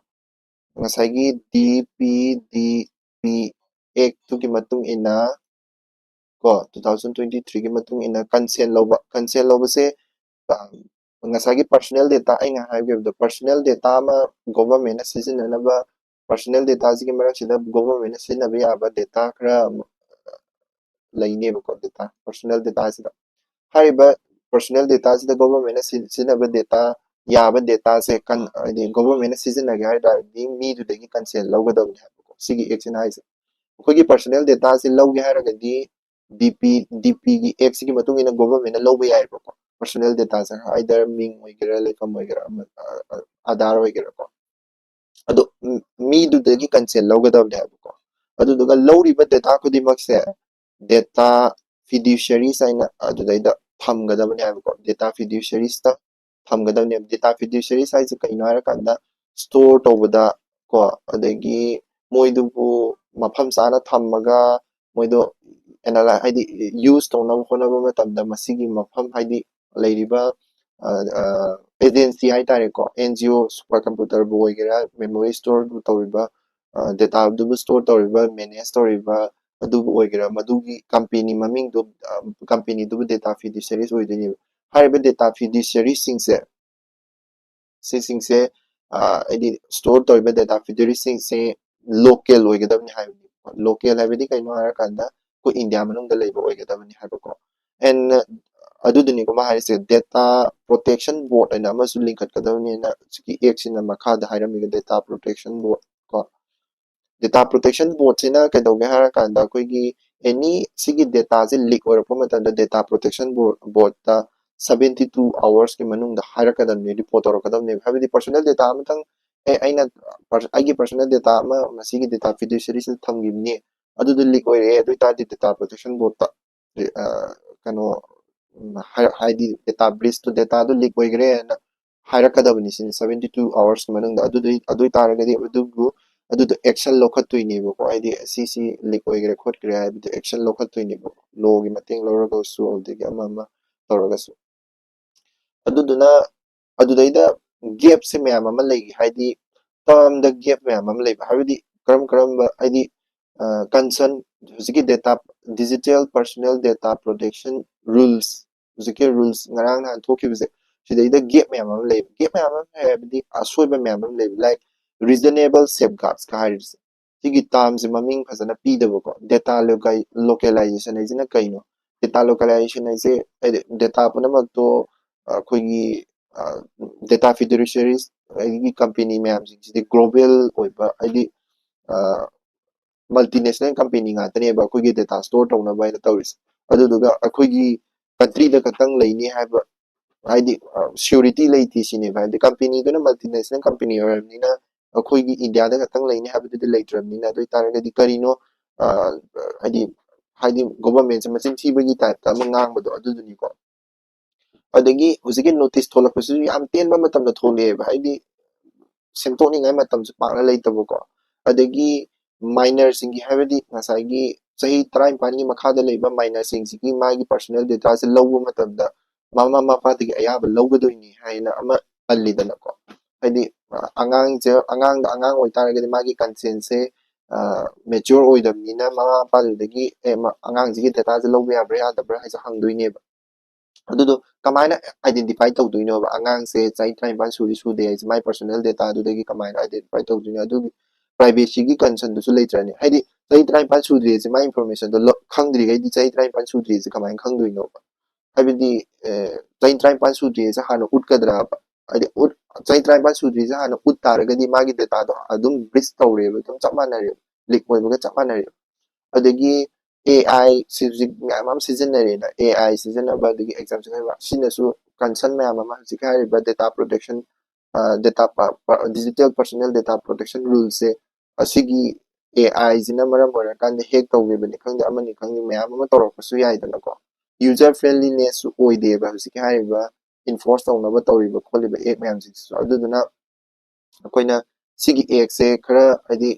ꯉꯁꯥꯏꯒꯤ ꯗꯤ ꯄꯤ ꯗꯤ ꯄꯤ ꯑꯦꯛꯇꯨꯒꯤ ꯃꯇꯨꯡ ꯏꯟꯅ ꯀꯣ, ꯇꯨ ꯊꯥꯎꯖꯟ ꯇ꯭ꯋꯦꯟꯇꯤ ꯊ꯭ꯔꯤꯒꯤ ꯃꯇꯨꯡ ꯏꯟꯅ ꯀꯟꯁꯦꯟ ꯂꯧꯕ, ꯀꯟꯁꯦꯟ ꯂꯧꯕꯁꯦ, ꯑ, ꯉꯁꯥꯏꯒꯤ ꯄꯔꯁꯣꯅꯦꯜ ꯗꯦꯇꯥ ꯑꯩꯅ ꯍꯥꯏꯈꯤꯕꯗꯣ, ꯄꯔꯁꯣꯅꯦꯜ ꯗꯦꯇꯥ ꯑꯃ ꯒꯣꯚꯔꯟꯃꯦꯟꯅ ꯁꯤꯖꯤꯟꯅꯅꯕ, ꯄꯔꯁꯣꯅꯦꯜ ꯗꯦꯇꯥꯁꯤꯒꯤ ꯃꯔꯛꯁꯤꯗ ꯒꯣꯚꯔꯟꯃꯦꯟꯅ ꯁꯤꯖꯤꯟꯅꯕ ꯌꯥꯕ ꯗꯦꯇꯥ ꯈꯔ ꯂꯩꯅꯦꯕꯀꯣ, ꯗꯦꯇꯥ, ꯄꯔꯁꯣꯅꯦꯜ ꯗꯦꯇꯥꯁꯤꯗ꯫ ꯍꯥꯏꯔꯤꯕ ꯄꯔꯁꯣꯅꯦꯜ ꯗꯦꯇꯥꯁꯤꯗ ꯒꯣꯚꯔꯟꯃꯦꯟꯅ ꯁꯤ-, ꯁꯤꯖꯤꯟꯅꯕ ꯗꯦꯇꯥ, ꯌꯥꯕ ꯗꯦꯇꯥꯁꯦ ꯀꯟ-, ꯍꯥꯏꯗꯤ ꯒꯣꯚꯔꯟꯃꯦꯟꯅ ꯁꯤꯖꯤꯟꯅꯒꯦ ꯍꯥꯏ ꯇꯥꯔꯗꯤ ꯃꯤꯗꯨꯗꯒꯤ ꯀꯟꯁꯦꯟ ꯂꯧꯒꯗꯕꯅꯦ ꯍꯥꯏꯕꯀꯣ, ꯁꯤꯒꯤ ꯑꯦꯛꯁꯤꯅ ꯍꯥꯏꯁꯦ꯫ ꯑꯩꯈꯣꯏꯒꯤ ꯄꯔꯁꯣꯅꯦꯜ ꯗꯦꯇꯥꯁꯦ ꯂꯧꯒꯦ ꯍꯥꯏꯔꯒꯗꯤ ꯗꯤ ꯄꯤ, ꯗꯤ ꯄꯤꯒꯤ ꯑꯦꯛꯁꯤꯒꯤ ꯃꯇꯨꯡ ꯏꯟꯅ ꯒꯣꯚꯔꯟꯃꯦꯟꯅ ꯂꯧꯕ ꯌꯥꯏꯕꯀꯣ꯫ ꯄꯔꯁꯣꯅꯦꯜ ꯗꯦꯇꯥꯁꯦ ꯑꯥꯏꯗꯔ ꯃꯤꯡ ꯑꯣꯏꯒꯦꯔꯥ, ꯂꯩꯐꯝ ꯑꯣꯏꯒꯦꯔꯥ, ꯑꯃ, ꯑ, ꯑ, ꯑꯥꯙꯥꯔ ꯑꯣꯏꯒꯦꯔꯥꯀꯣ꯫ ꯑꯗꯣ ꯃꯤꯗꯨꯗꯒꯤ ꯀꯟꯁꯦꯟ ꯂꯧꯒꯗꯕꯅꯦ ꯍꯥꯏꯕꯀꯣ꯫ ꯑꯗꯨꯗꯨꯒ ꯂꯧꯔꯤꯕ ꯗꯦꯇꯥ ꯈꯨꯗꯤꯡꯃꯛꯁꯦ ꯗꯦꯇꯥ ꯐꯤꯗ꯭ꯌꯨꯁꯔꯤꯁ ꯍꯥꯏꯅ ꯑꯗꯨꯗꯩꯗ ꯊꯝꯒꯗꯕꯅꯦ ꯍꯥꯏꯕꯀꯣ꯫ ꯗꯦꯇꯥ ꯐꯤꯗ꯭ꯌꯨꯁꯔꯤꯁꯇ ꯊꯝꯒꯗꯕꯅꯦꯕ꯫ ꯗꯦꯇꯥ ꯐꯤꯗ꯭ꯌꯨꯁꯔꯤꯁ ꯍꯥꯏꯁꯦ ꯀꯩꯅꯣ ꯍꯥꯏꯔꯀꯥꯟꯗ, ꯁ꯭ꯇꯣꯔ ꯇꯧꯕꯗ ꯀꯣ, ꯑꯗꯒꯤ ꯃꯣꯏꯗꯨꯕꯨ ꯃꯐꯝ ꯆꯥꯅ ꯊꯝꯃꯒ ꯃꯣꯏꯗꯣ ꯑꯦꯅꯥꯂꯥꯏ-, ꯍꯥꯏꯗꯤ ꯌꯨꯁ ꯇꯧꯅꯕ ꯍꯣꯠꯅꯕ ꯃꯇꯝꯗ ꯃꯁꯤꯒꯤ ꯃꯐꯝ, ꯍꯥꯏꯗꯤ ꯂꯩꯔꯤꯕ, ꯑ, ꯑ, ꯑꯦꯖꯦꯟꯁꯤ ꯍꯥꯏꯇꯥꯔꯦꯀꯣ, ꯑꯦꯟ ꯖꯤ ꯑꯣ, ꯁꯨꯄꯔ ꯀꯝꯄ꯭ꯌꯨꯇꯔꯕꯨ ꯑꯣꯏꯒꯦꯔꯥ, ꯃꯦꯃꯣꯔꯤ ꯁ꯭ꯇꯣꯔꯕꯨ ꯇꯧꯔꯤꯕ, ꯑ, ꯗꯦꯇꯥꯗꯨꯕꯨ ꯁ꯭ꯇꯣꯔ ꯇꯧꯔꯤꯕ, ꯃꯦꯅꯦꯖ ꯇꯧꯔꯤꯕ, ꯑꯗꯨꯕꯨ ꯑꯣꯏꯒꯦꯔꯥ, ꯃꯗꯨꯒꯤ ꯀꯝꯄꯦꯅꯤ ꯃꯃꯤꯡꯗꯨ, ꯀꯝꯄꯦꯅꯤꯗꯨꯕꯨ ꯗꯦꯇꯥ ꯐꯤꯗꯨꯁꯔꯤꯁ ꯑꯣꯏꯗꯣꯏꯅꯦꯕ꯫ ꯍꯥꯏꯔꯤꯕ ꯗꯦꯇꯥ ꯐꯤꯗꯨꯁꯔꯤꯁꯁꯤꯡꯁꯦ, ꯁꯤꯁꯤꯡꯁꯦ ꯍꯥꯏꯗꯤ ꯁ꯭ꯇꯣꯔ ꯇꯧꯔꯤꯕ ꯗꯦꯇꯥ ꯐꯤꯗꯨꯁꯔꯤꯁꯁꯤꯡꯁꯦ ꯂꯣꯀꯦꯜ ꯑꯣꯏꯒꯗꯕꯅꯤ ꯍꯥꯏꯕꯅꯤ꯫ ꯂꯣꯀꯦꯜ ꯍꯥꯏꯕꯗꯤ ꯀꯩꯅꯣ ꯍꯥꯏꯔꯀꯥꯟꯗ ꯑꯩꯈꯣꯏ ꯏꯟꯗꯤꯌꯥ ꯃꯅꯨꯡꯗ ꯂꯩꯕ ꯑꯣꯏꯒꯗꯕꯅꯤ ꯍꯥꯏꯕꯀꯣ꯫ ꯑꯦꯟ ꯑꯗꯨꯗꯨꯅꯤꯀꯣ ꯃꯥ ꯍꯥꯏꯔꯤꯁꯦ, ꯗꯦꯇꯥ ꯄ꯭ꯔꯣꯇꯦꯛꯁꯟ ꯕꯣꯔꯗ ꯍꯥꯏꯅ ꯑꯃꯁꯨ ꯂꯤꯡꯈꯠꯀꯗꯕꯅꯤꯅ ꯍꯧꯖꯤꯛꯀꯤ ꯑꯦꯛꯁꯤꯅ ꯃꯈꯥꯗ ꯍꯥꯏꯔꯝꯃꯤꯕ ꯗꯦꯇꯥ ꯄ꯭ꯔꯣꯇꯦꯛꯁꯟ ꯕꯣꯔꯗ ꯀꯣ꯫ ꯗꯦꯇꯥ ꯄ꯭ꯔꯣꯇꯦꯛꯁꯟ ꯕꯣꯔꯗꯁꯤꯅ ꯀꯩꯗꯧꯒꯦ ꯍꯥꯏꯔꯀꯥꯟꯗ ꯑꯩꯈꯣꯏꯒꯤ ꯑꯦꯅꯤ ꯁꯤꯒꯤ ꯗꯦꯇꯥꯁꯦ ꯂꯤꯛ ꯑꯣꯏꯔꯛꯄ ꯃꯇꯝꯗ ꯗꯦꯇꯥ ꯄ꯭ꯔꯣꯇꯦꯛꯁꯟ ꯕꯣꯔꯗꯇ ꯁꯕꯦꯟꯇꯤ ꯇꯨ ꯑꯋꯥꯔꯁꯀꯤ ꯃꯅꯨꯡꯗ ꯍꯥꯏꯔꯛꯀꯗꯕꯅꯤ, ꯔꯤꯄꯣꯔꯠ ꯇꯧꯔꯛꯀꯗꯕꯅꯦꯕ꯫ ꯍꯥꯏꯕꯗꯤ ꯄꯔꯁꯣꯅꯦꯜ ꯗꯦꯇꯥ ꯑꯃꯇꯪ, ꯑꯦ, ꯑꯩꯅ ꯄꯔ- ꯑꯩꯒꯤ ꯄꯔꯁꯣꯅꯦꯜ ꯗꯦꯇꯥ ꯑꯃ ꯃꯁꯤꯒꯤ ꯗꯦꯇꯥ ꯐꯤꯗꯨꯁꯔꯤꯁꯤꯗ ꯊꯝꯈꯤꯕꯅꯤ, ꯑꯗꯨꯗ ꯂꯤꯛ ꯑꯣꯏꯔꯦ, ꯑꯗꯨ ꯑꯣꯏꯇꯥꯔꯗꯤ ꯗꯦꯇꯥ ꯄ꯭ꯔꯣꯇꯦꯛꯁꯟ ꯕꯣꯔꯗꯇ ꯀꯩꯅꯣ ꯎꯝ, ꯍꯥꯏ- ꯍꯥꯏꯗꯤ ꯗꯦꯇꯥ ꯕ꯭ꯔꯤꯆꯇꯨ, ꯗꯦꯇꯥꯗꯨ ꯂꯤꯛ ꯑꯣꯏꯈ꯭ꯔꯦꯅ ꯍꯥꯏꯔꯛꯀꯗꯕꯅꯤ ꯁꯤꯅꯤ, ꯁꯕꯦꯟꯇꯤ ꯇꯨ ꯑꯋꯥꯔꯁꯀꯤ ꯃꯅꯨꯡꯗ꯫ ꯑꯗꯨꯗꯤ ꯑꯗꯨ ꯑꯣꯏꯇꯥꯔꯒꯗꯤ ꯑꯗꯨꯕꯨ ꯑꯗꯨꯗꯣ ꯑꯦꯛꯁꯟ ꯂꯧꯈꯠꯇꯣꯏꯅꯦꯕꯀꯣ꯫ ꯍꯥꯏꯗꯤ ꯁꯤꯁꯤ ꯂꯤꯛ ꯑꯣꯏꯈ꯭ꯔꯦ ꯈꯣꯠꯈ꯭ꯔꯦ ꯍꯥꯏꯕꯗꯣ ꯑꯦꯛꯁꯟ ꯂꯧꯈꯠꯇꯣꯏꯅꯦꯕ, ꯂꯣꯒꯤ ꯃꯇꯦꯡ ꯂꯧꯔꯒꯁꯨ ꯑꯗꯨꯗꯒꯤ ꯑꯃ ꯑꯃ ꯇꯧꯔꯒꯁꯨ꯫ ꯑꯗꯨꯗꯨꯅ ꯑꯗꯨꯗꯩꯗ ꯒꯦꯞꯁꯦ ꯃꯌꯥꯝ ꯑꯃ ꯂꯩ꯫ ꯍꯥꯏꯗꯤ ꯇꯔꯝꯗ ꯒꯦꯞ ꯃꯌꯥꯝ ꯑꯃ ꯂꯩꯕ ꯍꯥꯏꯕꯗꯤ ꯀꯔꯝ ꯀꯔꯝꯕ, ꯍꯥꯏꯗꯤ ꯀꯟꯁꯔꯟ ꯍꯧꯖꯤꯛꯀꯤ data, digital personal data protection rules, ꯍꯧꯖꯤꯛꯀꯤ ꯔꯨꯜꯁ ꯉꯔꯥꯡ ꯅꯍꯥꯟ ꯊꯣꯛꯈꯤꯕꯁꯦ, ꯁꯤꯗꯩꯗ ꯒꯦꯞ ꯃꯌꯥꯝ ꯑꯃ ꯂꯩꯕ꯫ ꯒꯦꯞ ꯃꯌꯥꯝ ꯑꯃ ꯍꯥꯏꯕꯗꯤ ꯑꯁꯣꯏꯕ ꯃꯌꯥꯝ ꯑꯃ ꯂꯩꯕ, ꯂꯥꯏꯛ ꯔꯤꯖꯅꯦꯕꯜ ꯁꯦꯞꯒꯥꯔꯗꯁꯀ ꯍꯥꯏꯔꯤꯕꯁꯦ, ꯁꯤꯒꯤ ꯇꯥꯔꯝꯁꯦ ꯃꯃꯤꯡ ꯐꯖꯅ ꯄꯤꯗꯕꯀꯣ꯫ ꯗꯦꯇꯥ ꯂꯣꯀꯦꯂꯥꯏꯖꯦꯁꯟ ꯍꯥꯏꯁꯤꯅ ꯀꯩꯅꯣ? ꯗꯦꯇꯥ ꯂꯣꯀꯦꯂꯥꯏꯖꯦꯁꯟ ꯍꯥꯏꯁꯦ ꯍꯥꯏꯗꯤ ꯗꯦꯇꯥ ꯄꯨꯝꯅꯃꯛꯇꯣ ꯑꯩꯈꯣꯏꯒꯤ ꯗꯦꯇꯥ ꯐꯤꯗꯨꯁꯔꯤꯁ ꯑꯗꯒꯤ ꯀꯝꯄꯦꯅꯤ ꯃꯌꯥꯝꯁꯤꯡꯁꯤꯗꯤ ꯒ꯭ꯂꯣꯕꯦꯜ ꯑꯣꯏꯕ, ꯍꯥꯏꯗꯤ ꯃꯜꯇꯤꯅꯦꯁꯅꯦꯜ ꯀꯝꯄꯦꯅꯤ ꯉꯥꯛꯇꯅꯦꯕ ꯑꯩꯈꯣꯏꯒꯤ ꯗꯦꯇꯥ ꯁ꯭ꯇꯣꯔ ꯇꯧꯅꯕ ꯍꯥꯏꯅ ꯇꯧꯔꯤꯁꯦ꯫ ꯑꯗꯨꯗꯨꯒ ꯑꯩꯈꯣꯏꯒꯤ ꯀꯟꯇ꯭ꯔꯤꯗ ꯈꯛꯇꯪ ꯂꯩꯅꯤ ꯍꯥꯏꯕ, ꯍꯥꯏꯗꯤ ꯁꯤꯌꯨꯔꯤꯇꯤ ꯂꯩꯇꯦ ꯁꯤꯅꯦꯕ꯫ ꯍꯥꯏꯗꯤ ꯀꯝꯄꯦꯅꯤꯗꯨꯅ ꯃꯜꯇꯤꯅꯦꯁꯅꯦꯜ ꯀꯝꯄꯦꯅꯤ ꯑꯣꯏꯔꯕꯅꯤꯅ ꯑꯩꯈꯣꯏꯒꯤ ꯏꯟꯗꯤꯌꯥꯗ ꯈꯛꯇꯪ ꯂꯩꯅꯤ ꯍꯥꯏꯕꯗꯨꯗꯤ ꯂꯩꯇ꯭ꯔꯕꯅꯤꯅ, ꯑꯗꯨ ꯑꯣꯏꯇꯥꯔꯒꯗꯤ ꯀꯔꯤꯅꯣ, ꯑ, ꯍꯥꯏꯗꯤ, ꯍꯥꯏꯗꯤ ꯒꯣꯚꯔꯟꯃꯦꯟꯁꯦ ꯃꯆꯤꯟ ꯊꯤꯕꯒꯤ ꯇꯥꯏꯞꯇ ꯑꯃ ꯉꯥꯡꯕꯗꯣ ꯑꯗꯨꯗꯨꯅꯤꯀꯣ꯫ ꯑꯗꯒꯤ ꯍꯧꯖꯤꯛꯀꯤ ꯅꯣꯇꯤꯁ ꯊꯣꯛꯂꯛꯄꯁꯤꯁꯨ ꯌꯥꯝ ꯇꯦꯟꯕ ꯃꯇꯝꯗ ꯊꯣꯛꯂꯛꯑꯦꯕ, ꯍꯥꯏꯗꯤ ꯁꯦꯝꯗꯣꯛꯅꯤꯡꯉꯥꯏ ꯃꯇꯝꯁꯨ ꯄꯥꯛꯅ ꯂꯩꯇꯕꯀꯣ꯫ ꯑꯗꯒꯤ ꯃꯥꯏꯅꯔꯁꯤꯡꯒꯤ, ꯍꯥꯏꯕꯗꯤ ꯉꯁꯥꯏꯒꯤ ꯆꯍꯤ ꯇꯔꯥꯅꯤꯄꯥꯟꯒꯤ ꯃꯈꯥꯗ ꯂꯩꯕ ꯃꯥꯏꯅꯔꯁꯤꯡꯁꯤꯒꯤ ꯃꯥꯒꯤ ꯄꯔꯁꯣꯅꯦꯜ ꯗꯦꯇꯥꯁꯦ ꯂꯧꯕ ꯃꯇꯝꯗ ꯃꯃꯥ ꯃꯄꯥꯗꯒꯤ ꯑꯌꯥꯕ ꯂꯧꯒꯗꯣꯏꯅꯤ ꯍꯥꯏꯅ ꯑꯃ ꯄꯜꯂꯤꯗꯅꯀꯣ꯫ ꯍꯥꯏꯗꯤ ꯑꯉꯥꯡꯁꯦ, ꯑꯉꯥꯡꯗ ꯑꯉꯥꯡ ꯑꯣꯏꯇꯥꯔꯒꯗꯤ ꯃꯥꯒꯤ ꯀꯟꯁꯦꯟꯁꯦ ꯃꯦꯆ꯭ꯌꯣꯔ ꯑꯣꯏꯗꯕꯅꯤꯅ ꯃꯃꯥ ꯃꯄꯥꯗꯨꯗꯒꯤ ꯑꯦ ꯃ- ꯑꯉꯥꯡꯁꯤꯒꯤ ꯗꯦꯇꯥꯁꯦ ꯂꯧꯕ ꯌꯥꯕ꯭ꯔꯥ ꯌꯥꯗꯕ꯭ꯔꯥ ꯍꯥꯏꯁꯦ ꯍꯪꯗꯣꯏꯅꯦꯕ꯫ ꯑꯗꯨꯗꯣ ꯀꯃꯥꯏꯅ ꯑꯥꯏꯗꯦꯟꯇꯤꯐꯥꯏ ꯇꯧꯗꯣꯏꯅꯣꯕ? ꯑꯉꯥꯡꯁꯦ ꯆꯍꯤ ꯇꯔꯥꯅꯤꯄꯥꯟ ꯁꯨꯔꯤ ꯁꯨꯗꯦ ꯍꯥꯏꯁꯦ ꯃꯥꯏ ꯄꯔꯁꯣꯅꯦꯜ ꯗꯦꯇꯥꯗꯨꯗꯒꯤ ꯀꯃꯥꯏꯅ ꯑꯥꯏꯗꯦꯟꯇꯤꯐꯥꯏ ꯇꯧꯗꯣꯏꯅꯣ? ꯑꯗꯨꯒꯤ ꯄ꯭ꯔꯥꯏꯚꯦꯁꯤꯒꯤ ꯀꯟꯁꯔꯟꯗꯨꯁꯨ ꯂꯩꯇ꯭ꯔꯅꯤ꯫ ꯍꯥꯏꯗꯤ ꯆꯍꯤ ꯇꯔꯥꯅꯤꯄꯥꯟ ꯁꯨꯗ꯭ꯔꯤ ꯍꯥꯏꯁꯦ ꯃꯥꯏ ꯏꯟꯐꯣꯔꯃꯦꯁꯟꯗꯣ ꯈꯪꯗ꯭ꯔꯤꯈꯩꯗꯤ ꯆꯍꯤ ꯇꯔꯥꯅꯤꯄꯥꯟ ꯁꯨꯗ꯭ꯔꯤ ꯍꯥꯏꯁꯦ ꯀꯃꯥꯏꯅ ꯈꯪꯗꯣꯏꯅꯣꯕ? ꯍꯥꯏꯕꯗꯤ ꯑꯦ, ꯆꯍꯤ ꯇꯔꯥꯅꯤꯄꯥꯟ ꯁꯨꯗ꯭ꯔꯤ ꯍꯥꯏꯁꯦ ꯍꯥꯟꯅ ꯎꯠꯀꯗ꯭ꯔꯕ? ꯍꯥꯏꯗꯤ ꯎꯠ ꯆꯍꯤ ꯇꯔꯥꯅꯤꯄꯥꯟ ꯁꯨꯗ꯭ꯔꯤꯁꯦ ꯍꯥꯟꯅ ꯎꯠ ꯇꯥꯔꯒꯗꯤ ꯃꯥꯒꯤ ꯗꯦꯇꯥꯗꯣ ꯑꯗꯨꯝ ꯕ꯭ꯔꯤꯆ ꯇꯧꯔꯦꯕ, ꯑꯗꯨꯝ ꯆꯞ ꯃꯥꯟꯅꯔꯦꯕ, ꯂꯤꯛ ꯑꯣꯏꯕꯒ ꯆꯞ ꯃꯥꯟꯅꯔꯦꯕ꯫ ꯑꯗꯒꯤ ꯑꯦ ꯑꯥꯏ ꯁꯤ ꯍꯧꯖꯤꯛ ꯃꯌꯥꯝ ꯑꯃ ꯁꯤꯖꯤꯟꯅꯔꯦꯅ, ꯑꯦ ꯑꯥꯏ ꯁꯤꯖꯤꯟꯅꯕ ꯑꯗꯒꯤ ꯑꯦꯛꯖꯥꯝ ꯁꯤꯖꯤꯟꯅꯕ ꯁꯤꯅꯁꯨ ꯀꯟꯁꯔꯟ ꯃꯌꯥꯝ ꯑꯃ ꯍꯧꯖꯤꯛꯀꯤ ꯍꯥꯏꯔꯤꯕ data protection, data digital personal data protection ꯔꯨꯜꯁꯦ ꯑꯁꯤꯒꯤ ꯑꯦ ꯑꯥꯏꯁꯤꯅ ꯃꯔꯝ ꯑꯣꯏꯔꯀꯥꯟꯗ ꯍꯦꯛ ꯇꯧꯈꯤꯕꯅꯤ ꯈꯪꯗꯦ, ꯑꯃꯅꯤ ꯈꯪꯗꯦ, ꯃꯌꯥꯝ ꯑꯃ ꯇꯧꯔꯛꯄꯁꯨ ꯌꯥꯏꯗꯅꯀꯣ꯫ ꯌꯨꯖꯔ ꯐ꯭ꯔꯦꯟꯂꯤꯅꯦꯁꯁꯨ ꯑꯣꯏꯗꯦꯕ ꯍꯧꯖꯤꯛꯀꯤ ꯍꯥꯏꯔꯤꯕ ꯏꯟꯐꯣꯔꯁ ꯇꯧꯅꯕ ꯇꯧꯔꯤꯕ ꯈꯣꯠꯂꯤꯕ ꯑꯦꯛ ꯃꯌꯥꯝꯁꯤꯡꯁꯤꯁꯨ꯫ ꯑꯗꯨꯗꯨꯅ ꯑꯩꯈꯣꯏꯅ ꯁꯤꯒꯤ ꯑꯦꯛꯁꯦ ꯈꯔ ꯍꯥꯏꯗꯤ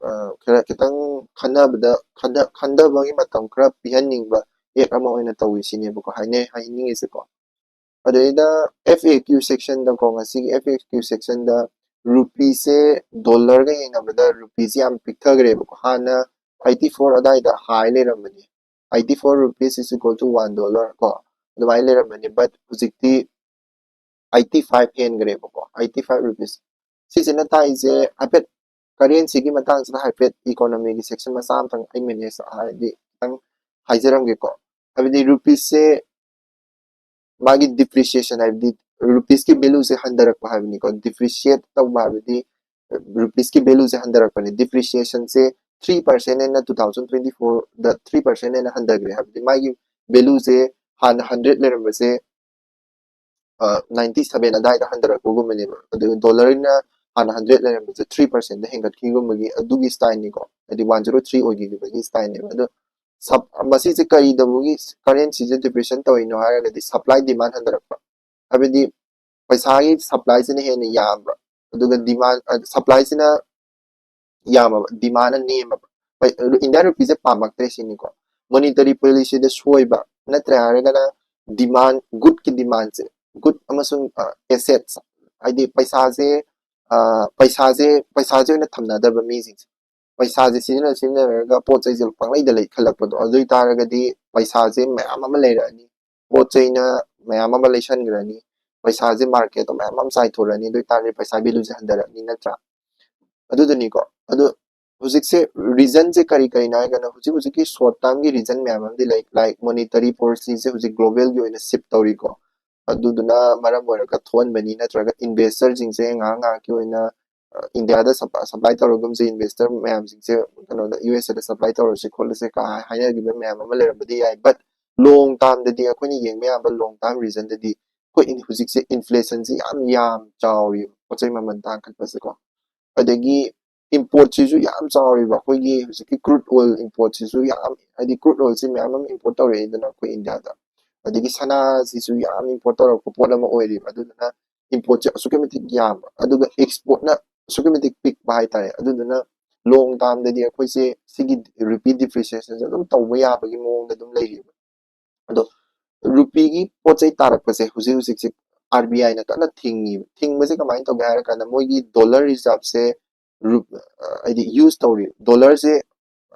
ꯑ, ꯈꯔ ꯈꯤꯇꯪ ꯈꯟꯅꯕꯗ ꯈꯟꯊ- ꯈꯟꯊꯕꯒꯤ ꯃꯇꯝ ꯈꯔ ꯄꯤꯍꯟꯅꯤꯡꯕ ꯑꯦꯛ ꯑꯃ ꯑꯣꯏꯅ ꯇꯧꯋꯤ ꯁꯤꯅꯦꯕꯀꯣ ꯍꯥꯏꯅꯩ ꯍꯥꯏꯅꯤꯡꯉꯤꯁꯦꯀꯣ꯫ ꯑꯗꯩꯗ ꯑꯦꯐ ꯑꯦ ꯀ꯭ꯌꯨ ꯁꯦꯛꯁꯟꯗꯀꯣ, ꯉꯁꯤꯒꯤ ꯑꯦꯐ ꯑꯦ ꯀ꯭ꯌꯨ ꯁꯦꯛꯁꯟꯗ ꯔꯨꯄꯤꯁꯦ ꯗꯣꯂꯔꯒ ꯌꯦꯡꯅꯕꯗ ꯔꯨꯄꯤꯁꯦ ꯌꯥꯝ ꯄꯤꯛꯊꯈ꯭ꯔꯦꯕꯀꯣ꯫ ꯍꯥꯟꯅ ꯑꯩꯠꯇꯤ ꯐꯣꯔ ꯑꯗꯥꯏꯗ ꯍꯥꯏ ꯂꯩꯔꯝꯕꯅꯤ, eighty four rupees is equal to one dollar ꯀꯣ, ꯑꯗꯨꯃꯥꯏꯅ ꯂꯩꯔꯝꯕꯅꯤ꯫ ꯕꯠ ꯍꯧꯖꯤꯛꯇꯤ ꯑꯩꯠꯇꯤ ꯐꯥꯏꯚ ꯍꯦꯟꯈ꯭ꯔꯦꯕꯀꯣ, ꯑꯩꯠꯇꯤ ꯐꯥꯏꯚ ꯔꯨꯄꯤꯁ꯫ ꯁꯤꯁꯤꯅ ꯇꯥꯛꯏꯁꯦ ꯍꯥꯏꯐꯦꯠ ꯀꯔꯦꯟꯁꯤꯒꯤ ꯃꯇꯥꯡꯁꯤꯗ ꯍꯥꯏꯐꯦꯠ ꯏꯀꯣꯅꯣꯃꯤꯒꯤ ꯁꯦꯛꯁꯟ ꯃꯆꯥ ꯑꯃꯇꯪ ꯑꯩ ꯃꯦꯅꯦꯖ ꯍꯥꯏꯗꯤ ꯈꯤꯇꯪ ꯍꯥꯏꯖꯔꯝꯒꯦꯀꯣ꯫ ꯍꯥꯏꯕꯗꯤ ꯔꯨꯄꯤꯁꯁꯦ ꯃꯥꯒꯤ ꯗꯤꯄ꯭ꯔꯤꯁꯤꯌꯦꯁꯟ, ꯍꯥꯏꯕꯗꯤ ꯔꯨꯄꯤꯁꯀꯤ ꯚꯦꯂꯨꯁꯦ ꯍꯟꯊꯔꯛꯄ ꯍꯥꯏꯕꯅꯤꯀꯣ꯫ ꯗꯤꯄ꯭ꯔꯤꯁꯤꯌꯦꯠ ꯇꯧꯕ ꯍꯥꯏꯕꯗꯤ ꯔꯨꯄꯤꯁꯀꯤ ꯚꯦꯂꯨꯁꯦ ꯍꯟꯊꯔꯛꯄꯅꯤ꯫ ꯗꯤꯄ꯭ꯔꯤꯁꯤꯌꯦꯁꯟꯁꯦ ꯊ꯭ꯔꯤ ꯄꯥꯔꯁꯦꯟ ꯑꯩꯅ ꯇꯨ ꯊꯥꯎꯖꯟ ꯇ꯭ꯋꯦꯟꯇꯤ ꯐꯣꯔꯗ ꯊ꯭ꯔꯤ ꯄꯥꯔꯁꯦꯟ ꯑꯩꯅ ꯍꯟꯊꯈ꯭ꯔꯦ ꯍꯥꯏꯕꯗꯤ ꯃꯥꯒꯤ ꯚꯦꯂꯨꯁꯦ ꯍꯥꯟꯅ ꯍꯟꯗ꯭ꯔꯦꯠ ꯂꯩꯔꯝꯕꯁꯦ ꯅꯥꯏꯟꯇꯤ ꯁꯚꯦꯟ ꯑꯗꯥꯏꯗ ꯍꯟꯊꯔꯛꯄꯒꯨꯝꯕꯅꯦꯕ꯫ ꯑꯗꯨꯒ ꯗꯣꯂꯔꯅ ꯍꯥꯟꯅ ꯍꯟꯗ꯭ꯔꯦꯠ ꯂꯩꯔꯝꯕꯁꯦ ꯊ꯭ꯔꯤ ꯄꯥꯔꯁꯦꯟꯗ ꯍꯦꯟꯒꯠꯈꯤꯕꯒꯨꯝꯕꯒꯤ ꯑꯗꯨꯒꯤ ꯁ꯭ꯇꯥꯏꯜꯅꯤꯀꯣ, ꯍꯥꯏꯗꯤ ꯋꯥꯟ ꯖꯤꯔꯣ ꯊ꯭ꯔꯤ ꯑꯣꯏꯈꯤꯕꯒꯤ ꯁ꯭ꯇꯥꯏꯜꯅꯦꯕ꯫ ꯑꯗꯣ ꯁꯞ ꯃꯁꯤꯁꯦ ꯀꯔꯤꯗꯧꯕꯒꯤ ꯀꯔꯦꯟꯁꯤꯁꯦ ꯗꯤꯄ꯭ꯔꯤꯁꯟ ꯇꯧꯔꯤꯅꯣ ꯍꯥꯏꯔꯒꯗꯤ ꯁꯄ꯭ꯂꯥꯏ ꯗꯤꯃꯥꯟ ꯍꯟꯊꯔꯛꯄ, ꯍꯥꯏꯕꯗꯤ ꯄꯩꯁꯥꯒꯤ ꯁꯄ꯭ꯂꯥꯏꯁꯤꯅ ꯍꯦꯟꯅ ꯌꯥꯝꯕ, ꯑꯗꯨꯒ ꯗꯤꯃꯥꯟ ꯁꯄ꯭ꯂꯥꯏꯁꯤꯅ ꯌꯥꯝꯃꯕ, ꯗꯤꯃꯥꯟꯅ ꯅꯦꯝꯃꯕ, ꯏꯟꯗꯤꯌꯥꯟ ꯔꯨꯄꯤꯁꯦ ꯄꯥꯝꯃꯛꯇ꯭ꯔꯦ ꯁꯤꯅꯤꯀꯣ꯫ ꯃꯣꯅꯤꯇꯔꯤ ꯄꯣꯂꯤꯁꯤꯗ ꯁꯣꯏꯕ ꯅꯠꯇ꯭ꯔꯦ ꯍꯥꯏꯔꯒꯅ ꯗꯤꯃꯥꯟ, ꯒꯨꯗꯀꯤ ꯗꯤꯃꯥꯟꯁꯦ, ꯒꯨꯗ ꯑꯃꯁꯨꯡ ꯑꯦꯁꯦꯠꯁ, ꯍꯥꯏꯗꯤ ꯄꯩꯁꯥꯁꯦ ꯑ, ꯄꯩꯁꯥꯁꯦ ꯄꯩꯁꯥꯁꯦ ꯑꯣꯏꯅ ꯊꯝꯅꯗꯕ ꯃꯤꯁꯤꯡꯁꯦ, ꯄꯩꯁꯥꯁꯦ ꯁꯤꯖꯤꯟꯅ ꯁꯤꯖꯤꯟꯅꯔꯒ ꯄꯣꯠ ꯆꯩꯁꯦ ꯄꯪꯂꯩꯗ ꯂꯩꯈꯠꯂꯛꯄꯗꯣ, ꯑꯗꯨ ꯑꯣꯏꯇꯥꯔꯒꯗꯤ ꯄꯩꯁꯥꯁꯦ ꯃꯌꯥꯝ ꯑꯃ ꯂꯩꯔꯛꯑꯅꯤ, ꯄꯣꯠ ꯆꯩꯅ ꯃꯌꯥꯝ ꯑꯃ ꯂꯩꯁꯟꯈ꯭ꯔꯅꯤ, ꯄꯩꯁꯥꯁꯦ ꯃꯥꯔꯀꯦꯠꯇ ꯃꯌꯥꯝ ꯑꯃ ꯆꯥꯏꯊꯣꯔꯛꯑꯅꯤ, ꯑꯗꯨ ꯑꯣꯏꯇꯥꯔꯗꯤ ꯄꯩꯁꯥ ꯚꯦꯂꯨꯁꯦ ꯍꯟꯊꯔꯛꯑꯅꯤ, ꯅꯠꯇ꯭ꯔꯥ? ꯑꯗꯨꯗꯨꯅꯤꯀꯣ꯫ ꯑꯗꯨ ꯍꯧꯖꯤꯛꯁꯦ ꯔꯤꯖꯟꯁꯦ ꯀꯔꯤ ꯀꯔꯤꯅꯣ ꯍꯥꯏꯔꯒꯅ, ꯍꯧꯖꯤꯛ ꯍꯧꯖꯤꯛꯀꯤ ꯁꯣꯔꯠ ꯇꯥꯔꯝꯒꯤ ꯔꯤꯖꯟ ꯃꯌꯥꯝ ꯑꯃꯗꯤ ꯂꯩ, ꯂꯥꯏꯛ ꯃꯣꯅꯤꯇꯔꯤ ꯄꯣꯂꯤꯁꯤꯁꯦ ꯍꯧꯖꯤꯛ ꯒ꯭ꯂꯣꯕꯦꯜꯒꯤ ꯑꯣꯏꯅ ꯁꯤꯞ ꯇꯧꯔꯤꯀꯣ, ꯑꯗꯨꯗꯨꯅ ꯃꯔꯝ ꯑꯣꯏꯔꯒ ꯊꯣꯛꯍꯟꯕꯅꯤ, ꯅꯠꯇ꯭ꯔꯒ ꯏꯟꯚꯦꯁꯇꯔꯁꯤꯡꯁꯦ ꯉꯥꯏꯍꯥꯛ ꯉꯥꯏꯍꯥꯛꯀꯤ ꯑꯣꯏꯅ ꯏꯟꯗꯤꯌꯥꯗ ꯁꯄ꯭ꯂꯥꯏ ꯇꯧꯔꯒꯨꯝꯁꯦ, ꯏꯟꯚꯦꯁꯇꯔ ꯃꯌꯥꯝꯁꯤꯡꯁꯦ ꯀꯩꯅꯣꯗ ꯌꯨ ꯑꯦꯁ ꯑꯦꯗ ꯁꯄ꯭ꯂꯥꯏ ꯇꯧꯔꯁꯤ ꯈꯣꯠꯂꯁꯦ ꯀꯥꯏ ꯍꯥꯏꯅꯈꯤꯕ ꯃꯌꯥꯝ ꯑꯃ ꯂꯩꯔꯝꯕꯗꯤ ꯌꯥꯏ, ꯕꯠ ꯂꯣꯡ ꯇꯥꯔꯝꯗꯗꯤ, ꯑꯩꯈꯣꯏꯅ ꯌꯦꯡꯕ ꯌꯥꯕ ꯂꯣꯡ ꯇꯥꯔꯝ ꯔꯤꯖꯟꯗꯗꯤ ꯑꯩꯈꯣꯏ ꯍꯧꯖꯤꯛꯁꯦ ꯏꯟꯐ꯭ꯂꯦꯁꯟꯁꯤ ꯌꯥꯝ ꯌꯥꯝ ꯆꯥꯎꯔꯤꯕ, ꯄꯣꯠ ꯆꯩ ꯃꯃꯜ ꯇꯥꯡꯈꯠꯄꯁꯦꯀꯣ꯫ ꯑꯗꯒꯤ ꯏꯝꯄꯣꯔꯠꯁꯤꯁꯨ ꯌꯥꯝ ꯆꯥꯎꯔꯤꯕ, ꯑꯩꯈꯣꯏꯒꯤ ꯍꯧꯖꯤꯛꯀꯤ ꯀ꯭ꯔꯨꯗ ꯑꯣꯏꯜ ꯏꯝꯄꯣꯔꯠꯁꯤꯁꯨ ꯌꯥꯝ, ꯍꯥꯏꯗꯤ ꯀ꯭ꯔꯨꯗ ꯑꯣꯏꯜꯁꯤ ꯃꯌꯥꯝ ꯑꯃ ꯏꯝꯄꯣꯔꯠ ꯇꯧꯔꯛꯏꯗꯅ ꯑꯩꯈꯣꯏ ꯏꯟꯗꯤꯌꯥꯗ꯫ ꯑꯗꯒꯤ ꯁꯅꯥꯁꯤꯁꯨ ꯌꯥꯝ ꯏꯝꯄꯣꯔꯠ ꯇꯧꯔꯛꯄ ꯄꯣꯠ ꯑꯃ ꯑꯣꯏꯔꯤꯕ, ꯑꯗꯨꯗꯨꯅ ꯏꯝꯄꯣꯔꯠꯁꯦ ꯑꯁꯨꯛꯀꯤ ꯃꯇꯤꯛ ꯌꯥꯝꯕ, ꯑꯗꯨꯒ ꯑꯦꯛꯁꯄꯣꯔꯠꯅ ꯑꯁꯨꯛꯀꯤ ꯃꯇꯤꯛ ꯄꯤꯛꯄ ꯍꯥꯏꯇꯥꯔꯦ꯫ ꯑꯗꯨꯗꯨꯅ ꯂꯣꯡ ꯇꯥꯔꯝꯗꯗꯤ ꯑꯩꯈꯣꯏꯁꯦ ꯁꯤꯒꯤ ꯔꯨꯄꯤ ꯗꯤꯄ꯭ꯔꯤꯁꯤꯌꯦꯁꯟꯁꯦ ꯑꯗꯨꯝ ꯇꯧꯕ ꯌꯥꯕꯒꯤ ꯃꯑꯣꯡꯗ ꯑꯗꯨꯝ ꯂꯩꯔꯤꯕ꯫ ꯑꯗꯣ ꯔꯨꯄꯤꯒꯤ ꯄꯣꯠ ꯆꯩ ꯇꯥꯔꯛꯄꯁꯦ ꯍꯧꯖꯤꯛ ꯍꯧꯖꯤꯛꯁꯦ ꯑꯥꯔ ꯕꯤ ꯑꯥꯏꯅ ꯀꯟꯅ ꯊꯤꯡꯉꯤꯕ꯫ ꯊꯤꯡꯕꯁꯦ ꯀꯃꯥꯏꯅ ꯇꯧꯒꯦ ꯍꯥꯏꯔ ꯀꯥꯟꯗ, ꯃꯣꯏꯒꯤ ꯗꯣꯂꯔ ꯔꯤꯖꯥꯔꯞꯁꯦ ꯔꯨ-, ꯑ, ꯍꯥꯏꯗꯤ ꯌꯨꯁ ꯇꯧꯔꯤ, ꯗꯣꯂꯔꯁꯦ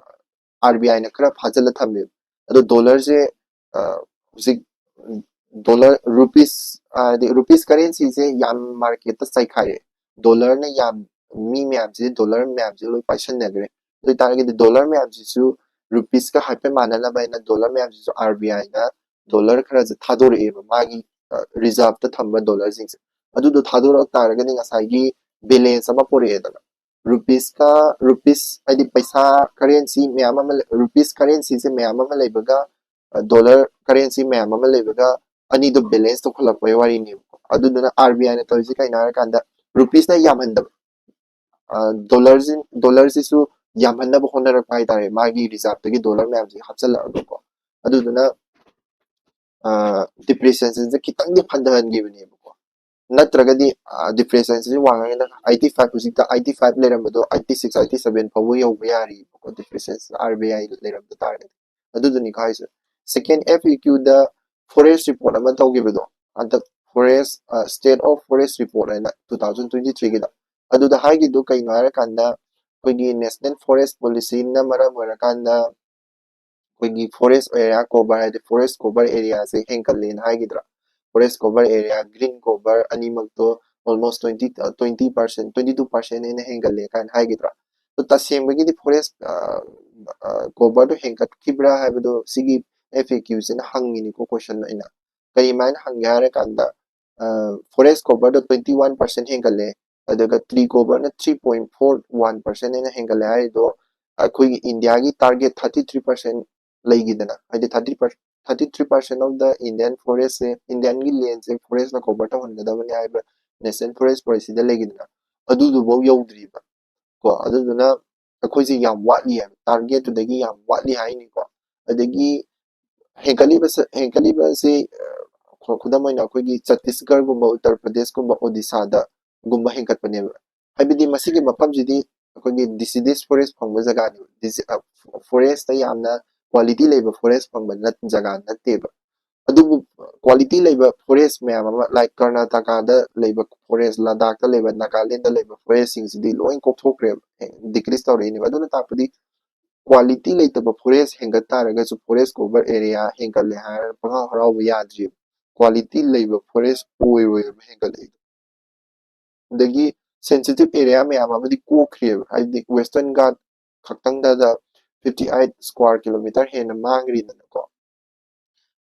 ꯑꯥꯔ ꯕꯤ ꯑꯥꯏꯅ ꯈꯔ ꯐꯥꯖꯤꯜꯂ ꯊꯝꯃꯦꯕ꯫ ꯑꯗꯣ ꯗꯣꯂꯔꯁꯦ, ꯑ, ꯍꯧꯖꯤꯛ ꯗꯣꯂꯔ, ꯔꯨꯄꯤꯁ, ꯍꯥꯏꯗꯤ ꯔꯨꯄꯤꯁ ꯀꯔꯦꯟꯁꯤꯁꯦ ꯌꯥꯝ ꯃꯥꯔꯀꯦꯠꯇ ꯆꯥꯏꯈꯥꯏꯔꯦ꯫ ꯗꯣꯂꯔꯅ ꯌꯥꯝ, ꯃꯤ ꯃꯌꯥꯝꯁꯤꯗꯤ ꯗꯣꯂꯔ ꯃꯌꯥꯝꯁꯤ ꯂꯣꯏ ꯄꯥꯏꯁꯟꯅꯈ꯭ꯔꯦ꯫ ꯑꯗꯨ ꯑꯣꯏꯇꯥꯔꯒꯗꯤ ꯗꯣꯂꯔ ꯃꯌꯥꯝꯁꯤꯁꯨ ꯔꯨꯄꯤꯁꯀ ꯍꯥꯏꯐꯦꯠ ꯃꯥꯟꯅꯅꯕ ꯍꯥꯏꯅ ꯗꯣꯂꯔ ꯃꯌꯥꯝꯁꯤꯁꯨ ꯑꯥꯔ ꯕꯤ ꯑꯥꯏꯅ ꯗꯣꯂꯔ ꯈꯔꯁꯦ ꯊꯥꯗꯣꯔꯛꯑꯦꯕ, ꯃꯥꯒꯤ, ꯑ, ꯔꯤꯖꯥꯔꯞꯇ ꯊꯝꯕ ꯗꯣꯂꯔꯁꯤꯡꯁꯦ꯫ ꯑꯗꯨꯗꯣ ꯊꯥꯗꯣꯔꯛ ꯇꯥꯔꯒꯗꯤ ꯉꯁꯥꯏꯒꯤ ꯕꯦꯂꯦꯟꯁ ꯑꯃ ꯄꯨꯔꯛꯑꯦꯗꯅ꯫ ꯔꯨꯄꯤꯁꯀ, ꯔꯨꯄꯤꯁ ꯍꯥꯏꯗꯤ ꯄꯩꯁꯥ ꯀꯔꯦꯟꯁꯤ ꯃꯌꯥꯝ ꯑꯃ ꯂꯩ-, ꯔꯨꯄꯤꯁ ꯀꯔꯦꯟꯁꯤꯁꯦ ꯃꯌꯥꯝ ꯑꯃ ꯂꯩꯕꯒ, ꯑ, ꯗꯣꯂꯔ ꯀꯔꯦꯟꯁꯤ ꯃꯌꯥꯝ ꯑꯃ ꯂꯩꯕꯒ ꯑꯅꯤꯗꯣ ꯕꯦꯂꯦꯟꯁ ꯇꯧꯈꯠꯂꯛꯄꯒꯤ ꯋꯥꯔꯤꯅꯦꯕꯀꯣ꯫ ꯑꯗꯨꯗꯨꯅ ꯑꯥꯔ ꯕꯤ ꯑꯥꯏꯅ ꯇꯧꯔꯤꯁꯦ ꯀꯩꯅꯣ ꯍꯥꯏꯔꯀꯥꯟꯗ ꯔꯨꯄꯤꯁꯅ ꯌꯥꯝꯍꯟꯗꯕ, ꯑ, ꯗꯣꯂꯔꯁꯤ, ꯗꯣꯂꯔꯁꯤꯁꯨ ꯌꯥꯝꯍꯟꯅꯕ ꯍꯣꯠꯅꯔꯛꯄ ꯍꯥꯏꯇꯥꯔꯦ, ꯃꯥꯒꯤ ꯔꯤꯖꯥꯔꯞꯇꯒꯤ ꯗꯣꯂꯔ ꯃꯌꯥꯝꯁꯤ ꯍꯥꯞꯆꯤꯜꯂꯛꯑꯒꯀꯣ꯫ ꯑꯗꯨꯗꯨꯅ, ꯑ, ꯗꯤꯄ꯭ꯔꯤꯁꯤꯌꯦꯁꯟꯁꯦ ꯈꯤꯇꯪꯗꯤ ꯍꯟꯊꯍꯟꯈꯤꯕꯅꯦꯕꯀꯣ꯫ ꯅꯠꯇ꯭ꯔꯒꯗꯤ, ꯑ, ꯗꯤꯄ꯭ꯔꯤꯁꯤꯌꯦꯁꯟꯁꯤ ꯋꯥꯡꯉꯒꯅ ꯑꯥꯏꯠꯇꯤ ꯐꯥꯏꯚ, ꯍꯧꯖꯤꯛꯇ ꯑꯥꯏꯠꯇꯤ ꯐꯥꯏꯚ ꯂꯩꯔꯝꯕꯗꯣ ꯑꯥꯏꯠꯇꯤ ꯁꯤꯛꯁ, ꯑꯥꯏꯠꯇꯤ ꯁꯚꯦꯟ ꯐꯥꯎꯕ ꯌꯧꯕ ꯌꯥꯔꯤꯕꯀꯣ, ꯗꯤꯄ꯭ꯔꯤꯁꯤꯌꯦꯁꯟ ꯑꯥꯔ ꯕꯤ ꯑꯥꯏ ꯂꯩꯔꯝꯕ ꯇꯥꯔꯒꯗꯤ꯫ ꯑꯗꯨꯗꯨꯅꯤ ꯍꯥꯏꯁꯦ꯫ ꯁꯦꯀꯦꯟ ꯑꯦꯐ ꯏ ꯀ꯭ꯌꯨꯗ ꯐꯣꯔꯦꯁ ꯔꯤꯄꯣꯔꯠ ꯑꯃ ꯇꯧꯈꯤꯕꯗꯣ, ꯍꯟꯗꯛ ꯐꯣꯔꯦꯁ, ꯑ, State of Forest Report ꯍꯥꯏꯅ two thousand twenty three ꯒꯤꯗ, ꯑꯗꯨꯗ ꯍꯥꯏꯈꯤꯗꯨ ꯀꯩꯅꯣ ꯍꯥꯏꯔꯀꯥꯟꯗ, ꯑꯩꯈꯣꯏꯒꯤ National Forest Policyꯅ ꯃꯔꯝ ꯑꯣꯏꯔꯀꯥꯟꯗ ꯑꯩꯈꯣꯏꯒꯤ forest area cover ꯍꯥꯏꯗꯤ forest cover areaꯁꯦ ꯍꯦꯟꯒꯠꯂꯦꯅ ꯍꯥꯏꯈꯤꯗ꯭ꯔꯥ? Forest cover area, green cover ꯑꯅꯤꯃꯛꯇꯣ almost twenty twenty percent, twenty two percent ꯍꯦꯟꯅ ꯍꯦꯟꯒꯠꯂꯦ ꯀꯥꯏꯅ ꯍꯥꯏꯈꯤꯗ꯭ꯔꯥ? ꯑꯗꯣ ꯇꯁꯦꯡꯕꯒꯤꯗꯤ forest coverꯗꯣ ꯍꯦꯟꯒꯠꯈꯤꯕ꯭ꯔꯥ ꯍꯥꯏꯕꯗꯣ ꯁꯤꯒꯤ FAQꯁꯤꯅ ꯍꯪꯉꯤꯅꯤꯀꯣ, question ꯑꯣꯏꯅ꯫ ꯀꯔꯤꯃꯥꯏꯅ ꯍꯪꯒꯦ ꯍꯥꯏꯔꯀꯥꯟꯗ, forest coverꯗꯣ twenty one percent ꯍꯦꯟꯒꯠꯂꯦ, ꯑꯗꯨꯒ tree coverꯅ three point four one percent ꯍꯦꯟꯅ ꯍꯦꯟꯒꯠꯂꯦ ꯍꯥꯏꯔꯤꯗꯣ ꯑꯩꯈꯣꯏꯒꯤ ꯏꯟꯗꯤꯌꯥꯒꯤ target thirty three percent ꯂꯩꯈꯤꯗꯅ, ꯍꯥꯏꯗꯤ thirty thirty three percent of the Indian forestꯁꯦ, ꯏꯟꯗꯤꯌꯥꯟꯒꯤ landꯁꯦ forestꯅ cover ꯇꯧꯍꯟꯒꯗꯕꯅꯤ ꯍꯥꯏꯕ National Forest Policyꯗ ꯂꯩꯈꯤꯗꯅ, ꯑꯗꯨꯗꯨꯐꯥꯎ ꯌꯧꯗ꯭ꯔꯤꯕ ꯀꯣ꯫ ꯑꯗꯨꯗꯨꯅ ꯑꯩꯈꯣꯏꯁꯦ ꯌꯥꯝ ꯋꯥꯠꯂꯤ ꯍꯥꯏꯕ, targetꯇꯨꯗꯒꯤ ꯌꯥꯝ ꯋꯥꯠꯂꯤ ꯍꯥꯏꯅꯤꯀꯣ꯫ ꯑꯗꯒꯤ ꯍꯦꯟꯒꯠꯂꯤꯕꯁꯦ, ꯍꯦꯟꯒꯠꯂꯤꯕꯁꯤ, ꯑ, ꯈꯨ-, ꯈꯨꯗꯝ ꯑꯣꯏꯅ ꯑꯩꯈꯣꯏꯒꯤ ꯆꯠꯇꯤꯁꯒꯔꯒꯨꯝꯕ, ꯎꯠꯇꯔ ꯄ꯭ꯔꯗꯦꯁꯀꯨꯝꯕ, ꯑꯣꯗꯤꯁꯥꯗꯒꯨꯝꯕ ꯍꯦꯟꯒꯠꯄꯅꯦꯕ꯫ ꯍꯥꯏꯕꯗꯤ ꯃꯁꯤꯒꯤ ꯃꯐꯝꯁꯤꯗꯤ ꯑꯩꯈꯣꯏꯒꯤ deciduous forest ꯐꯪꯕ ꯖꯒꯥꯅꯦꯕ꯫ Deci-, ꯑ, forestꯇ ꯌꯥꯝꯅ quality ꯂꯩꯕ forest ꯐꯪꯕ ꯅꯠ-, ꯖꯒꯥ ꯅꯠꯇꯦꯕ꯫ ꯑꯗꯨꯕꯨ quality ꯂꯩꯕ forest ꯃꯌꯥꯝ ꯑꯃ, like ꯀꯔꯅꯥꯇꯀꯥꯗ ꯂꯩꯕ forest, ꯂꯗꯥꯛꯇ ꯂꯩꯕ, ꯅꯥꯒꯥꯂꯦꯟꯗ ꯂꯩꯕ forestꯁꯤꯡꯁꯤꯗꯤ ꯂꯣꯏ ꯀꯣꯛꯊꯣꯛꯈ꯭ꯔꯦꯕ, decrease ꯇꯧꯔꯛꯏꯅꯦꯕ꯫ ꯑꯗꯨꯅ ꯇꯥꯛꯄꯗꯤ quality ꯂꯩꯇꯕ forest ꯍꯦꯟꯒꯠ ꯇꯥꯔꯒꯁꯨ forest cover area ꯍꯦꯟꯒꯠꯂꯦ ꯍꯥꯏꯔꯒ ꯄꯪꯍꯔꯥꯎ ꯍꯔꯥꯎꯕ ꯌꯥꯗ꯭ꯔꯤꯕ꯫ Quality ꯂꯩꯕ forest ꯑꯣꯏꯔꯣꯏꯕ ꯍꯦꯟꯒꯠꯂꯛꯏꯗꯣ꯫ ꯑꯗꯒꯤ sensitive area ꯃꯌꯥꯝ ꯑꯃꯗꯤ ꯀꯣꯛꯈ꯭ꯔꯦꯕ, ꯍꯥꯏꯕꯗꯤ Western Ghat ꯈꯛꯇꯪꯗꯗ fifty eight square kilometer ꯍꯦꯟꯅ ꯃꯥꯡꯈ꯭ꯔꯤꯗꯅꯀꯣ꯫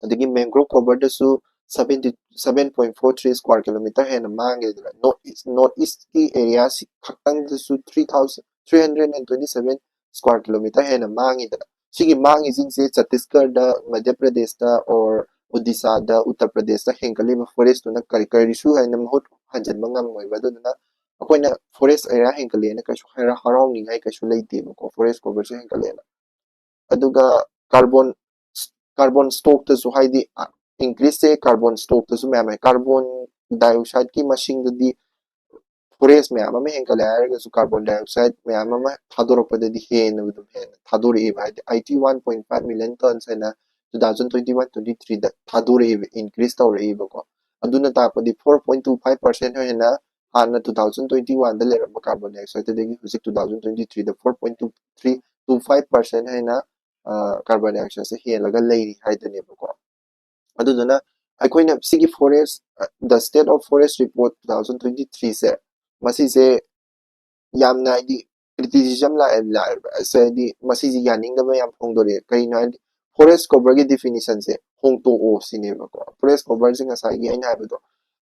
ꯑꯗꯒꯤ mangrove coverꯗꯁꯨ seventy, seven point four three square kilometer ꯍꯦꯟꯅ ꯃꯥꯡꯈ꯭ꯔꯤꯗꯅ꯫ North East, North Eastꯀꯤ areaꯁꯤ ꯈꯛꯇꯪꯗꯁꯨ three thousand, three hundred and twenty seven square kilometer ꯍꯦꯟꯅ ꯃꯥꯡꯉꯤꯗꯅ꯫ ꯁꯤꯒꯤ ꯃꯥꯡꯉꯤꯁꯤꯡꯁꯦ ꯆꯠꯇꯤꯁꯒꯔꯗ, ꯃꯙ꯭ꯌ ꯄ꯭ꯔꯗꯦꯁꯇ, or ꯑꯣꯗꯤꯁꯥꯗ, ꯎꯠꯇꯔ ꯄ꯭ꯔꯗꯦꯁꯇ ꯍꯦꯟꯒꯠꯂꯤꯕ forestꯇꯨꯅ ꯀꯔꯤ, ꯀꯔꯤꯁꯨ ꯍꯥꯏꯅ ꯃꯍꯨꯠ ꯍꯟꯖꯤꯟꯕ ꯉꯝꯃꯣꯏꯕ꯫ ꯑꯗꯨꯗꯨꯅ ꯑꯩꯈꯣꯏꯅ forest area ꯍꯦꯟꯒꯠꯂꯦꯅ ꯀꯩꯁꯨ ꯍꯔꯥ-, ꯍꯔꯥꯎꯅꯤꯡꯉꯥꯏ ꯀꯩꯁꯨ ꯂꯩꯇꯦꯕꯀꯣ, forest coverꯁꯨ ꯍꯦꯟꯒꯠꯂꯦꯅ꯫ ꯑꯗꯨꯒ carbon, carbon stockꯇꯁꯨ, ꯍꯥꯏꯗꯤ, ꯑ, increaseꯁꯦ carbon stockꯇꯁꯨ ꯃꯌꯥꯝ ꯂꯩ꯫ Carbon dioxideꯀꯤ ꯃꯁꯤꯡꯗꯗꯤ forest ꯃꯌꯥꯝ ꯑꯃ ꯍꯦꯟꯒꯠꯂꯦ ꯍꯥꯏꯔꯒꯁꯨ carbon dioxide ꯃꯌꯥꯝ ꯑꯃ ꯊꯥꯗꯣꯔꯛꯄꯗꯗꯤ ꯍꯦꯟꯅ ꯑꯗꯨꯝ ꯍꯦꯟꯅ ꯊꯥꯗꯣꯔꯛꯑꯦꯕ꯫ ꯍꯥꯏꯗꯤ eighty one point five million tons ꯍꯥꯏꯅ two thousand twenty one twenty threeꯗ ꯊꯥꯗꯣꯔꯛꯑꯦꯕ, increase ꯇꯧꯔꯛꯑꯦꯕꯀꯣ꯫ ꯑꯗꯨꯅ ꯇꯥꯛꯄꯗꯤ four point two five percent ꯍꯦꯟꯅ ꯍꯥꯟꯅ two thousand twenty one ꯗ ꯂꯩꯔꯝꯕ carbon dioxide ꯇꯗꯒꯤ ꯍꯧꯖꯤꯛ two thousand twenty three ꯗ four point two three two five percent ꯍꯥꯏꯅ carbon dioxide ꯁꯦ ꯍꯦꯜꯂꯒ ꯂꯩꯔꯤ ꯍꯥꯏꯗꯨꯅꯦꯕꯀꯣ꯫ ꯑꯗꯨꯗꯨꯅ ꯑꯩꯈꯣꯏꯅ ꯁꯤꯒꯤ forest, the state of forest report two thousand twenty three ꯁꯦ, ꯃꯁꯤꯁꯦ ꯌꯥꯝꯅ ꯍꯥꯏꯗꯤ criticism ꯂꯥꯛꯑꯦ, ꯂꯥꯛꯑꯦꯕ꯫ ꯁꯦ ꯍꯥꯏꯗꯤ ꯃꯁꯤꯁꯦ ꯌꯥꯅꯤꯡꯗꯕ ꯌꯥꯝ ꯐꯣꯡꯗꯣꯔꯛꯑꯦ꯫ ꯀꯩꯅꯣ ꯍꯥꯏꯗꯤ forest cover ꯒꯤ definition ꯁꯦ ꯍꯣꯡꯇꯣꯛꯑꯣ ꯁꯤꯅꯦꯕꯀꯣ꯫ Forest cover ꯁꯦ ꯉꯁꯥꯏꯒꯤ ꯑꯩꯅ ꯍꯥꯏꯕꯗꯣ